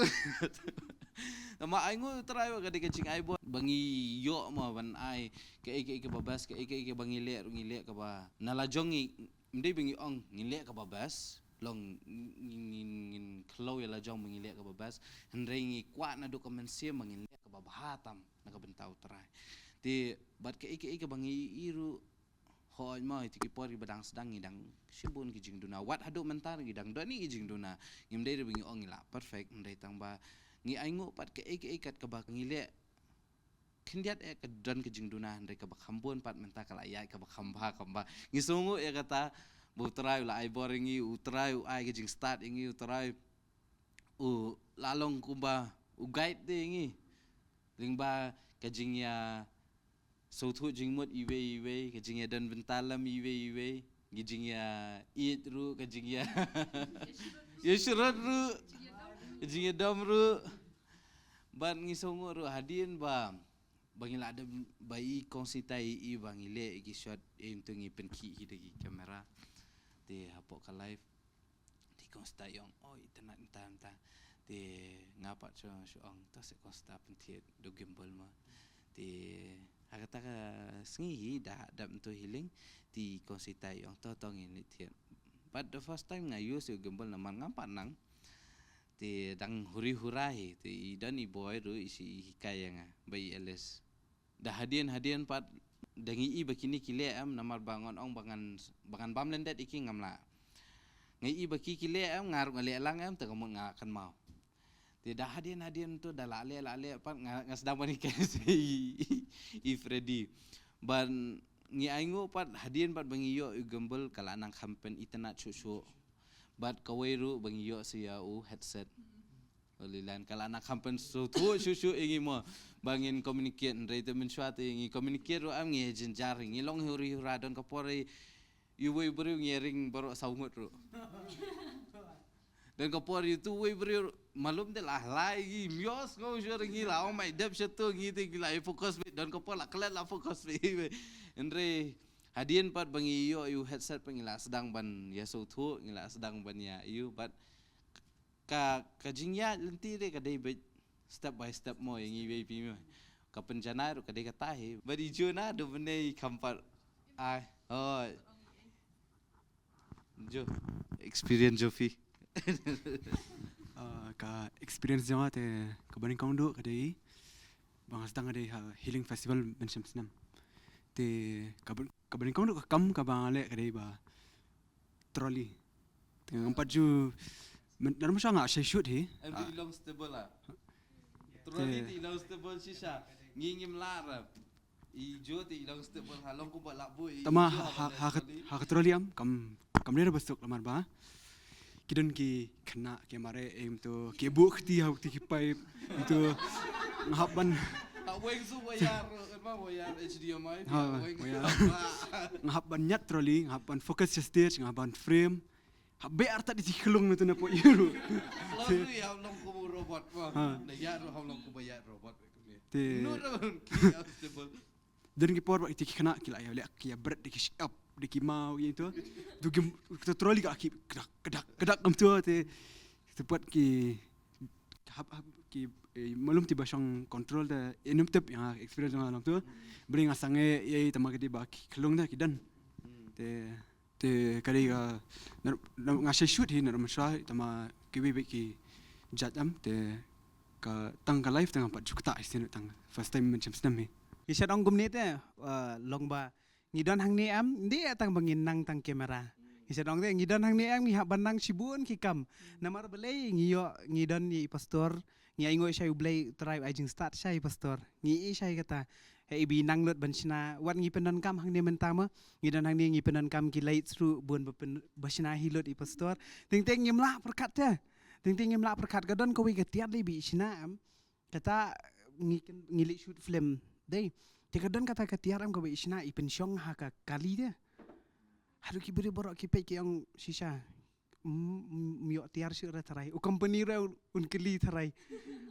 Tangba ainguh U Trai ba ka dei ka jingai bor ba ngi ïoh mo ban ai kaei kaei kaba best, kaei kaei kaba ngi leh ruh ngi leh kaba na la jong ngi, ym dei ba ngi ong ngi leh kaba best, long ngin, ngin, ngin khlem ïa la jong ba ngi leh kaba best, hynrei ngi kwah naduh ka mynsiem ba ngin leh kaba bha tam na ka bynta U Trai. Te bad kaei kaei kaba ngi ïohi ruh, hooid mo, ïa ki por kiba dang sdang ngi dang shibun ki jingduna. Wat haduh mynta ngi dang don ki jingduna. Ngim dei ruh ba ngi ong ngi la perfect, hynrei tangba ngi ainguh pat kaei kaei kat kaba ngi leh. Khyndiat eh ka don ka jingduna, hynrei kaba kham bun pat mynta ka la ïaid kaba kham bha, kham bha. Ngi sngew ïa kata ba U Trai u la ai bor ïa ngi, U Trai u ai ka jingstad ïa ngi, U Trai u la long kumba u guide te ïa ngi. Lyngba ka jingïa sngewthuh jingmut iwei iwei, ka jingïadon bynta lem iwei iwei, ka jingïa ïeit ruh, ka jingïa ïa shrut ruh, ka jingïadom ruh. Bad ngi sngew ruh hadien ba, ba ngi la dep ba i kong Sita i, i ba ngi leh ïa ki shot, ïa ngi tu ngi pynkhih hi da ki camera. Te hapoh ka live. Te kong Sita i ong, "Oi, itynnad mynta, mynta." Te nga pat shu, shu ong, "To seh kong Sita, pynthied da u gimbal mo." Te ha kata ka sngi hi da dap ntu healing, te kong Sita i ong, "To, to ngin leit thied." But the first time nga use u gimbal namar ngam pat nang. Te dang huri hura hi, te i don i boy ruh i shu i hikai ïa nga, ba i Alice. Da hadien hadien pat, da ngi i ba kine ki leh em, namar ba ngan ong ba ngan, ba ngan bam lyndet ïa ki ngam lah. Nga i ba ki ki leh em, nga ruh nga leh lang em, te ka mut nga kynmaw. Te da hadien hadien tu da la leh la leh pat nga, nga sdang ban hikai i, i Freddy. Ban ngi ainguh pat hadien pat ba ngi ïoh u gimbal ka la nang kham pynitynnad shuh shuh. Bad kawei ruh ba ngi ïoh sa ïa u headset. Holy Land ka la na kham pynsngewthuh shuh shuh ïa ngi mo. Ba ngin communicate, hynrei te mynshuwa te ngi communicate ruh em ngi jynjar, ngi long hi u ri u ra, don ka por i uwei u briew ngi ring baroh saw ngut ruh. Don ka por ïa utu uwei u briew malu te la lai ngi, ym ïohsngew shuh, ngi la ong mai dep sha tu, ngi te ngi la ïa focus beit, don ka por la klet la focus beit. Hynrei hadien pat ba ngi ïoh ïa u headset pat ngi la sdang ban ïa sngewthuh, ngi la sdang ban ïa ïa u, bad ka, ka jingïaid lynti de ka dei beit step by step mo ïa ngi baby mo. Ka pynjanai ruh ka dei kata hi. Bad i Jona do bnei kham pat. Ai. Hoi. Jo. Experience jo phi. Ah, ka experience jong nga te kaba nyngkong duh ka dei ba nga sdang ka dei ha Healing Festival mynshem snem. Te kaba, kaba nyngkong duh ka kam kaba nga leh ka dei ba trolley. Te ngam pat ju, men, nar ma sha nga shai shoot hi. Em, ah, te i long stable ah. Trolley te, te i long stable shisha. Ngi ngim lah ra. I Jo te i long stable ha long kumba lah bu i. Tama Jo ha, ha, ha, ha ka trolley. Ha ka trolley am kam, kam leh ba suk lamar ba ki don ki khynnah ki mareh em to, ki buh kti ha kti ki pipe em to. Nga hap ban. Ha weng su wayar, kan ma wayar H D M I. Ha, weng wayar. Nga hap ban ñiad trolley, nga hap ban focus sha stage, nga hap ban frame. Hap beh artat di khlung na tu na po iru. Trolley ha long kumba robot ma. Ha. Na ïa ru ha long kumba ïa robot. Te. No, no, ki stable. Don ki por ba ki khynnah ki la ïa leh ki ïa bret de ki shap de ki maw ïa tu. Tu ki, tu trolley ka ki kedak kedak kedak em tu te. Tu pat ki hap, hap ki, eh, malum ti ba shong control de, eh, nym tip ïa experience nga long tu. Bri nga sangeh ïa tama ki dei ba ki khlung de ki don. Hmm. Te Te ka dei ka, nar, nar, nga shai shoot hi nar ma sha, tama kiwei beit ki judge em, te ka tang ka live te ngam pat ju ktah shisien, tang first time mynshem snem hi. Ngi shait ong kumne te, uh, long ba ngi don hangne em, ym dei tang ba ngin nang tang camera. Ngi shait ong te ngi don hangne em, ngi hap ban nang shibun ki kam. Namar balei ngi ïoh, ngi don ïa i pastor, ngi ainguh shai U Blei, Trai u ai jingstad shai pastor. Ngi i shai kata. Hei, i ba i nang lut ban shna, wat ngi pyndonkam hangne mynta mo. Ngi don hangne ngi pyndonkam ki lights ruh bun ba pyn, ba shna hi lut i pastor. Teng teng ngim lah pyrkhat te. Teng teng ngim lah pyrkhat, ka don kawei ka tiar dei ba i shna em. Kata ngi kyn, ngi leit shoot film dei. Te ka don kata ka tiar em kaba i shna, i pynshong ha ka kali te. Haduh ki briew baroh ki peit ki ong shisha. Mm, mm, ym ïoh tiar shuh re Trai. U company re un kylli Trai.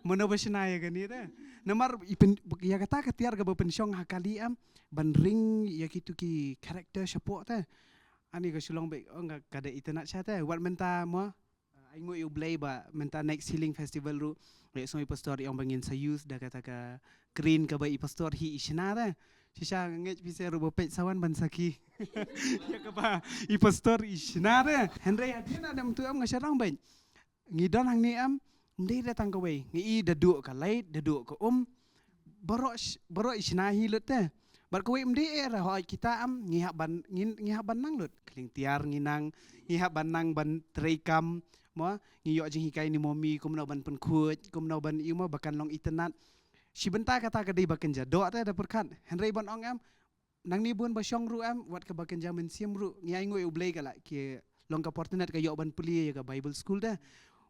Mano ba shna ïa kane re. Namar i pyn, ïa kata ka tiar kaba pynshong ha kali em ban ring ïa kitu ki character shapoh te. Ani ka shu long beit, ong ka, ka da itynnad sha te. Wat mynta mo, uh, ainguh ïa U Blei ba mynta next Healing Festival ruh, leh sngew i pastor i ong ba ngin sa use da kata ka crane kaba i pastor hi i shna te. Shisha nga ngeit phi sa ruh ba peit sa wan ban sakhi. Ïa kaba i pastor i shna te. Hynrei hadien na dem tu em nga shait ong beit. Ngi don hangne em, ym dei re tang kawei. Ngi i da duh ka light, da duh ka um. Baroh sh-, baroh i shna hi lut te. Bad kawei ym dei re, hooid kita em, ngi hap ban, ngi, ngi hap ban nang lut. Ka liang tiar ngi nang, ngi hap ban nang ban trei kam. Mo, ngi ïoh jinghikai na i momi, kumno ban pynkhuid, kumno ban ïoh mo, ba kan long itynnad. Shi bynta kata ka dei ba kynja doh te da pyrkhat. Hynrei ban ong em, nangne bun ba shong ruh em, wat kaba kynja mynsiem ruh. Ngi ainguh ïa U Blei ka la ki long ka por tynnad ka ïoh ban plie ïa ka Bible school te.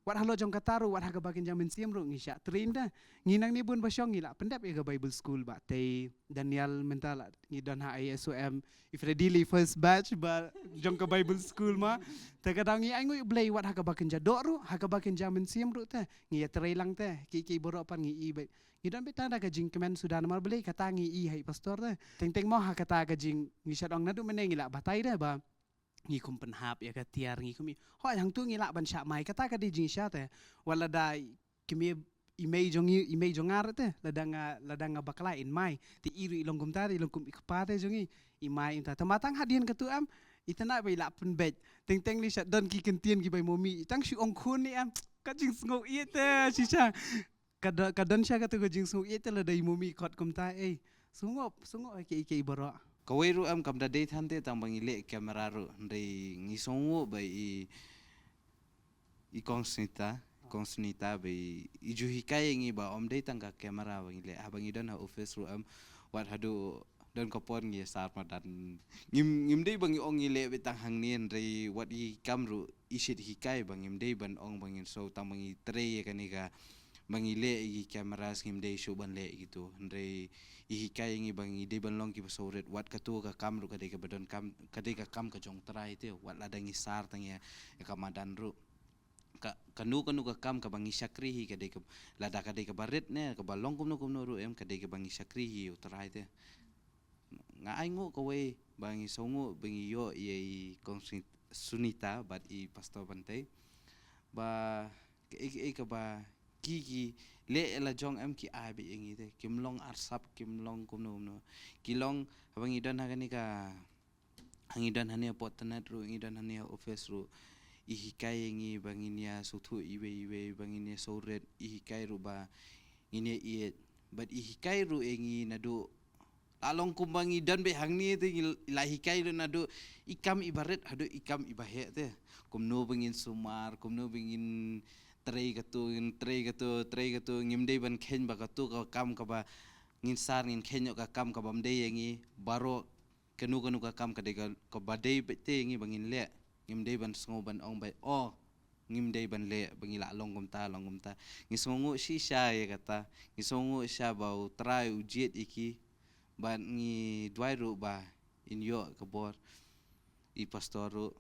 Wat halor jong kata ruh, wat ha kaba kynja mynsiem ruh, ngi shah train te. Ngi nangne bun ba shong ngi la pyndep ïa ka Bible school ba te Daniel mynta la ngi don ha I S O M. I Freddy li first batch ba jong ka Bible school ma. Te ka daw ngi ainguh ïa U Blei wat ha kaba kynja doh ruh, ha kaba kynja mynsiem ruh te. Ngi ïa trei lang te, ki, ki baroh pat ngi i beit. Ngi don beit tang da ka jingkmen suda namar balei kata ngi i ha i pastor te. Teng teng mo ha kata ka jing, ngi shait ong naduh mynne ngi la batai te ba ngi kum pynhap ïa ka tiar ngi kum i. Hooid hangtu ngi lah ban shah mai kata ka dei jingshisha te. Wat lada i kmie i mei jong i, i mei jong nga ruh te. Lada nga, lada nga bakla in mai. Te i ruh i long kumta te i long kum i kpa te jong i. I mai i ta. Tang ba tang hadien katu em. Itynnad ba i lah pynbeit. Teng teng lei shait don ki kyntien kiba i momi. I tang shu ong khun ni em. Ka jingsngew ïeit te shisha. Ka don, ka don sha katu ka jingsngew ïeit te lada i momi i khot kumta, ei, sngewbha, sngewbha ïa ki, ïa ki baroh. Kawei ruh em kam da dei than te tang ba ngi leh camera ruh, hynrei ngi sngewbha ba i, i Kong Snita, Kong Snita ba i, i ju hikai ïa ngi ba ym dei tang ka camera ba ngi leh, haba ngi don ha office ruh em, wat haduh Don ka por ngi sar madan. Ngim, ngim dei ba ngi ong ngi leh beit tang hangne, hynrei wat i kam ruh i shait hikai ba ngim dei ban ong ba ngin shu tang ba ngi trei ïa kane ka, ba ngi leh ïa ki cameras, ngim dei shu ban leh ïa kitu. Hynrei i hikai ïa ngi ba ngi dei ban long kiba sngewrit, wat katu ka kam ruh ka dei kaba don kam, ka dei ka kam ka jong Trai te, wat lada ngi sar tang ïa, ïa ka madan ruh. Ka, kano kano ka kam kaba ngi shakri hi ka dei ka, lada ka dei kaba rit ne kaba long kumno kumno ruh em, ka dei kaba ngi shakri hi ïa u Trai te. Nga ai nguh kawei ba ngi sngewnguh ba ngi ïoh ïa i Kong Suni-, Sunita bad i Pastor Bantei. Ba kaei kaei kaba ki, ki leh ïa la jong em, ki ai beit ïa ngi te. Kim long arsap, kim long kumno kumno. Ki long, haba ngi don ha kane ka, ha ngi don hangne ha Port Thanet ruh, ngi don hangne ha office ruh, i hikai ïa ngi ba ngin ïa sngewthuh iwei iwei, ba ngin ïa sngewrit, i hikai ruh ba ngin ïa ïeit. Bad i hikai ruh ïa ngi naduh la long kumba ngi don beit hangne te, ngi la hikai ruh naduh i kam iba rit haduh i kam iba heh te. Kumno ba ngin sumar, kumno ba ngin trei katu, ngin trei katu, trei katu, ngim dei ban kheiñ ba katu ka kam kaba ngin sar, ngin kheiñ ïoh ka kam kaba ym dei ïa ngi. Baroh kano kano ka kam ka dei ka, kaba dei beit te ïa ngi ba ngin leh. Ngim dei ban sngew ban ong ba, oh, ngim dei ban leh, ba ngi lah long kumta, long kumta. Ngi sngewnguh shisha ïa kata. Ngi sngewnguh shisha ba u Trai u jied ïa ki. Bad ngi duwai ruh ba in ïoh ka bor i Pastor ruh,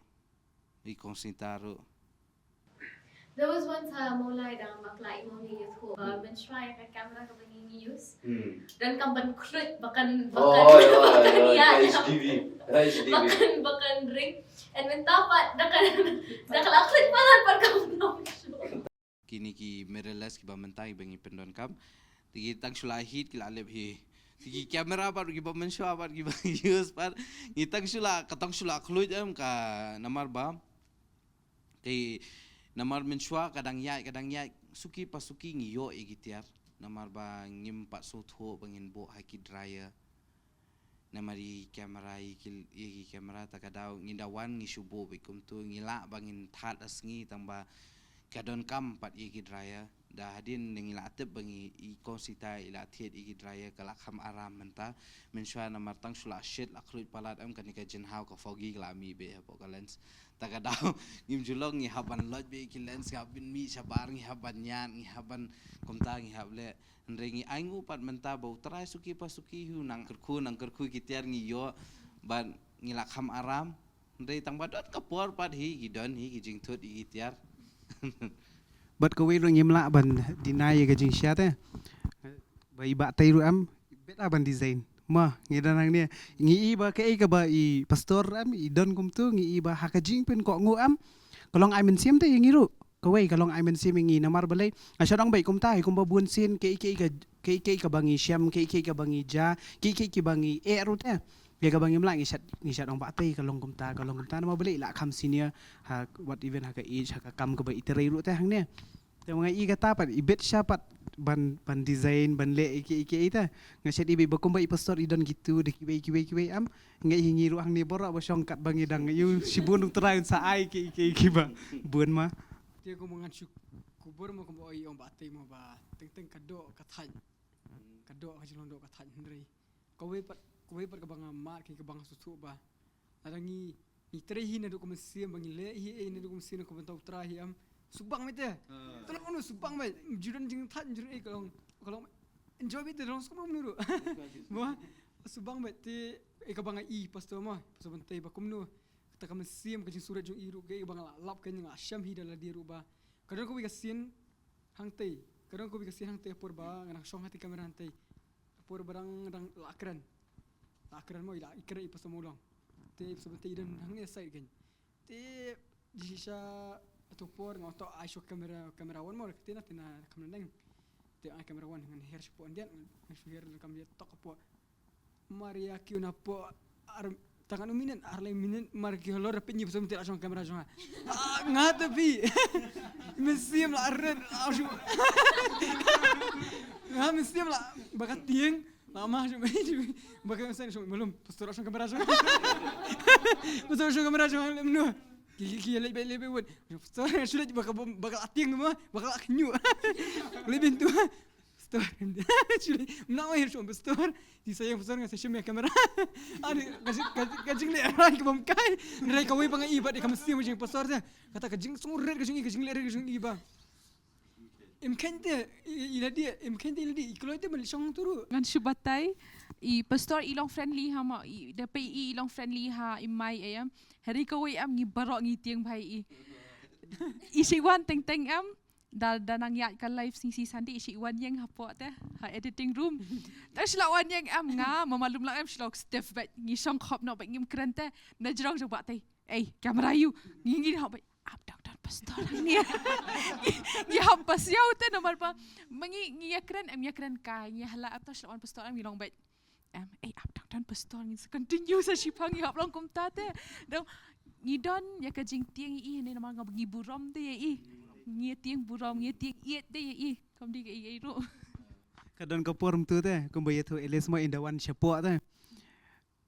i Kong Sunita ruh. There was one time, Mawlai dang bakla i Mawlai youth ho, ba mynshuwa ïa ka camera kaba ngi ngi use. Hmm. Donkam ban khluit ba kan, ba Oh, kan, oi, oi, ba kan oi, ïa, ka H D V. Ka H D V. Ba kan, ba kan ring. And mynta pat da kan, da kan la khluit palat pat kam long shuh. Kine ki mirrorless kiba mynta kiba ngi pyndonkam. Te ki tang shu la hit ki la lip hi. Te ki camera pat kiba mynshuwa pat kiba use pat. Ngi tang shu la, ka tang shu la khluit em ka namar ba. Te namar mynshuwa ka dang ïaid, ka dang ïaid, suki pa suki ngi ïoh ïa ki tiar. Namar ba ngim pat sngewthuh ba ngin buh ha ki dryer. Namar ïa ki camera, ïa ki, ïa ki camera ta ka daw, ngi da wan ngi shu buh beit kumtu, ngi lah ba ngin thad ha sngi tang ba ka donkam pat ïa ki dryer. Da hadien ngi la tip ba ngi i Kong Sunita i la thied ïa ki dryer ka la kham aram mynta. Mynshuwa namar tang shu la shit la khluit palat em kane ka jinghaw ka foggy ka la mih beit hapoh ka lens. Ta ka daw, ngim ju long ngi hap ban loit beit ki lens, ngi hap ban mih shabar, ngi hap ban ñiad, ngi hap ban kumta, ngi hap leh. Hynrei ngi ainguh pat mynta ba u Trai suki pa suki hi u nang kyrkhu, nang kyrkhu ki tiar ngi ïoh, bad ngi la kham aram. Hynrei tang ba don ka por pat hi ki don hi ki jingthut ïa ki tiar. Bad kawei ruh ngim lah ban deny ïa ka jingshisha te. Ba i Bah Tei ruh em, beit lah ban design. Ma, ngi don hangne. Ngi i ba kaei kaba i Pastor em, i don kumtu, ngi i ba ha ka jingpynkohnguh em. Ka long ai mynsiem te ïa ngi ruh. Kawei ka long ai mynsiem ïa ngi namar balei. Nga shait ong beit kumta, hi kumba bun sien, kaei kaei ka, kaei kaei kaba ngi shem, kaei kaei kaba ngi ja, kaei kaei kaba ngi eh ruh te. Ïa kaba ngim lah ngi shait, ngi shait ong Bah Tei ka long kumta, ka long kumta namar balei i la kham senior, ha what even ha ka age, ha ka kam kaba i trei ruh te hangne. Te ma nga i kata pat, i beit sha pat ban, ban design, ban leh ïa kiei kiei te. Nga shait i beit ba kumba i Pastor i don kitu, da kiwei kiwei kiwei em. Nga i ngi ruh hangne baroh ba shong katba ngi dang ïoh shibun u Trai un sa ai kiei kiei kiba bun ma. Te kumba ngan shu kubur ma kumba oi ong Bah Tei ma ba teng teng ka doh ka thaiñ. Ka doh ka jinglong doh ka thaiñ hynrei. Kawei pat, kawei pat kaba nga mad, kaba nga sngewthuh ba lada ngi, ngi trei hi naduh ka mynsiem ba ngi leh hi, eh, naduh ka mynsiem ka bynta u Trai hi em. Shu bang beit te. Ah. Te long kumno shu bang beit. Ju don jingthait, ju don ei ka long, ka long enjoy beit te, long shu bang kumno ruh. Ba, shu bang beit te, eh, kaba nga i Pastor ma, Pastor Bantei ba kumno. Kata ka mynsiem ka jingsngewrit jong i ruh, kaei ba nga la lap, ka nga la shem hi da lade ruh ba. Ka don kawei ka sien hangtei, ka don kawei ka sien hangtei ha por ba nga dang shong ha te camera hangtei. Por ba dang, dang la kren. La kren mo, i la i kren i Pastor Mawlong. Te i Pastor Bantei i don hangne side kein. Te jingshisha ato por nga ong to ai shuwa camera, camera one mo, te na, te na camera neng. Te ai camera one ngan her shapoh ndiat, ngan shu her kam ndiat tok hapoh. Mar ïa ki una poh ar, tang katno minit, ar lai minit, mar ki halor pynïap sum te la shong camera shong ha. Ah, nga te phi. Mynsiem la rit, ah, shu. Nga mynsiem la, ba ka tieng, la ma shu, ba ka mynsiem shong, malum, Pastor shong camera shong. Pastor shong camera shong, lem nu. Ki, ki, ki, leh beit, leh beit wut. Pastor shu leh ba ka, ba ka la tieng ma, ba ka la khñiuh. Leh beit tu. pastor. Actually, mna wa hir shong pastor. Ti sa ïa pastor nga sa shim ïa camera. Ani ka jing ka jing le ran ka bam kai. Rai ka wei ba nga i bad ka mesti ma jing pastor te. Kata ka jing sung red ka jing i ka jing le red ka jing i ba. Im khein te i la di im khein te i la di i kloi te ban shong turu. Ngan shu batai. I pastor i long friendly ha ma i da pe i long friendly ha i mai em. Heri ka wei em ngi barok ngi tieng bhai i. I shi wan teng teng em. Da da nang ïaid ka live sing si sandi i shi wan ïeng hapoh te ha editing room. Ta shi la wan ïeng em nga ma malum la em shi la stiff bad ngi shong khop nok bad ngim kren te. Na jrong jong ba te. Ei camera ïu ngi ngi hop bad ap dang don pastor ngi. Ngi hop pas ïau te namar ba ma ngi ngi ïa kren em ïa kren kai ngi hala ap ta shi la wan pastor em ngi long bad. Em, ei, ap dang don pastor ngin sa continue sa shipang ïa hap long kumta te. Dong ngi don ïa ka jingtieng i ne namar nga ngi burom te ïa i. Ngi tieng burom ngi tieng iet te ïa i. Kom di ka i i ru. Ka don ka por mtu te kumba ïa thu elis mo inda wan shapoh te.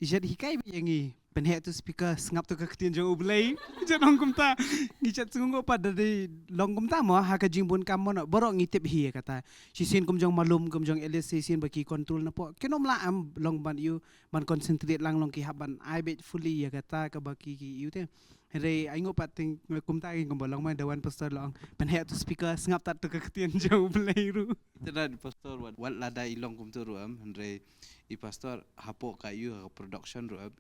Ijat hikai ba ïa ngi pynheh tu speaker sngap tu ka ktien jong U Blei. Ijat long kumta. Ngi jat sngew pat da dei long kumta mo ha ka jingbun kam mo no. Baroh ngi tip hi ïa kata. Shisien kum jong malum kum jong elis shisien ba ki control na po. Kino mla am long ban ïu ban concentrate lang long ki hap ban ai beit fully ïa kata kaba ki ki ïu te. Hynrei ai nguh pat ting kumta ki kumba long mai da wan pastor long pynheh tu speaker sngap tat tu ka ktien jong U Blei ru. Ita pastor wat wat lada i long kumtu ru am hynrei i pastor hapoh ka ïu ha ka production ru am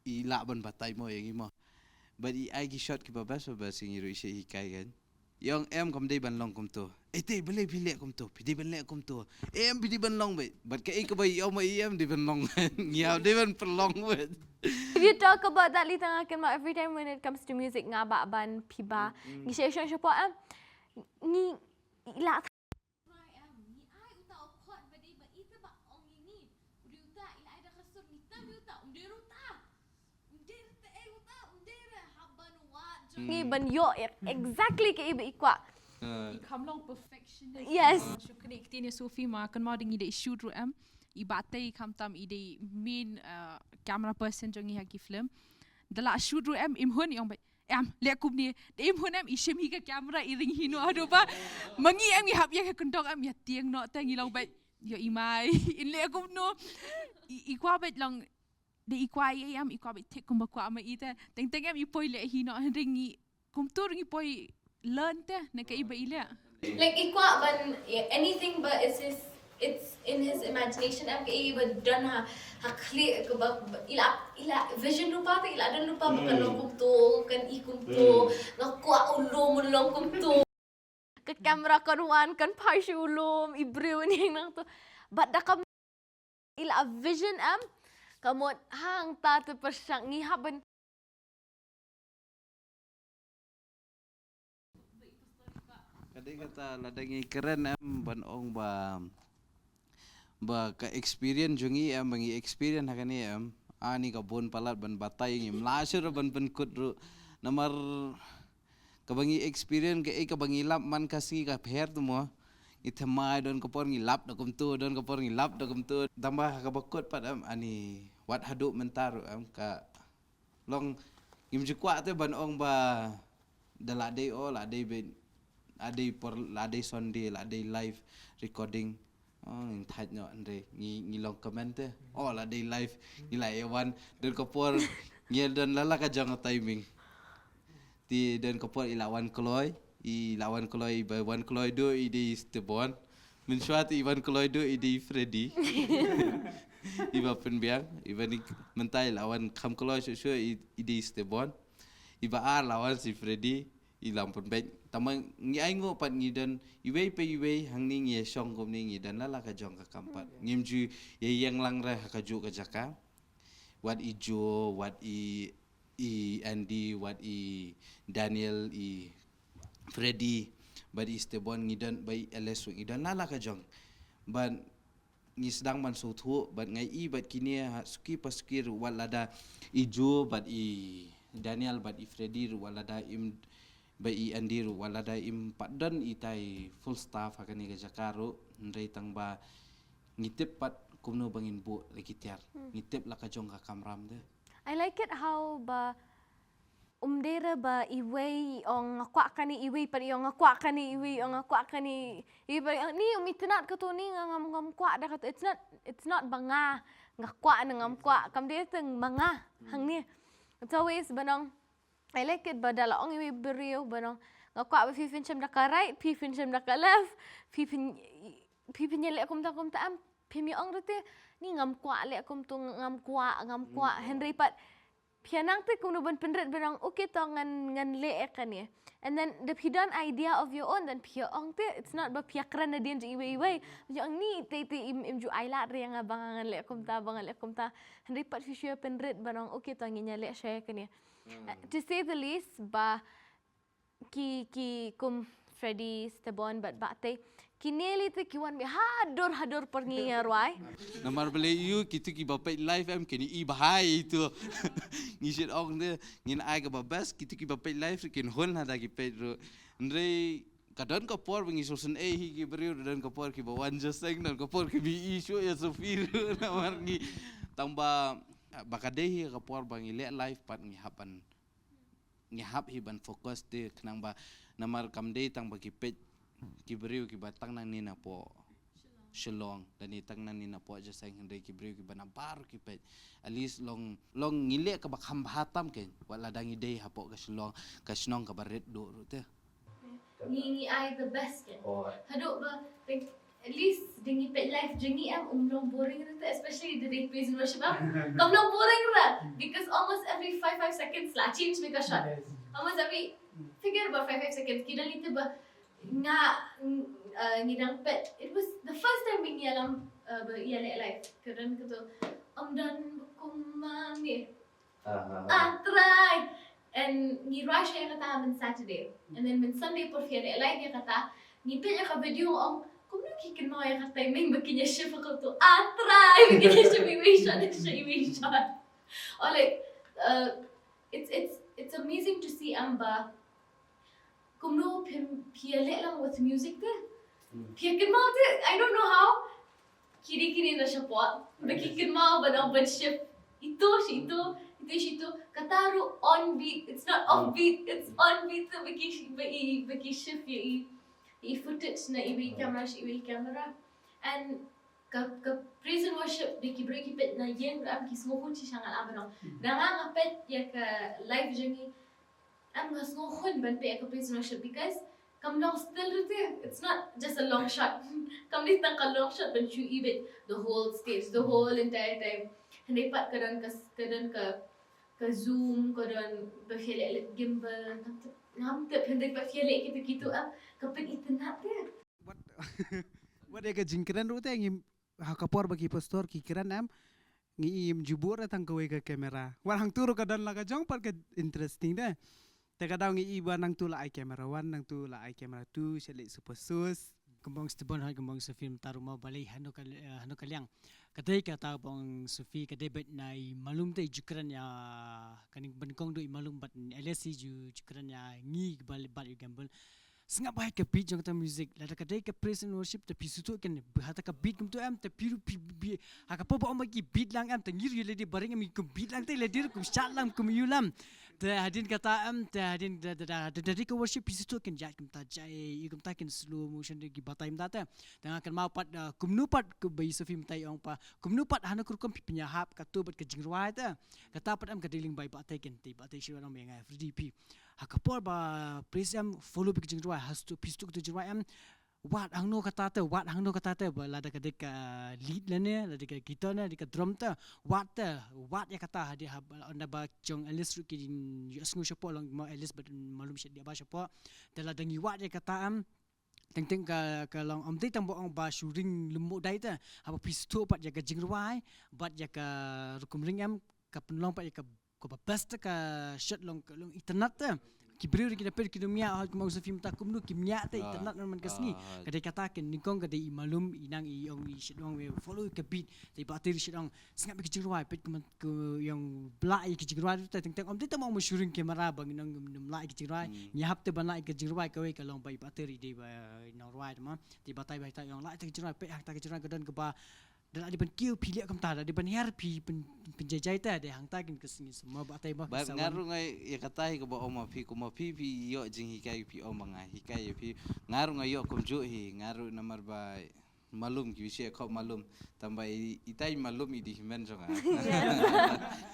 i lah ban batai mo ïa ngi mo. Bad i ai ki shot kiba best ba best ïa ngi ru i shah hikai kan. Ïong em kam dei ban long kumtu. Ei te balei phi leh kumtu, phi dei ban leh kumtu. Em phi dei ban long bad bad kaei kaba ïong ma i em dei ban long. Ngi hap dei ban pynlong bad. If you talk about that, Litang Akin, every time when it comes to music, nga ba ban phi ba. Ngi shai shong shapoh em. Ngi la ngi ai uta u chord ba dei ba ita ba ong ïa ngi. U dei uta i la ai da ka sur ngi tam ïa uta, um dei uta. Um dei uta, eh, uta, um dei re, hap ban wad jong ngi ban ïoh exactly kaei ba i kwah. I kham long perfectionist. Yes. Shu kane ktien ïa Sophie ma kan ma dei ngi dei shoot ru em. I ba tei kham tam i dei main camera person jong ngi ha ki film. Da la shoot ru em im hun i ong ba em leh kumne. Im hun em i shim hi ka camera i ring hi noh haduh ba ma ngi em i hap ïa ka kyndong em ïa tieng noh te ngi long bad ïa i mai in leh kumno. I kwah bad long de i kwah i em i kwah bad thik kumba kwah ma i te teng teng em i poi leh hi noh hynrei ngi kumtu ngi poi learn te na ka i ba i leh. Like i kwah ban anything but it's his it's in his imagination em ka i ba don ha ha khlieh ka ba ila ila vision rupa te ila don rupa ba kan long kumtu kan i kumtu nga kwah u lum u long kumtu. Ka camera kan wan kan phai shu u lum i briew ni nang tu. But da kam ila vision em ka mut hang ta tu pyrshang ngi hap ban Ka dei kata lada ngi kren em ban ong ba ba ka experience jong ngi em ba ngi experience ha kane em ani ka bun palat ban batai ngi mla shuh ban pynkut ruh namar kaba ngi experience ka ei kaba ngi lap man ka sngi ka pher tu mo ngi thymmai don ka por ngi lap da kumtu don ka por ngi lap da kumtu tang ba ha kaba kut pat em ani wat haduh mynta ruh em ka Long ngim ju kwah te ban ong ba da la dei o la dei be la dei por la dei Sunday la dei live recording. Oh, ngin thait noh hynrei ngi ngi long comment te. Oh, la dei live ngi la e wan don ka por ngi don la la ka jong ka timing. Ti don ka por i la wan kloi i la wan kloi ba wan kloi do i dei Stebon. Mynshuwa te i wan kloi do i dei Freddy. I ba pynbiang i ba ni mynta i la wan kham kloi shuh shuh i dei Stebon. I ba ar la wan si Freddy i lam pynbeit. Tama ngi ai nguh pat ngi don iwei pa iwei hangne ngi ïa shong kumne ngi don la la ka jong ka kam pat. Ngim ju ïa ïeng lang re ha ka juh ka jaka. Wat i Joe, wat i i Andy, wat i Daniel, i Freddy, bad i Stebon ngi don ba i Alex ngi don la la ka jong. Bad ngi sdang ban sngewthuh bad ngai i bad kine ha suki pa suki ruh wat lada i Joe bad i Daniel bad i Freddy ruh wat lada im ba i Andy ruh wat lada im pat don i tai full staff ha kane ka jaka ruh hynrei tang ba ngi tip pat kumno ba ngin buh la ki tiar ngi tip la ka jong ka kamram de. I like it how ba Um dei re ba iwei ong nga kwah kane, iwei pat ong nga kwah kane, iwei ong nga kwah kane, iwei pat ong ni, um itynnad kato ni, nga ngam, ngam kwah da kato. It's not, it's not ba nga, nga kwah ne ngam kwah. Kam dei tang ba nga hangne. It's always ba nong, I like it ba da la ong iwei briew ba nong, nga kwah ba phi phin shim da ka right, phi phin shim da ka left, phi phin, phi phin ïaleh kumta kumta, em, phim ïa ong ruh te, ni ngam kwah leh kumto, ngam kwah, ngam kwah. Hynrei pat phi ïa nang te kumno ban pynrit ba nong, okay to ngan, ngan leh ïa kane. And then da phi don idea of your own, then phi ïa ong te, it's not ba phi ïa kren nadien jong iwei iwei. Jong ni te, te im, im ju ai lad re ïa nga ba ngan leh kumta, ba ngan leh kumta. Hynrei pat phi shu ïa pynrit ba nong, okay to ngin ïa leh shuwa ïa kane. Uh, to say the least, ba ki, ki kum Freddy, Stebon bad Bah Tei, kine lei te ki wan beit hadur hadur por ngi ïa rwai. Namar balei ïa kito kiba peit live em, kin i bha ïa ito. Ngi shait ong te, ngin ai kaba best, kito kiba peit live ruh kin hun lada ki peit ruh. Hynrei ka don ka por ba ngi sngewsynei hi ki briew, don ka por kiba wan jingïaseng, don ka por kiba i shuh ïa Sophie ruh. Namar ngi, tang ba, ba ka dei hi ka por ba ngi leh live pat ngi hap ban ngi hap hi ban focus te, khnang ba namar kam dei tang ba ki peit ki briew kiba tang nangne napoh Shillong, lane tang nangne napoh jingïaseng, hynrei ki briew kiba na baroh ki peit. At least long, long ngi leh kaba kham bha tam kein, wat lada ngi dei hapoh ka Shillong, ka shnong kaba rit duh ruh te. Ngi, ngi ai the best kein. Oh. Haduh ba, like, at least da ngi peit live jong ngi em, um long boring ruh te, especially da dei praise and worship em. Kam long boring ruh, because almost every five, five seconds la change beit ka shot. Yes. Almost every, figure ba five, five seconds, ki don lei te ba nga, uh, ngi dang peit. It was the first time ba ngi ïalam, uh, ba ïaleh live. Ka don kato, ym don kumne. Ah, ah, ah. Ah, trai. And ngi rwai shuwa ïa kata on Saturday. And then on Sunday por phi ïaleh live ïa kata, ngi peit ïa ka video, ong, kumno ki kynmaw ïa ka timing ba kin ïa shift ïa kato. Ah, trai, ba kin ïa shift iwei shot, ïa shift iwei shot. Or like, uh, it's, it's, it's amazing to see em ba kumno phi, phi ïaleh lang with music te. Hmm. Phi ïa kynmaw te, I don't know how. Ki dei kine na shapoh. Ba ki kynmaw ba dang ban shift ito sha ito, ito sha ito. Kata ruh on beat. It's not off beat. It's on beat te ba ki, ba i, ba ki shift ïa i, i footage na iwei i camera sha iwei i camera. And ka, ka praise and worship da ki briew ki peit na ïing ruh em ki sngewhun shisha, nga la ong ba nong. Da nga, nga peit ïa ka live jong ngi, em, nga sngewhun ban peit ïa ka praise and worship because kam long still ruh te. It's not just a long shot. Kam dei tang ka long shot ban shu i beit the whole stage, the whole entire time. Hynrei pat ka don ka, ka don ka, ka zoom, ka don ba phi ïaleh gimbal, ngam tip, ngam tip, hynrei pat phi ïaleh kito kito, em, ka pynitynnad te. Wat, wat ïa ka jingkren ruh te ngi, ha ka por ba ki pastor ki kren em, ngi im ju buh re tang kawei ka camera. Wat hangtu ruh ka don la ka jong pat ka interesting de. Te ka daw ngi i ba nangtu la ai camera one, nangtu la ai camera two, sha leh super sus. Kumba ong Stephen hoi, kumba ong Sophie mynta ruh mo balei hano ka, eh, hano ka liang. Ka dei kata ba ong Sophie ka dei beit na i Malum te i ju kren ïa, kane ba nyngkong duh i Malum bad Alice i ju, ju kren ïa ngi ba leh bad ïa u Gamble. Sngap bha ïa ka beat jong kata music. Lada ka dei ka praise and worship te phi sngewthuh kein, ha kata ka beat kumto em, te phi ruh phi, phi, ha ka por ba ong ba ki beat lang em, te ngi ruh ïa lade baring em, kum beat lang te lade ruh kum shad lang kum ïu lam. Te hadien kata em, te hadien da, da, da, da, da dei ka worship phi sngewthuh kein, ïaid kumta jai, ïa kumta kein slow motion de ki batai mynta te. Te nga kynmaw pat, ah, kumno pat ka ba i Sophie mynta i ong pat, kumno pat hano ka rukom phi pynïahap kato bad ka jingrwai te. Kata pat em ka dei lyngba i Bah Tei kein, te i Bah Tei shu ong ba nga Freddy phi. Ha ka por ba praise em, follow beit ka jingrwai, ha sngewthuh, phi sngewthuh ka jingrwai em, wad hangno kata te, wad hangno kata te, ba lada ka dei ka lead lane, lada ka guitar ne, lada ka drum te, wad te, wad ïa kata, hadien haba, ynda ba jong Alice ruh ki ïohsngew shapoh, long mo Alice bad Malum sha dei ba shapoh, te lada ngi wad ïa kata em, teng teng ka, ka long, ym dei tang ba ong ba shu ring lyngngoh dei te, haba phi sngewthuh pat ïa ka jingrwai, bad ïa ka rukom ring em, ka pynlong pat ïa ka kaba best ka shot long, long itynnad te. Ki briew ruh ki da peit ki da mih, ha, kumba u Sophie mynta kumno ki mih te itynnad man ka sngi. Ka dei kata kein, nyngkong ka dei i Malum, i nang i ong i shit ong we follow ka beat. Te i Bah Tei i shit ong sngap ïa ka jingrwai, peit kumno ka ong blah ïa ka jingrwai te, teng teng ym dei tang ba ong ba shu ring camera ba ngi ong ngim lah ïa ka jingrwai. Ngi hap te ban lah ïa ka jingrwai kawei ka long ba i Bah Tei i dei ba i nongrwai te ma. Te i Bah Tei ba i ta ong lah ïa ka jingrwai, peit ha kata ka jingrwai ka don kaba da la dei ban kiew phi leh kumta, da la dei ban hiar phi pyn, pyn, Pynjai jai te de hangta kin ka sngi sum ma ba tai ma. Bad nga ruh nga ïa kata hi kaba ong ma phi, kumba phi phi ïoh jinghikai phi ong ma nga hikai ïa phi. Nga ruh nga ïoh kumjuh hi, nga ruh namar ba malum ki bishar khop malum. Tangba i, itai malum i dei hynmen jong nga.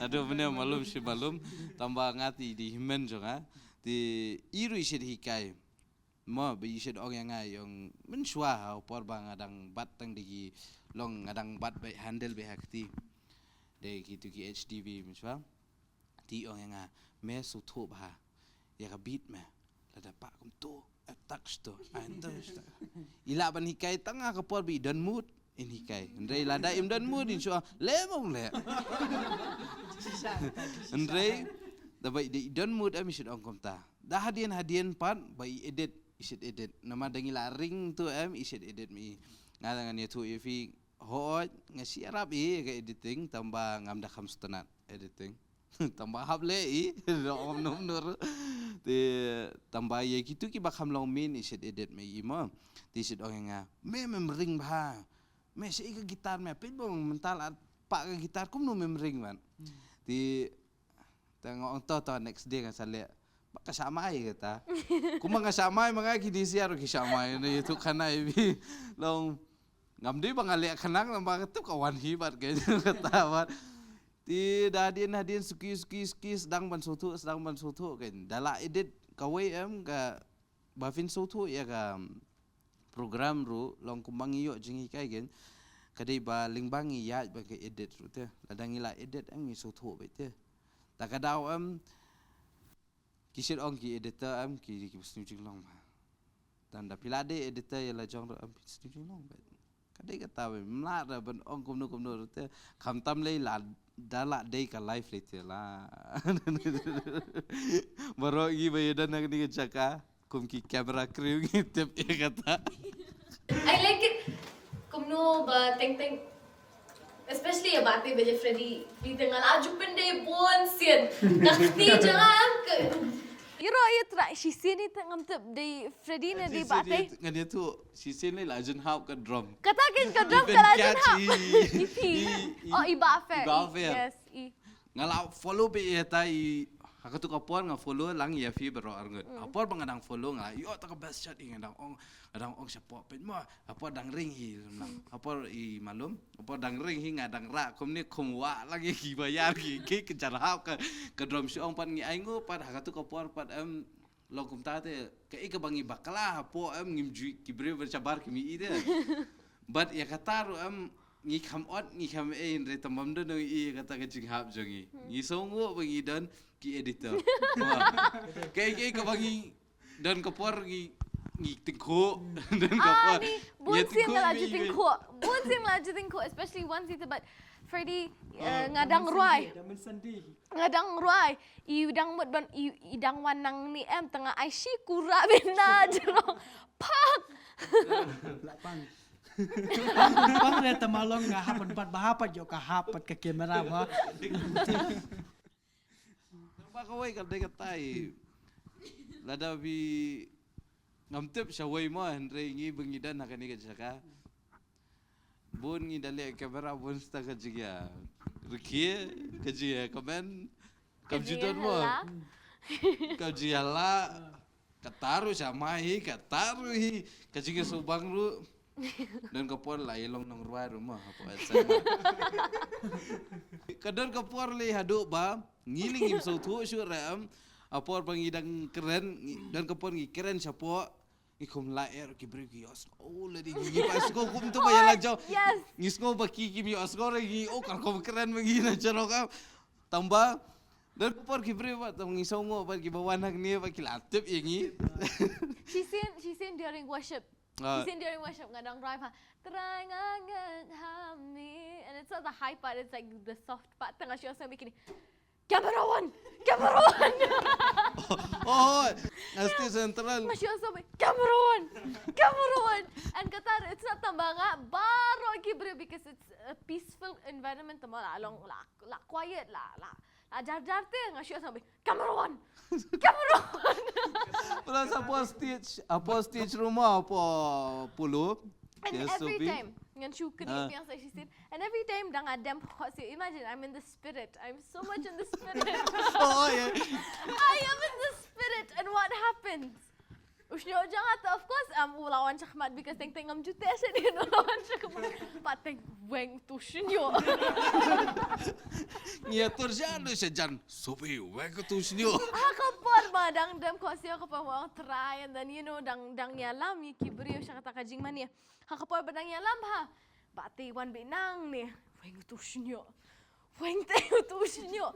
Aduh mane malum shi malum. Tangba nga te i dei hynmen jong nga. Te i ruh i shait hikai. Mo ba i shait ong ïa nga ïong mynshuwa ha u por ba nga dang bat tang dei ki long nga dang bat ba handle ba ha kti. Dei ki tu ki H D B mynshuwa. Te i ong ïa nga me sngewthuh bha ïa ka beat me. Lada pah kumto, eh, tak shto, ah, ento shto. I lah ban hikai tang ha ka por ba i don mood in hikai. Hynrei lada im don mood in shu ong leh mong leh. Hynrei da ba i don mood em i shait ong kumta. Da hadien hadien pat ba i edit i shait edit. Namar da ngi la ring tu em i shait edit mi. Nga da ngan ïathuh ïa phi hooid nga shu ïarap ïa ka editing tangba ngam da kham sngewtynnat editing. Tangba hap leh i da ong num nur. Te tangba ïa kitu kiba kham long main i shait edit me i mo. Te i shait ong ïa nga me mem ring bha. Me sha i ka guitar me peit bong mental at pah ka guitar kumno mem ring ban. Te te nga ong to to next day nga sa leh. Ba ka shamai kata. Kumba nga shamai ma nga ki D C R ki shamai ne tu khana i bi. Long ngam dei ba nga leh khnang ba ka tu ka wan hi bat ke kata bat. Ti da dien hadien suki suki suki sdang ban sothu sdang ban sothu kan. Da la edit kawei em ka ba phin sothu ïa ka program ruh long kumba ngi ïoh jinghikai kan. Ka dei ba lyngba ngi ïaid ba ka edit ruh te. Lada ngi la edit em ngi sothu ba te. Ta ka daw em ki shait ong ki editor em ki ki sniew jinglong ba. Tang da phi la dei editor ïa la jong ruh em phi sniew jinglong ba. Ka dei kata ba mlad ra ban ong kumno kumno ruh te. Khamtam lei la da la dei ka live lei te la. Baroh ngi ba ïa don ha kane ka jaka kum ki camera crew ngi tip ïa kata. I like it. Kumno ba teng teng. Especially ïa ba te ba ïa Freddy. Di teng la ju pynde bun sien. Ka kti jang ka. Iro ïa tra shisien ni teng ngam tip dei Freddy ne dei ba te. Ngan ïa tu shisien ni la jin hap ka drum. Kata kin ka drum ka la jin hap. I pi. Oh i ba fe. I ba fe. Yes i. Nga la follow be ïa ta i ha katu ka por nga follow lang ïa phi baroh arngut. Ha por ba nga dang follow nga la ïoh ta ka best shot i nga dang ong nga dang ong shapoh peit mo ha por dang ring hi lang ha por i malum ha por dang ring hi nga dang rah kumne kum wah lang ïa ki ba ïar ki ki ki jar hap ka ka drum shi ong pat ngi ai ngu pat ha katu ka por pat em long kumta te ka i ka ba ngi bakla ha por em ngim ju ki briew ban shabar ki mi i te. Bad ïa kata ruh em ngi kham ot ngi kham ei hynrei tang bym don nong i ïa kata ka jinghap jong ngi. Ngi sngewnguh ba ngi don ki editor. Kaei kaei kaba ngi don ka por ngi ngi tyngkhuh don ka por. Bun sien la ju tyngkhuh. Bun sien la ju tyngkhuh especially once it's about Freddy nga dang rwai. Nga dang rwai i dang mut ban i dang wan nangne em tang ai shi kura bina jrong. Pak. Pang re ta malong nga hap pat ba hap pat ïoh ka hap pat ka camera ba. Ba kawei ka dei ka tai. Lada bi ngam tip sha wei mo hynrei ngi ba ngi don ha kane ka jaka. Bun ngi da leh camera bun sta ka jingïa rkhie ka jingïa comment. Kam ju don mo. Kam jingïa la. Kata ruh sha mai hi kata ruh hi ka jingïasngewbang ruh. Don ka por la i long nongrwai ruh mo hapoh. Ka don ka por lei haduh ba ngi lei ngim sngewthuh shuh re em. Ha por ba ngi dang kren don ka por ngi kren shapoh. Ngi khum la er ki briew ki ïohsngew lei ngi pat sngew kumto ba ïa la jaw. Ngi sngew ba ki kim ïohsngew re ngi oh ka rukom kren ba ngi na jarok em. Tangba don ka por ki briew ba tang ngi sngew ba ki ba wan hangne ba ki la tip ïa ngi. Shisien shisien during worship. Shisien during worship nga dang rhyme ha. Trai nga ngan ha mi and it's not the high part, it's like the soft part. Tang nga shu ong bikini. Camera one! Camera one! Oh, nga stage central. Nga shu ong camera one! Camera one! And kata it's not tamba nga baroh ki briew because it's a peaceful environment tamba la long la la quiet la la la jar jar te nga shu ong camera one! Camera one! Plus hapoh stage, hapoh stage ruh mo hapoh Polo. And Yes, every Sophie? time, ngan shu kyntu Ah. biang sa shisien. And every time dang a dem khot sih, imagine I'm in the spirit. I'm so much in the spirit. Oh, yeah. I am in the spirit. And what happens? U shñiuh jong nga te, of course, um, u la wan shakhmat because teng teng ngam jute sha dien, u la wan shakhmat. Pat teng weng tu shñiuh. Ngi atur sha lu sha jan. Sophie, weng tu shñiuh. Ha ka por ba dang dem khot sih, ha ka por ba ong Trai, and then, you know, dang, dang ïalam ïa ki briew sha kata ka jingmane. Ha ka por ba dang ïalam ha. Ba te wan beit nangne. Weng tu shñiuh. Weng te tu shñiuh.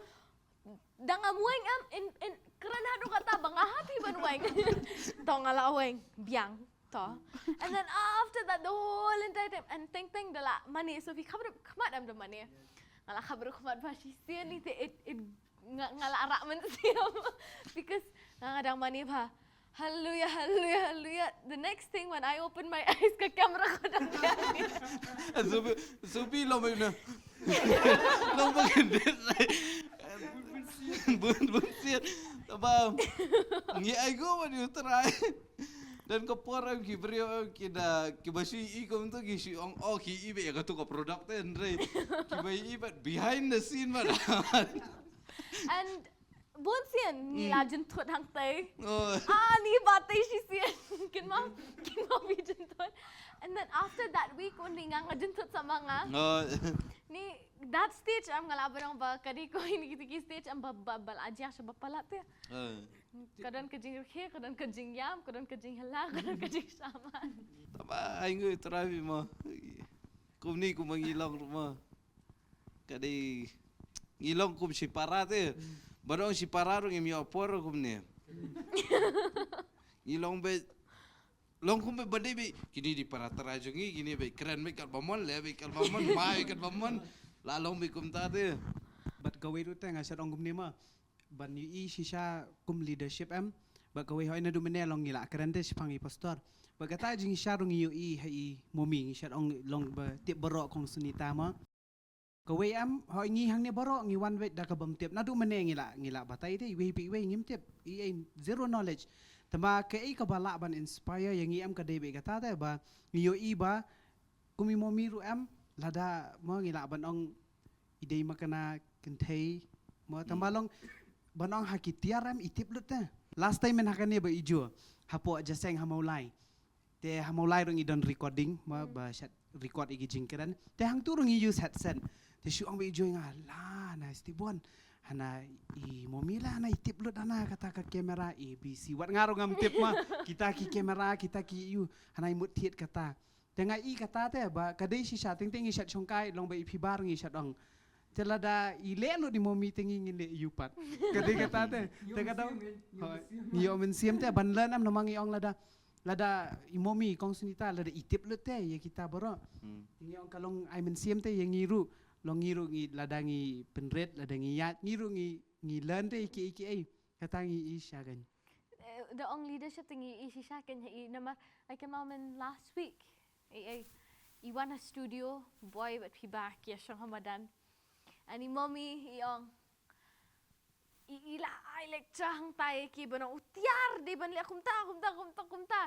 Dang am weng am in, in kren haduh katta ba nga happy ban weng. To nga la weng biang. To. And then after that, the whole entire time, and teng teng da la mane, Sophie, khabar khmat am da mane. Nga la khabar khmat ba shisien ni te it, it nga, nga la rak mynsiem. Because nga, nga dang mane ba. Hallelujah, hallelujah, hallelujah. The next thing when I open my eyes, ka camera ka dang biang. Sophie, Sophie long beit na. Long beit na. Bun, bun siat. Ba ngi ai go ba ngi Trai. Don ka por em ki briew em ki da, ki ba shu i kumtu, ki shu ong, oh, ki i beit ïa katu ka product te, hynrei ki ba i beit behind the scene bad. And bun sien ngi la jynthut hangtei. Oh. Ah, ni ba tei shisien. Kin ma, kin ma bi jynthut. And then after that week only nga, nga jynthut sa ma nga. Oh. Ni that stage am nga la ba ong ba ka dei ko ini kita ki stage am ba, ba, ba la jiak sha ba palat te. Oh. Ka don ka jingrkhie, ka don ka jingïam, ka don ka jinghylla, ka don ka jingshaman. Taba ai ngi Trai beit ma. Kumne kumba ngi long ruh ma. Ka dei ngi long kum shipara te. Ba dang shipara ruh ngim ïoh por kumne. Ngi long beit, long kum beit ba dei beit. Kine dei para Trai jong ngi, kine beit kren beit katba mon, leh beit katba mon, mai beit katba mon. La long beit kumta te. Bad kawei ruh te nga shait ong kumne ma. Ban ïohi shisha kum leadership em. Bad kawei hooid naduh mynne long ngi la kren te shaphang i pastor. Bad kata jingshisha ruh ngi ïohi ha i Momi, ngi shait ong long ba tip baroh Kong Sunita ma. Kawei em, hooid ngi hangne baroh ngi wan beit da kabym tip. Naduh mynne ngi la, ngi la batai te, iwei pa iwei ngim tip. I, i zero knowledge. Tangba kaei kaba lah ban inspire ïa ngi em ka dei beit kata te ba ngi ïohi ba kum i Momi ruh em, lada ma ngi lah ban ong i dei ma kane kynthei ma, tangba long ban ong ha ki tiar em i tip lut te. Last time mynta ha kane ba i ju hapoh Jaseng ha Mawlai. Te ha Mawlai ruh ngi don recording ma, ba shait record ïa ki jingkren. Te hangtu ruh ngi use headset. Te shu ong ba i ju ïa nga, la na Steve Bon, hana i Momi la na i tip lut hana kata ka camera A B C. Wat nga ruh ngam tip ma, kita ki camera, kita ki ïa u, hana i mut thied kata. Te nga i kata te ba ka dei shisha, teng teng ngi shait shongkai, long ba i phi bar ngi shait ong. Te lada i leh lut i Momi te ngi ngin leh ïa u pat. Ka dei kata te. Te ka dei. Hooid. Ngi ïoh mynsiem te ban learn em, namar ngi ong lada, lada i Momi, Kong Sunita, lada i tip lut te ïa kita baroh. Ngi ong ka long ai mynsiem te ïa ngi ruh. Long ngi ruh ngi lada ngi pynrit, lada ngi ïaid, ngi ruh ngi, ngi learn te ïa kiei kiei. Kata ngi i shisha kein. Eh, da ong leadership te ngi i shisha kein ha i, namar I came home in last week. I, i, i wan ha studio, Boi bad phi ba ki ïa shong ha madan. And i Momi i ong, i, i la ai lecture hangtai ïa ki ban ong u tiar dei ban leh kumta, kumta, kumta, kumta.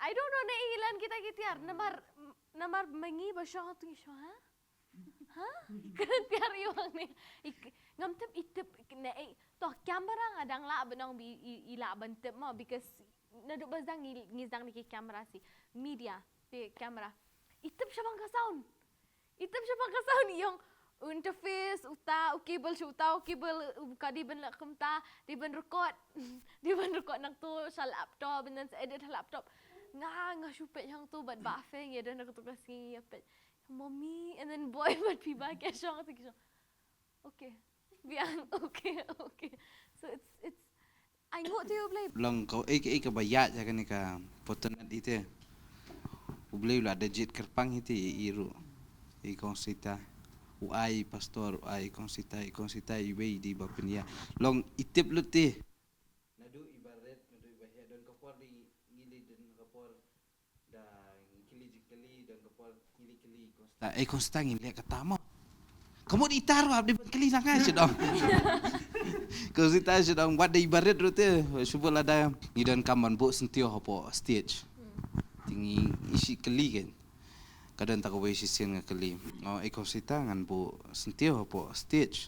I don't know ne i lan kita ki tiar. Namar, namar ma ngi ba shong ha tu ngi shong ha? Ha? Kren tiar i wan ne. I, ngam tip i tip ne, eh, to camera nga dang lah ban ong ba i, i, i lah ban tip ma, because naduh ba sdang ngi, ngi sdang ne ki camera si. Media, te camera. I tip shaphang ka sound. I tip shaphang ka sound, i ong u interface, uta, u cable sha uta, u cable, u ka dei ban leh kumta, dei ban record. Dei ban record nangto sha laptop, and then sa edit ha laptop. Nga, nga shu peit hangto bad Bah Feng, ïa don ha kato ka sngi ïa peit. Momi, and then Boi bad phi ba ki ïa shong, te ki shong. Okay. Biang, okay, okay. So it's, it's, ai nguh te U Blei. Long ka, eh, eh, kaba ïaid ïa kane ka fortunate ite. U Blei u la da jied kyrpang ite i, i ruh. I Kong Sita. U ai pastor, u ai Kong Sita, i Kong Sita iwei dei ba pynïaid. Long i tip lut te. Naduh i barit, naduh i baheh, don ka por dei ngi leit, don ka por da ngi kylli jingkylli, don ka por ngi leit kylli Kong Sita. Eh, Kong Sita, ngin leh kata mo. Ka mut ita ruh hap dei ban kylli lang, eh, shu ong. Kong Sita shu ong, wat dei barit ruh te, shu bud lada ngi donkam ban buh syntiew hapoh stage. Te ngi, ngi shu kylli kan. Ka don ta kawei shisien nga kylli. O, ei Kong Sita, ngan buh syntiew hapoh stage.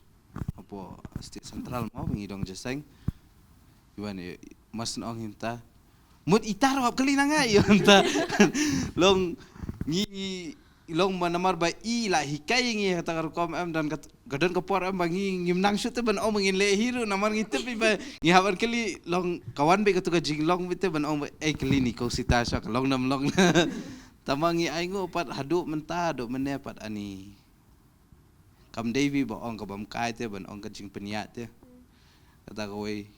Hapoh stage central mo, ba ngi dang jingïaseng. Ïa wan, eh, masnong hi mynta. Mut ita ruh hap kylli na nga ïa mynta. Long ngi, long ma namar ba i la hikai ngi kata ka rukom em, don kat-, ka don ka por em ba ngi ngim nang shuh te ban ong ba ngin leh hi ruh, namar ngi tip hi ba ngi hap ban kylli. Long ka wan beit katu ka jinglong beit te ban ong ba, ei, kylli ni Kong Sita sha ka long nam long. Tangba ngi ainguh pat haduh mynta, haduh mynne pat ani. Kam dei beit ba ong ka bam kai te ban ong ka jingpynïaid te. Kata kawei.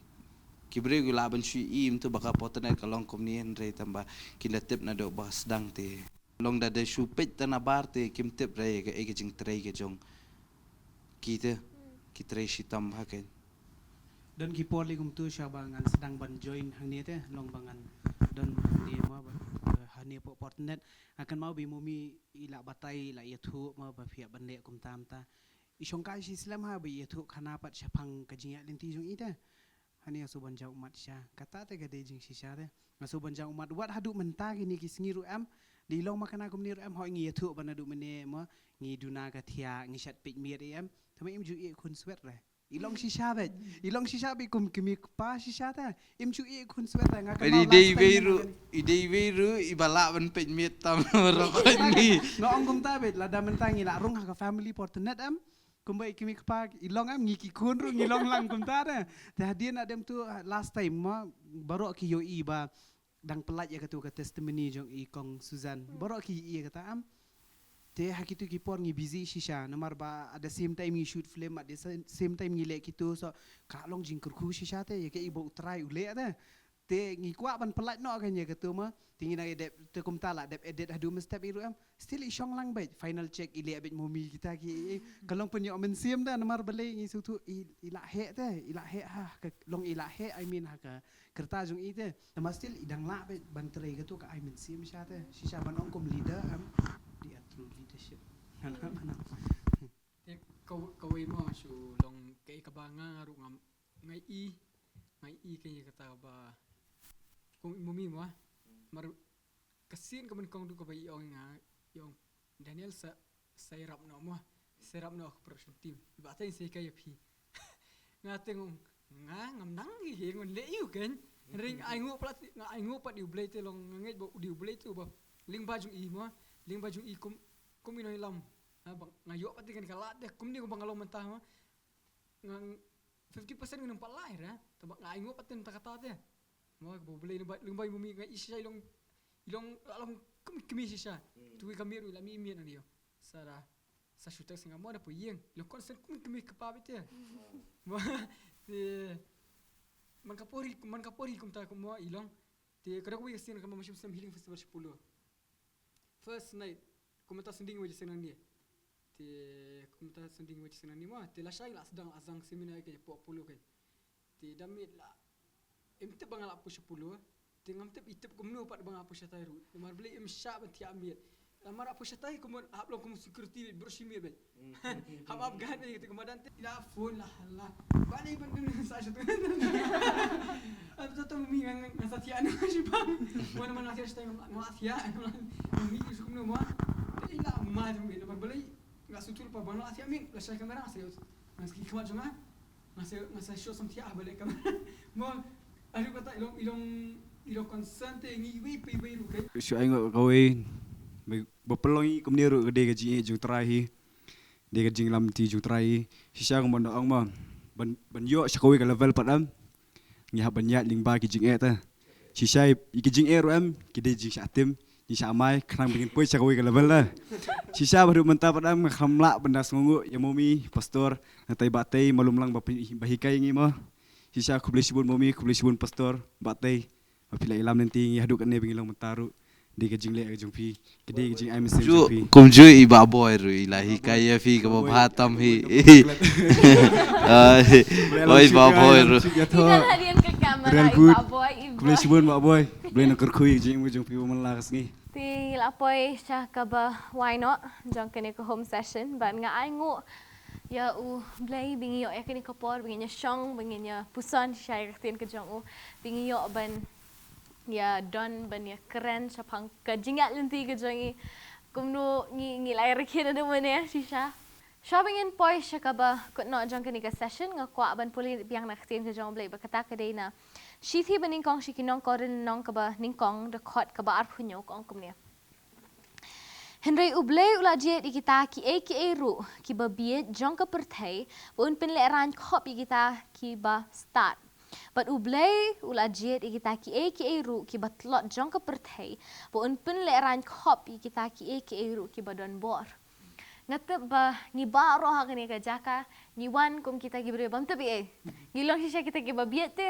Ki briew ki lah ban shu ïohi mynta ba ka Portnet ka long kumne, hynrei tangba kin da tip naduh ba sdang te. Long da dei shu peit tang nabar te kim tip re kaei ka jingtrei ka jong ki te. Ki trei shitom ha ka. Don ki por lei kumtu sha ba ngan sdang ban join hangne te, long ba ngan don hangne mo ba, eh, hangne hapoh Portnet. Nga kynmaw ba i Mummy i la batai, i la ïathuh mo ba phi hap ban leh kumta kumta. I shongkai shi slem ha ba i ïathuh khana pat shaphang ka jingïaid lynti jong i te. Hangne nga shu ban jam ummat shisha. Kata te ka dei jingshisha te. Nga shu ban jam ummat wat haduh mynta kine ki sngi ruh em. Dei long ma kane kumne ruh em, hooid ngi ïathuh ban haduh mynne mo. Ngi duna ka thiah, ngi shad peit miet em. Tangba im ju ïeh khun swet re. I long shisha beit. I long shisha beit kum kmie kpa shisha te. Im ju ïeh khun swet re. Nga kynmaw last time nga kane. I dei wei ruh, i ba lah ban peit miet tam rokoi ni. Nga ong kumta beit, lada mynta ngi la rung ha ka family Portnet em. Kumba i kmie kpa i long em, ngi ki khun ruh ngi long lang kumta te. Te hadien hadien tu, last time mo, baroh ki ïohi ba dang pyllait ïa katu ka testimony jong i Kong Susan. Baroh ki ïohi ïa kata em. Te ha kitu ki por ngi busy shisha, namar ba at the same time ngi shoot film, at the sa-, same time ngi leh kitu, so ka long jingkyrkhu shisha te ïa kaei ba U Trai u leh te. Te ngi kwah ban pyllait noh kein ïa katu mo. Te ngi nang dep, te kumta la dep edit haduh mynstep i ruh em. Still i shong lang beit, final check i leh beit, Mummy kita ki, eh, ka long pynïoh mynsiem te, namar balei ngi sngewthuh i, i la heh te, i la heh ha ka, long i la heh, I mean ha ka kyrta jong i te. Namar still i dang lah beit ban trei katu ka ai mynsiem shisha te. Shisha ban ong kum leader em. Dei a true leadership. Te ka, kawei mo shu long kaei kaba nga, nga ruh ngam, nga i, nga i kein ïa kata kaba kum i Mummy mo. Mar ka sien ka nyngkong tu kaba i ong ïa nga, i ong Daniel sa, sa ïarap noh mo. Sa ïarap noh ka production team. I Bah Teng sa hikai ïa phi. Nga te nga ong, nga ngam nang hi, ngan leh ïa u kein. Hynrei nga ainguh pat, nga ainguh pat ïa U Blei te, long nga ngeit ba u dei U Blei te uba lyngba jong i mo. Lyngba jong i kum, kum i nongïalam. Ha, ba nga ïoh pat te kein ka lad te kumne kumba nga long mynta mo. Nga fifty percent ngan ym pat lah re, tangba nga ainguh pat te mynta kata te. Mo, kaba U Blei lyngba, lyngba i Mummy, nga i shisha i long, i long, la long kum kmie shisha. Hmm. Tu i ka miet ruh i la mih miet na ïoh. Sa da, sa shu text nga mo da poi ïing. I long concern kum kmie kpa beit te. Mo, te man ka por hi, man ka por hi kumta kum mo i long. Te ka dei kawei ka sien kaba ma shim snem Healing Festival Shipolo. First night, kumta sending wei jingïaseng nangne. Te kumta sending wei jingïaseng nangne mo, te lashai la sdang, la sdang seminar kein hapoh Apollo kein. Te da miet la, im tip ba nga la poi sha Apollo. Te ngam tip i tip kumno pat ba nga poi shatai ruh. Namar balei im shah ban thiah miet. Namar la poi shatai kumno hap long kum security beit, bro, shi miet beit. Hap ap guard beit, te kumba dang te la phone la, la. Ba dei ban dang sa sha tu. Ap to to Mummy nga, nga, nga sa thiah noh shi bang. Mo namar nga thiah shatai nga, nga thiah. Mummy shu kumno mo. Te i la ma jong beit namar balei nga shu tur pa bang la thiah miet, lashai kamera sa ïoh. Nga sa ki khmat jong nga. Nga sa, nga sa shoh samthiah ha balei kamera. Mo, aduh kata i long, i long, i long concern te ngi iwei pa iwei ruh kein. Shu ainguh kawei ba, ba pynlong i kumne ruh ka dei ka jingïeit jong U Trai hi. Dei ka jinglam ti jong U Trai hi. Shisha kumba nga ong mo, ban, ban ïoh sha kawei ka level pat em, ngi hap ban ïaid lyngba ki jingeh te. Shisha ïa ki jingeh ruh em, ki dei jingshah tim, jingshah mai, khnang ba ngin poi sha kawei ka level te. Shisha ba haduh mynta pat em nga khlem lah ban da sngewnguh ïa Mummy, Pastor, nangta i Bah Tei, malum lang ba phi, ba hikai ïa ngi mo. Shisha khublei shibun Mummy, khublei shibun Pastor, Bah Tei. Ba phi la ïalam lynti ïa ngi haduh katne ba ngi long mynta ruh. Dei ka jingleh ka jong phi. Ka dei ka jingai mynsiem jong phi. Kumjuh i Bah Boy ruh i la hikai ïa phi kaba bha tam hi. Ai, oi Bah Boy ruh. Ïa thoh. Ïa thoh. Khublei shibun. Khublei shibun Bah Boy. Blei un kyrkhu ïa ka jingim ka jong phi ba man la ka sngi. Te la poi sha kaba wai noh jong kane ka home session, bad nga ainguh ïa U Blei ba ngi ïoh ïa kane ka por ba ngin ïa shong, ba ngin ïa puson shisha ïa ka ktien ka jong U, ba ngi ïoh ban ïa don ban ïa kren shaphang ka jingïaid lynti ka jong ngi. Kumno ngi ngi lai rikhi na dum ne shisha. Sha ba ngin poi sha kaba kut noh jong kane ka session, nga kwah ban pule biang na ka ktien ka jong U Blei ba kata ka dei na Shithi Banyngkong sha ki nong Korinth lynnong kaba nyngkong, dkhot kaba arphew hynñiew, ka ong kumne. Hynrei U Blei u la jied ïa kita kiei kiei ruh kiba bieit jong ka pyrthei, ba un pynlehraiñ khop ïa kita kiba stad. Bad U Blei u la jied ïa kita kiei kiei ruh kiba tlot jong ka pyrthei, ba un pynlehraiñ khop ïa kita kiei kiei ruh kiba don bor. Nga tip ba ngi baroh ha kane ka jaka ngi wan kum kita ki briew bym tip ei ei. Ngi long shisha kita kiba bieit te.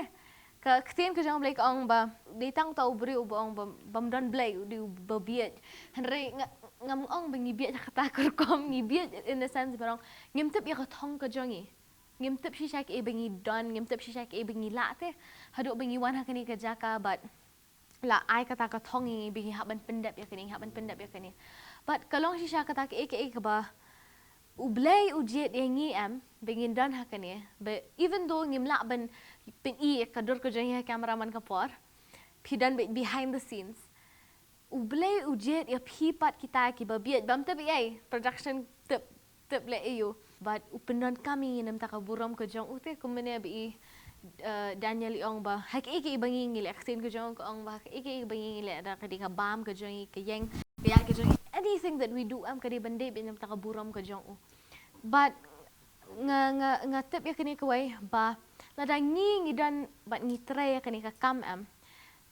Ka ktien ka jong U Blei ka ong ba dei tang uta u briew uba ong ba bym don Blei u dei uba bieit. Hynrei nga, ngam ong ba ngi bieit ha kata ka rukom, ngi bieit in the sense ba ong ngim tip ïa ka thong ka jong ngi. Ngim tip shisha kaei ba ngi don, ngim tip shisha kaei ba ngi lah te. Haduh ba ngi wan ha kane ka jaka bad la ai kata ka thong ïa ngi ba ngi hap ban pyndep ïa kane, ngi hap ban pyndep ïa kane. Bad ka long shisha kata kaei kaei kaba U Blei u jied ïa ngi em, ba ngin don ha kane. Ba even though ngim lah ban pyni ïa ka dur ka jong ngi ha camera man ka por, phi don be-, behind the scenes. U Blei u jied ïa phi pat kita kiba bieit bym tip ei ei, production tip tip leh ïa u. Bad u pyndonkam ïa ngi na ka bynta ka burom ka jong u te, kumne ba i, eh, Daniel i ong ba ha kaei kaei ba ngi ngi leh, ka ktien ka jong u ka ong ba ha kaei kaei ba ngi ngi leh, da ka dei ka bam ka jong ngi, ka ïeng, ka ïaid ka jong ngi, anything that we do em ka dei ban dei beit na ka bynta ka burom ka jong u. Bad nga nga nga tip ïa kane kawei ba lada ngi ngi don bad ngi trei ïa kane ka kam em,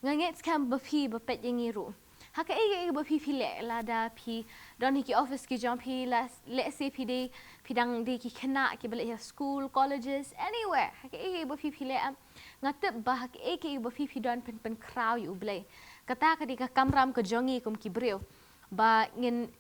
nga ngeit skhem ba phi ba peit ïa ngi ruh, ha kaei kaei ba phi phi leh, lada phi don ha ki office ki jong phi, la, let's say phi dei, phi dang dei ki khynnah kiba leit ha school, colleges, anywhere, ha kaei kaei ba phi phi leh em, nga tip ba ha kaei kaei ba phi phi don pyn pynkhraw ïa U Blei. Kata ka dei ka kamram ka jong ngi kum ki briew ba ngin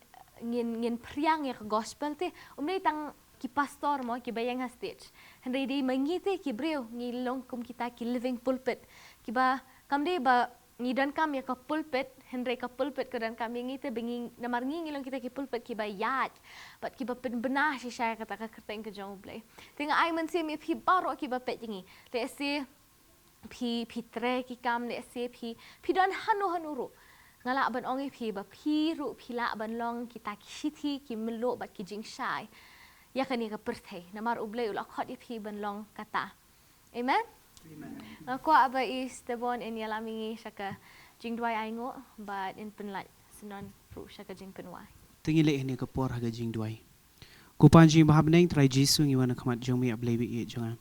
ngin ngin phriang ïa ka gospel te. Um dei tang ki pastor mo kiba ïeng ha stage. Hynrei dei ma ngi te ki briew, ngi long kum kita ki living pulpit. Kiba kam dei ba ngi donkam ïa ka pulpit, hynrei ka pulpit ka donkam ïa ngi te ba ngi, namar ngi ngi long kita ki pulpit kiba ïaid bad kiba pynbna shisha ïa kata ka kyrteng ka jong U Blei. Te nga ai mynsiem ïa phi baroh kiba peit ïa ngi. Let's say phi, phi trei ki kam, let's say phi, phi don hano hano ruh. Nga lah ban ong ïa phi ba phi ruh phi lah ban long kita ki shithi, ki mluh bad ki jingshai ïa kane ka pyrthei. Namar U Blei u la khot ïa phi ban long kata. Amen? Amen. Nga kwah ba i Stebon in ïalam ïa ngi sha ka jingduwai ainguh bad in pynlait syndon ruh sha ka jingpynwai. Te ngin leit ha kane ka por ha ka jingduwai. Ko Pa jong ngi ba ha bneng, Trai Jisu, ngi wan ha khmat jong me, A Blei ba ïeit jong nga.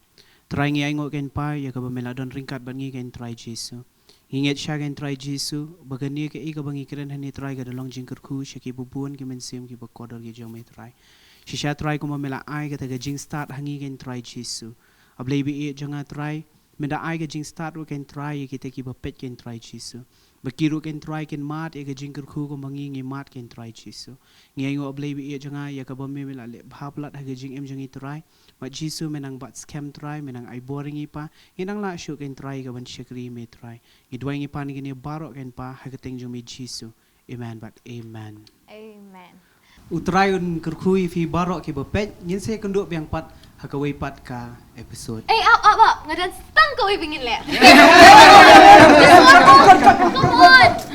Trai, ngi ainguh, ko Pa, ïa kaba me la don ryngkat bad ngi, ko Trai Jisu. Ngi ngeit shai, ko Trai Jisu, ba kane kaei kaba ngi kren hangne, Trai, ka da long jingkyrkhu sha kiba bun ki mynsiem kiba kordor ki jong me, Trai. Shisha, Trai, kumba me la ai kata ka jingstad ha ngi, ko Trai Jisu. A Blei ba ïeit jong nga, Trai, me da ai ka jingstad ruh, ko Trai, ïa kita kiba peit, ko Trai Jisu. Ba ki ruh, ko Trai, kin mad ïa ka jingkyrkhu kumba ngi ngi mad, ko Trai Jisu. Ngi ainguh, A Blei ba ïeit jong nga, ïa kaba me me la leh bha palat ha ka jingim jong ngi, Trai. Bad Jisu, me nang bat skhem, Trai, me nang ai bor ïa ngi, Pa. Ngin nang lah shuh, ko Trai, ïa ka ban shakri me, Trai. Ngi duwai, ngi pan ïa kine baroh, ko Pa, ha ka kyrteng jong me Jisu. Amen bad amen. Amen. U Trai un kyrkhu ïa phi baroh kiba peit, ngin sa ïakynduh biang pat ha kawei pat ka episode. Eh, ap, ap, ap, nga don tang kawei ba ngin leh. Come on.